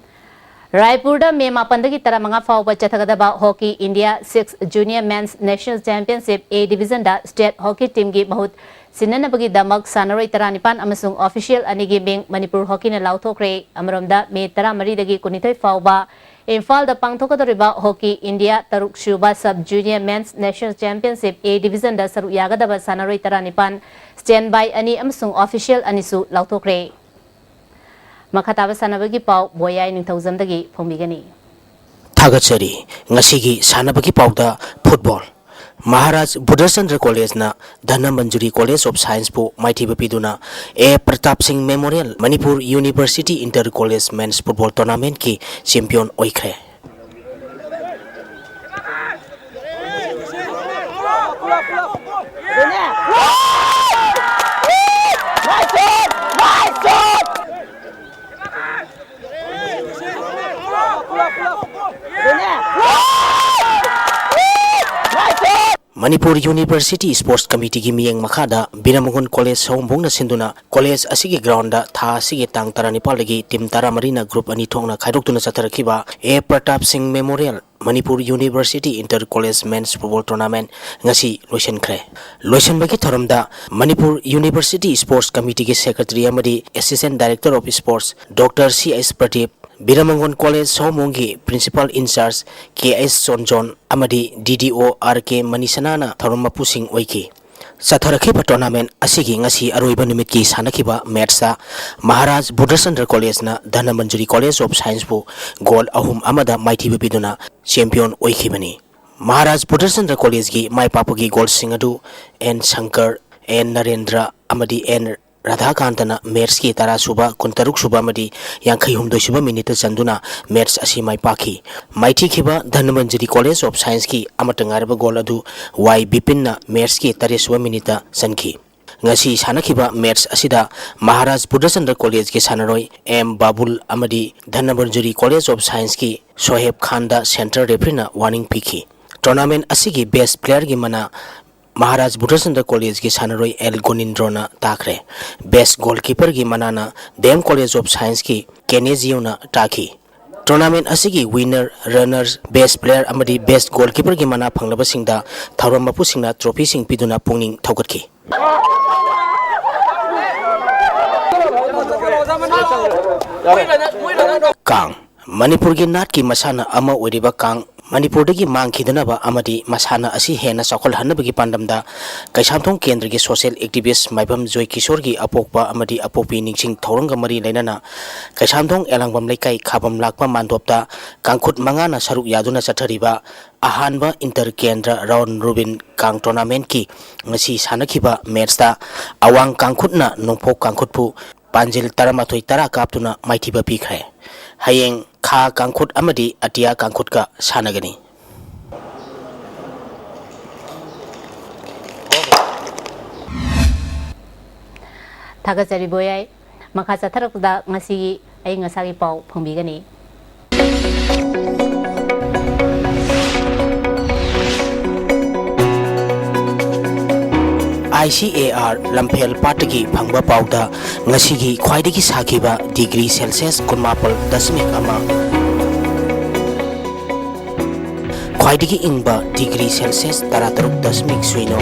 ꯔꯥꯏꯄꯨꯔꯗ ꯃꯦ ꯃꯥꯄꯟꯗꯒꯤ ꯇꯔꯥꯃꯉꯥ ꯐꯥꯎꯕ ꯆꯠꯊꯒꯗꯕ Hockey India six Junior Men's National Championship A Division the state hockey team ꯒꯤ ꯃꯍꯨꯠ ꯁꯤꯟꯅꯅꯕꯒꯤꯗꯃꯛ ꯁꯥꯟꯅꯔꯣꯏ ꯇꯔꯥꯅꯤꯄꯥꯟ ꯑꯃꯁꯨꯡ official ꯑꯅꯤꯒꯤ ꯃꯤꯡ ꯃꯅꯤꯄꯨꯔ ꯍꯣꯀꯤꯅ ꯂꯥꯎꯊꯣꯛꯈ꯭ꯔꯦ꯫ ꯑꯃꯔꯣꯝꯗ, ꯃꯦ ꯇꯔꯥꯃꯔꯤꯗꯒꯤ ꯀꯨꯟꯅꯤꯊꯣꯏ ꯐꯥꯎꯕ ꯏꯝꯐꯥꯜꯗ ꯄꯥꯡꯊꯣꯛꯀꯗꯧꯔꯤꯕ Hockey India ꯇꯔꯨꯛ ꯁꯨꯕ Sub Junior Men's National Championship A Division ꯗ ꯁꯔꯨꯛ ꯌꯥꯒꯗꯕ ꯁꯥꯟꯅꯔꯣꯏ ꯇꯔꯥꯅꯤꯄꯥꯟ, standby ꯑꯅꯤ ꯑꯃꯁꯨꯡ official ꯑꯅꯤꯁꯨ ꯂꯥꯎꯊꯣꯛꯈ꯭ꯔꯦ꯫ ꯃꯈꯥ ꯇꯥꯕ ꯁꯥꯟꯅꯕꯒꯤ ꯄꯥꯎ ꯕꯣꯌꯥꯏ ꯅꯤꯡꯊꯧꯖꯝꯗꯒꯤ ꯐꯣꯡꯕꯤꯒꯅꯤ꯫ ꯊꯥꯒꯠꯆꯔꯤ꯫ ꯉꯁꯤꯒꯤ ꯁꯥꯟꯅꯕꯒꯤ ꯄꯥꯎꯗ ꯐꯨꯠꯕꯣꯜ꯫ ꯃꯍꯥꯔꯥꯖ ꯕꯨꯙꯆꯟꯗ꯭ꯔ ꯀꯣꯂꯦꯖꯅ ꯙꯅꯃꯟꯖꯨꯔꯤ ꯀꯣꯂꯦꯖ ꯑꯣꯐ ꯁꯥꯏꯟꯁꯄꯨ ꯃꯥꯏꯊꯤꯕ ꯄꯤꯗꯨꯅ A Pratap Singh memorial Manipur university inter college men's football ꯇꯣꯔꯅꯥꯃꯦꯟꯠꯀꯤ ꯆꯦꯝꯄꯤꯌꯟ ꯑꯣꯏꯈ꯭ꯔꯦ꯫ ꯃꯅꯤꯄꯨꯔ ꯌꯨꯅꯤꯚꯔꯁꯤꯇꯤ ꯁ꯭ꯄꯣꯔꯠꯁ ꯀꯃꯤꯇꯤꯒꯤ ꯃꯤꯠꯌꯦꯡ ꯃꯈꯥꯗ ꯕꯤꯔꯃꯒꯨꯟ ꯀꯣꯂꯦꯖ ꯁꯑꯣꯝꯕꯨꯡꯅ ꯁꯤꯟꯗꯨꯅ ꯀꯣꯂꯦꯖ ꯑꯁꯤꯒꯤ ꯒ꯭ꯔꯥꯎꯟꯗ ꯊꯥ ꯑꯁꯤꯒꯤ ꯇꯥꯡ ꯇꯔꯥꯅꯤꯄꯥꯜꯗꯒꯤ ꯇꯤꯝ ꯇꯔꯥꯃꯔꯤꯅ ꯒ꯭ꯔꯨꯞ ꯑꯅꯤ ꯊꯣꯛꯅ ꯈꯥꯏꯗꯣꯛꯇꯨꯅ ꯆꯠꯊꯔꯛꯈꯤꯕ A Pratap Singh memorial Manipur university inter college men's football tournament ꯉꯁꯤ ꯂꯣꯏꯁꯤꯟꯈ꯭ꯔꯦ꯫ ꯂꯣꯏꯁꯤꯟꯕꯒꯤ ꯊꯧꯔꯝꯗ ꯃꯅꯤꯄꯨꯔ ꯌꯨꯅꯤꯚꯔꯁꯤꯇꯤ ꯁ꯭ꯄꯣꯔꯠꯁ ꯀꯃꯤꯇꯤꯒꯤ ꯁꯦꯀ꯭ꯔꯦꯇꯔꯤ ꯑꯃꯗꯤ assistant director of sports doctor C H Pradip, Biramangol college ꯁꯑꯣꯝꯕꯨꯡꯒꯤ principal in charge K H Chonjon ꯑꯃꯗꯤ ꯗꯤ ꯗꯤ ꯑꯣ ꯑꯥꯔ ꯀꯦ ꯃꯅꯤꯁꯅꯥꯅ ꯊꯧꯔꯝ ꯃꯄꯨꯁꯤꯡ ꯑꯣꯏꯈꯤ꯫ ꯆꯠꯊꯔꯛꯈꯤꯕ ꯇꯣꯔꯅꯥꯃꯦꯟꯠ ꯑꯁꯤꯒꯤ ꯉꯁꯤ ꯑꯔꯣꯏꯕ ꯅꯨꯃꯤꯠꯀꯤ ꯁꯥꯟꯅꯈꯤꯕ ꯃꯦꯠꯆꯇ ꯃꯍꯥꯔꯥꯖ ꯕꯨꯙꯆꯟꯗ꯭ꯔ ꯀꯣꯂꯦꯖꯅ ꯙꯅꯃꯟꯖꯨꯔꯤ ꯀꯣꯂꯦꯖ ꯑꯣꯐ ꯁꯥꯏꯟꯁꯄꯨ ꯒꯣꯜ ꯑꯍꯨꯝ ꯑꯃꯗ ꯃꯥꯏꯊꯤꯕ ꯄꯤꯗꯨꯅ ꯆꯦꯝꯄꯤꯌꯟ ꯑꯣꯏꯈꯤꯕꯅꯤ꯫ ꯃꯍꯥꯔꯥꯖ ꯕꯨꯙꯆꯟꯗ꯭ꯔ ꯀꯣꯂꯦꯖꯀꯤ ꯃꯥꯏ ꯄꯥꯛꯄꯒꯤ ꯒꯣꯜꯁꯤꯡ ꯑꯗꯨ ꯑꯦꯟ ꯁꯪꯀꯔ, ꯑꯦꯟ ꯅꯔꯦꯟꯗ꯭ꯔ ꯑꯃꯗꯤ ꯑꯦꯟ ꯔꯥꯙꯥꯀꯥꯟꯇꯅ ꯃꯦꯠꯆꯀꯤ ꯇꯔꯥ ꯁꯨꯕ, ꯀꯨꯟꯇꯔꯨꯛ ꯁꯨꯕ ꯑꯃꯗꯤ ꯌꯥꯡꯈꯩ ꯍꯨꯝꯗꯣꯏ ꯁꯨꯕ ꯃꯤꯅꯤꯠꯇ ꯆꯟꯗꯨꯅ ꯃꯦꯠꯆ ꯑꯁꯤ ꯃꯥꯏ ꯄꯥꯛꯈꯤ꯫ ꯃꯥꯏꯊꯤꯈꯤꯕ ꯙꯅꯃꯟꯖꯨꯔꯤ ꯀꯣꯂꯦꯖ ꯑꯣꯐ ꯁꯥꯏꯟꯁꯀꯤ ꯑꯃꯠꯇ ꯉꯥꯏꯔꯕ ꯒꯣꯜ ꯑꯗꯨ ꯋꯥꯏ ꯕꯤꯄꯤꯟꯅ ꯃꯦꯠꯆꯀꯤ ꯇꯔꯦꯠ ꯁꯨꯕ ꯃꯤꯅꯤꯠꯇ ꯆꯟꯈꯤ꯫ ꯉꯁꯤ ꯁꯥꯟꯅꯈꯤꯕ ꯃꯦꯠꯆ ꯑꯁꯤꯗ ꯃꯍꯥꯔꯥꯖ ꯕꯨꯙꯆꯟꯗ꯭ꯔ ꯀꯣꯂꯦꯖꯀꯤ ꯁꯥꯟꯅꯔꯣꯏ ꯑꯦꯝ ꯕꯥꯕꯨꯜ ꯑꯃꯗꯤ ꯙꯅꯃꯟꯖꯨꯔꯤ ꯀꯣꯂꯦꯖ ꯑꯣꯐ ꯁꯥꯏꯟꯁꯀꯤ ꯁꯣꯍꯦꯕ ꯈꯥꯟꯗ ꯁꯦꯟꯇꯔ ꯔꯦꯐ꯭ꯔꯤꯅ ꯋꯥꯔꯅꯤꯡ ꯄꯤꯈꯤ꯫ ꯇꯣꯔꯅꯥꯃꯦꯟꯠ ꯑꯁꯤꯒꯤ ꯕꯦꯁ ꯄ꯭ꯂꯦꯌꯔꯒꯤ ꯃꯅꯥ ꯃꯍꯥꯔꯥꯖ ꯕꯨꯙꯆꯟꯗ꯭ꯔ ꯀꯣꯂꯦꯖꯀꯤ ꯁꯥꯟꯅꯔꯣꯏ ꯑꯦꯜ ꯒꯣꯅꯤꯟꯗ꯭ꯔꯣꯅ ꯇꯥꯈ꯭ꯔꯦ꯫ ꯕꯦꯁ ꯒꯣꯜꯀꯤꯄꯔꯒꯤ ꯃꯅꯥꯅ ꯗꯤ ꯑꯦꯝ ꯀꯣꯂꯦꯖ ꯑꯣꯐ ꯁꯥꯏꯟꯁꯀꯤ ꯀꯦꯅꯦꯖꯤꯌꯣꯅ ꯇꯥꯈꯤ꯫ ꯇꯣꯔꯅꯥꯃꯦꯟꯠ ꯑꯁꯤꯒꯤ ꯋꯤꯟꯅꯔ, ꯔꯟꯅꯔꯁ, ꯕꯦꯁ ꯄ꯭ꯂꯦꯌꯔ ꯑꯃꯗꯤ ꯕꯦꯁ ꯒꯣꯜꯀꯤꯄꯔꯒꯤ ꯃꯅꯥ ꯐꯪꯂꯕꯁꯤꯡꯗ ꯊꯧꯔꯝ ꯃꯄꯨꯁꯤꯡꯅ ꯇ꯭ꯔꯣꯐꯤꯁꯤꯡ ꯄꯤꯗꯨꯅ ꯄꯨꯛꯅꯤꯡ ꯊꯧꯒꯠꯈꯤ꯫ ꯀꯥꯡ꯫ ꯃꯅꯤꯄꯨꯔꯒꯤ ꯅꯥꯠꯀꯤ ꯃꯁꯥꯟꯅ ꯑꯃ ꯑꯣꯏꯔꯤꯕ ꯀꯥꯡ ꯃꯅꯤꯄꯨꯔꯗꯒꯤ ꯃꯥꯡꯈꯤꯗꯅꯕ ꯑꯃꯗꯤ ꯃꯁꯥꯟꯅ ꯑꯁꯤ ꯍꯦꯟꯅ ꯆꯥꯎꯈꯠꯍꯟꯅꯕꯒꯤ ꯄꯥꯟꯗꯝꯗ ꯀꯩꯁꯥꯝꯊꯣꯡ ꯀꯦꯟꯗ꯭ꯔꯒꯤ ꯁꯣꯁꯤꯌꯦꯜ ꯑꯦꯛꯇꯤꯚꯤꯁ ꯃꯥꯏꯕꯝ ꯖꯣꯏ ꯀꯤꯁꯣꯔꯒꯤ ꯑꯄꯣꯛꯄ ꯑꯃꯗꯤ ꯑꯄꯣꯛꯄꯤ ꯅꯤꯡꯁꯤꯡ ꯊꯧꯔꯝꯒ ꯃꯔꯤ ꯂꯩꯅꯅ ꯀꯩꯁꯥꯝꯊꯣꯡ ꯑꯦꯂꯥꯡꯕꯝ ꯂꯩꯀꯥꯏ ꯈꯥꯕꯝ ꯂꯥꯛꯄ ꯃꯥꯟꯗꯣꯞꯇ ꯀꯥꯡꯈꯨꯠ ꯃꯉꯥꯅ ꯁꯔꯨꯛ ꯌꯥꯗꯨꯅ ꯆꯠꯊꯔꯤꯕ ꯑꯍꯥꯟꯕ ꯏꯟꯇꯔ ꯀꯦꯟꯗ꯭ꯔ ꯔꯥꯎꯟ ꯔꯣꯕꯤꯟ ꯀꯥꯡ ꯇꯣꯔꯅꯥꯃꯦꯟꯠꯀꯤ ꯉꯁꯤ ꯁꯥꯟꯅꯈꯤꯕ ꯃꯦꯠꯆꯇ ꯑꯋꯥꯡ ꯀꯥꯡꯈꯨꯠꯅ ꯅꯣꯡꯄꯣꯛ ꯀꯥꯡꯈꯨꯠꯄꯨ ꯄꯥꯟꯖꯤꯜ ꯇꯔꯥꯃꯥꯊꯣꯏ ꯇꯔꯥ ꯀꯥꯞꯇꯨꯅ ꯃꯥꯏꯊꯤꯕ ꯄꯤꯈ꯭ꯔꯦ꯫ ꯍꯌꯦꯡ ꯈꯥ ꯀꯥꯡꯈꯨꯠ ꯑꯃꯗꯤ ꯑꯇꯤꯌꯥ ꯀꯥꯡꯈꯨꯠꯀ ꯁꯥꯟꯅꯒꯅꯤ꯫ ꯊꯥꯒꯠꯆꯔꯤ ꯕꯣꯌꯥꯏ꯫ ꯃꯈꯥ ꯆꯠꯊꯔꯛꯄꯗ ꯉꯁꯤꯒꯤ ꯑꯏꯪ ꯑꯁꯥꯒꯤ ꯄꯥꯎ ꯐꯪꯕꯤꯒꯅꯤ꯫ ꯑꯥꯏ ꯁꯤ ꯑꯦ ꯑꯥꯔ ꯂꯝꯐꯦꯜ ꯄꯥꯠꯇꯒꯤ ꯐꯪꯕ ꯄꯥꯎꯗ ꯉꯁꯤꯒꯤ ꯈ꯭ꯋꯥꯏꯗꯒꯤ ꯁꯥꯈꯤꯕ ꯗꯤꯒ꯭ꯔꯤ ꯁꯦꯜꯁꯤꯌꯁ ꯀꯨꯟꯃꯥꯄꯜ ꯗꯁꯃꯤꯛ ꯑꯃ, ꯈ꯭ꯋꯥꯏꯗꯒꯤ ꯏꯪꯕ ꯗꯤꯒ꯭ꯔꯤ ꯁꯦꯜꯁꯤꯌꯁ ꯇꯔꯥꯇꯔꯨꯛ ꯗꯁꯃꯤꯛ ꯁꯤꯅꯣ,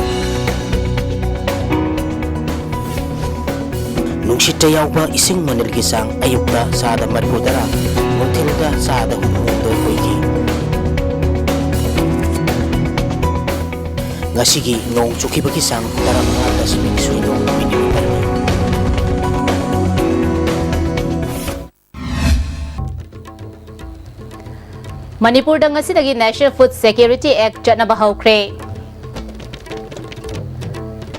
ꯅꯨꯡꯁꯤꯠꯇ ꯌꯥꯎꯕ ꯏꯁꯤꯡ ꯃꯅꯤꯜꯒꯤ ꯆꯥꯡ ꯑꯌꯨꯛꯇ ꯆꯥꯗ ꯃꯔꯤꯐꯨ ꯇꯔꯥ, ꯅꯨꯡꯊꯤꯜꯗ ꯆꯥꯗ ꯍꯨꯝꯐꯨ ꯍꯨꯝꯗꯣꯏ ꯑꯣꯏꯈꯤ꯫ ꯉꯁꯤꯒꯤ ꯅꯣꯡ ꯆꯨꯈꯤꯕꯒꯤ ꯆꯥꯡ ꯇꯔꯥꯃꯉꯥ ꯗꯁꯃꯤꯛ ꯁꯤꯅꯣ ꯃꯤꯂꯤꯃꯤꯇꯔꯅꯤ꯫ ꯃꯅꯤꯄꯨꯔꯗ ꯉꯁꯤꯗꯒꯤ National Food Security Act ꯆꯠꯅꯕ ꯍꯧꯈ꯭ꯔꯦ꯫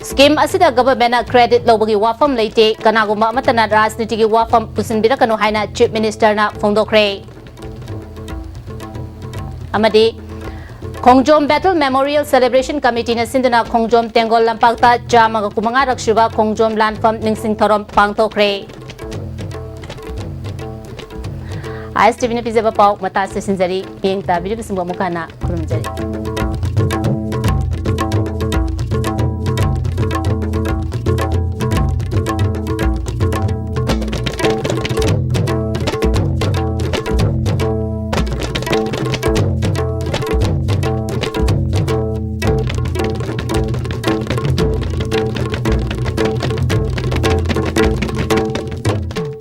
ꯁ꯭ꯀꯤꯝ ꯑꯁꯤꯗ ꯒꯚꯔꯟꯃꯦꯟꯠꯅ ꯀ꯭ꯔꯦꯗꯤꯠ ꯂꯧꯕꯒꯤ ꯋꯥꯐꯝ ꯂꯩꯇꯦ, ꯀꯅꯥꯒꯨꯝꯕ ꯑꯃꯠꯇꯅ ꯔꯥꯖꯅꯤꯇꯤꯒꯤ ꯋꯥꯐꯝ ꯄꯨꯁꯤꯟꯕꯤꯔꯛꯀꯅꯨ ꯍꯥꯏꯅ ꯆꯤꯐ ꯃꯤꯅꯤꯁꯇꯔꯅ ꯐꯣꯡꯗꯣꯛꯈ꯭ꯔꯦ꯫ ꯑꯃꯗꯤ ꯈꯣꯡꯖꯣꯝ ꯕꯦꯇꯜ ꯃꯦꯃꯣꯔꯤꯌꯦꯜ ꯁꯦꯂꯦꯕ꯭ꯔꯦꯁꯟ ꯀꯃꯤꯇꯤꯅ ꯁꯤꯟꯗꯨꯅ ꯈꯣꯡꯖꯣꯝ ꯇꯦꯡꯒꯣꯜ ꯂꯝꯄꯥꯛꯇ ꯆꯥꯝꯃꯒ ꯀꯨꯟꯃꯉꯥꯔꯛ ꯁꯨꯕ ꯈꯣꯡꯖꯣꯝ ꯂꯥꯟꯐꯝ ꯅꯤꯡꯁꯤꯡ ꯊꯧꯔꯝ ꯄꯥꯡꯊꯣꯛꯈ꯭ꯔꯦ꯫ ꯑꯥꯏ ꯑꯦꯁ ꯇꯤ ꯚꯤꯅ ꯄꯤꯖꯕ ꯄꯥꯎ ꯃꯇꯥꯡ ꯑꯁꯤꯗ ꯂꯣꯏꯁꯤꯟꯖꯔꯤ꯫ ꯃꯤꯠꯌꯦꯡ ꯇꯥꯕꯤꯔꯤꯕꯁꯤꯡꯕꯨ ꯑꯃꯨꯛ ꯍꯟꯅ ꯈꯨꯔꯨꯝꯖꯔꯤ꯫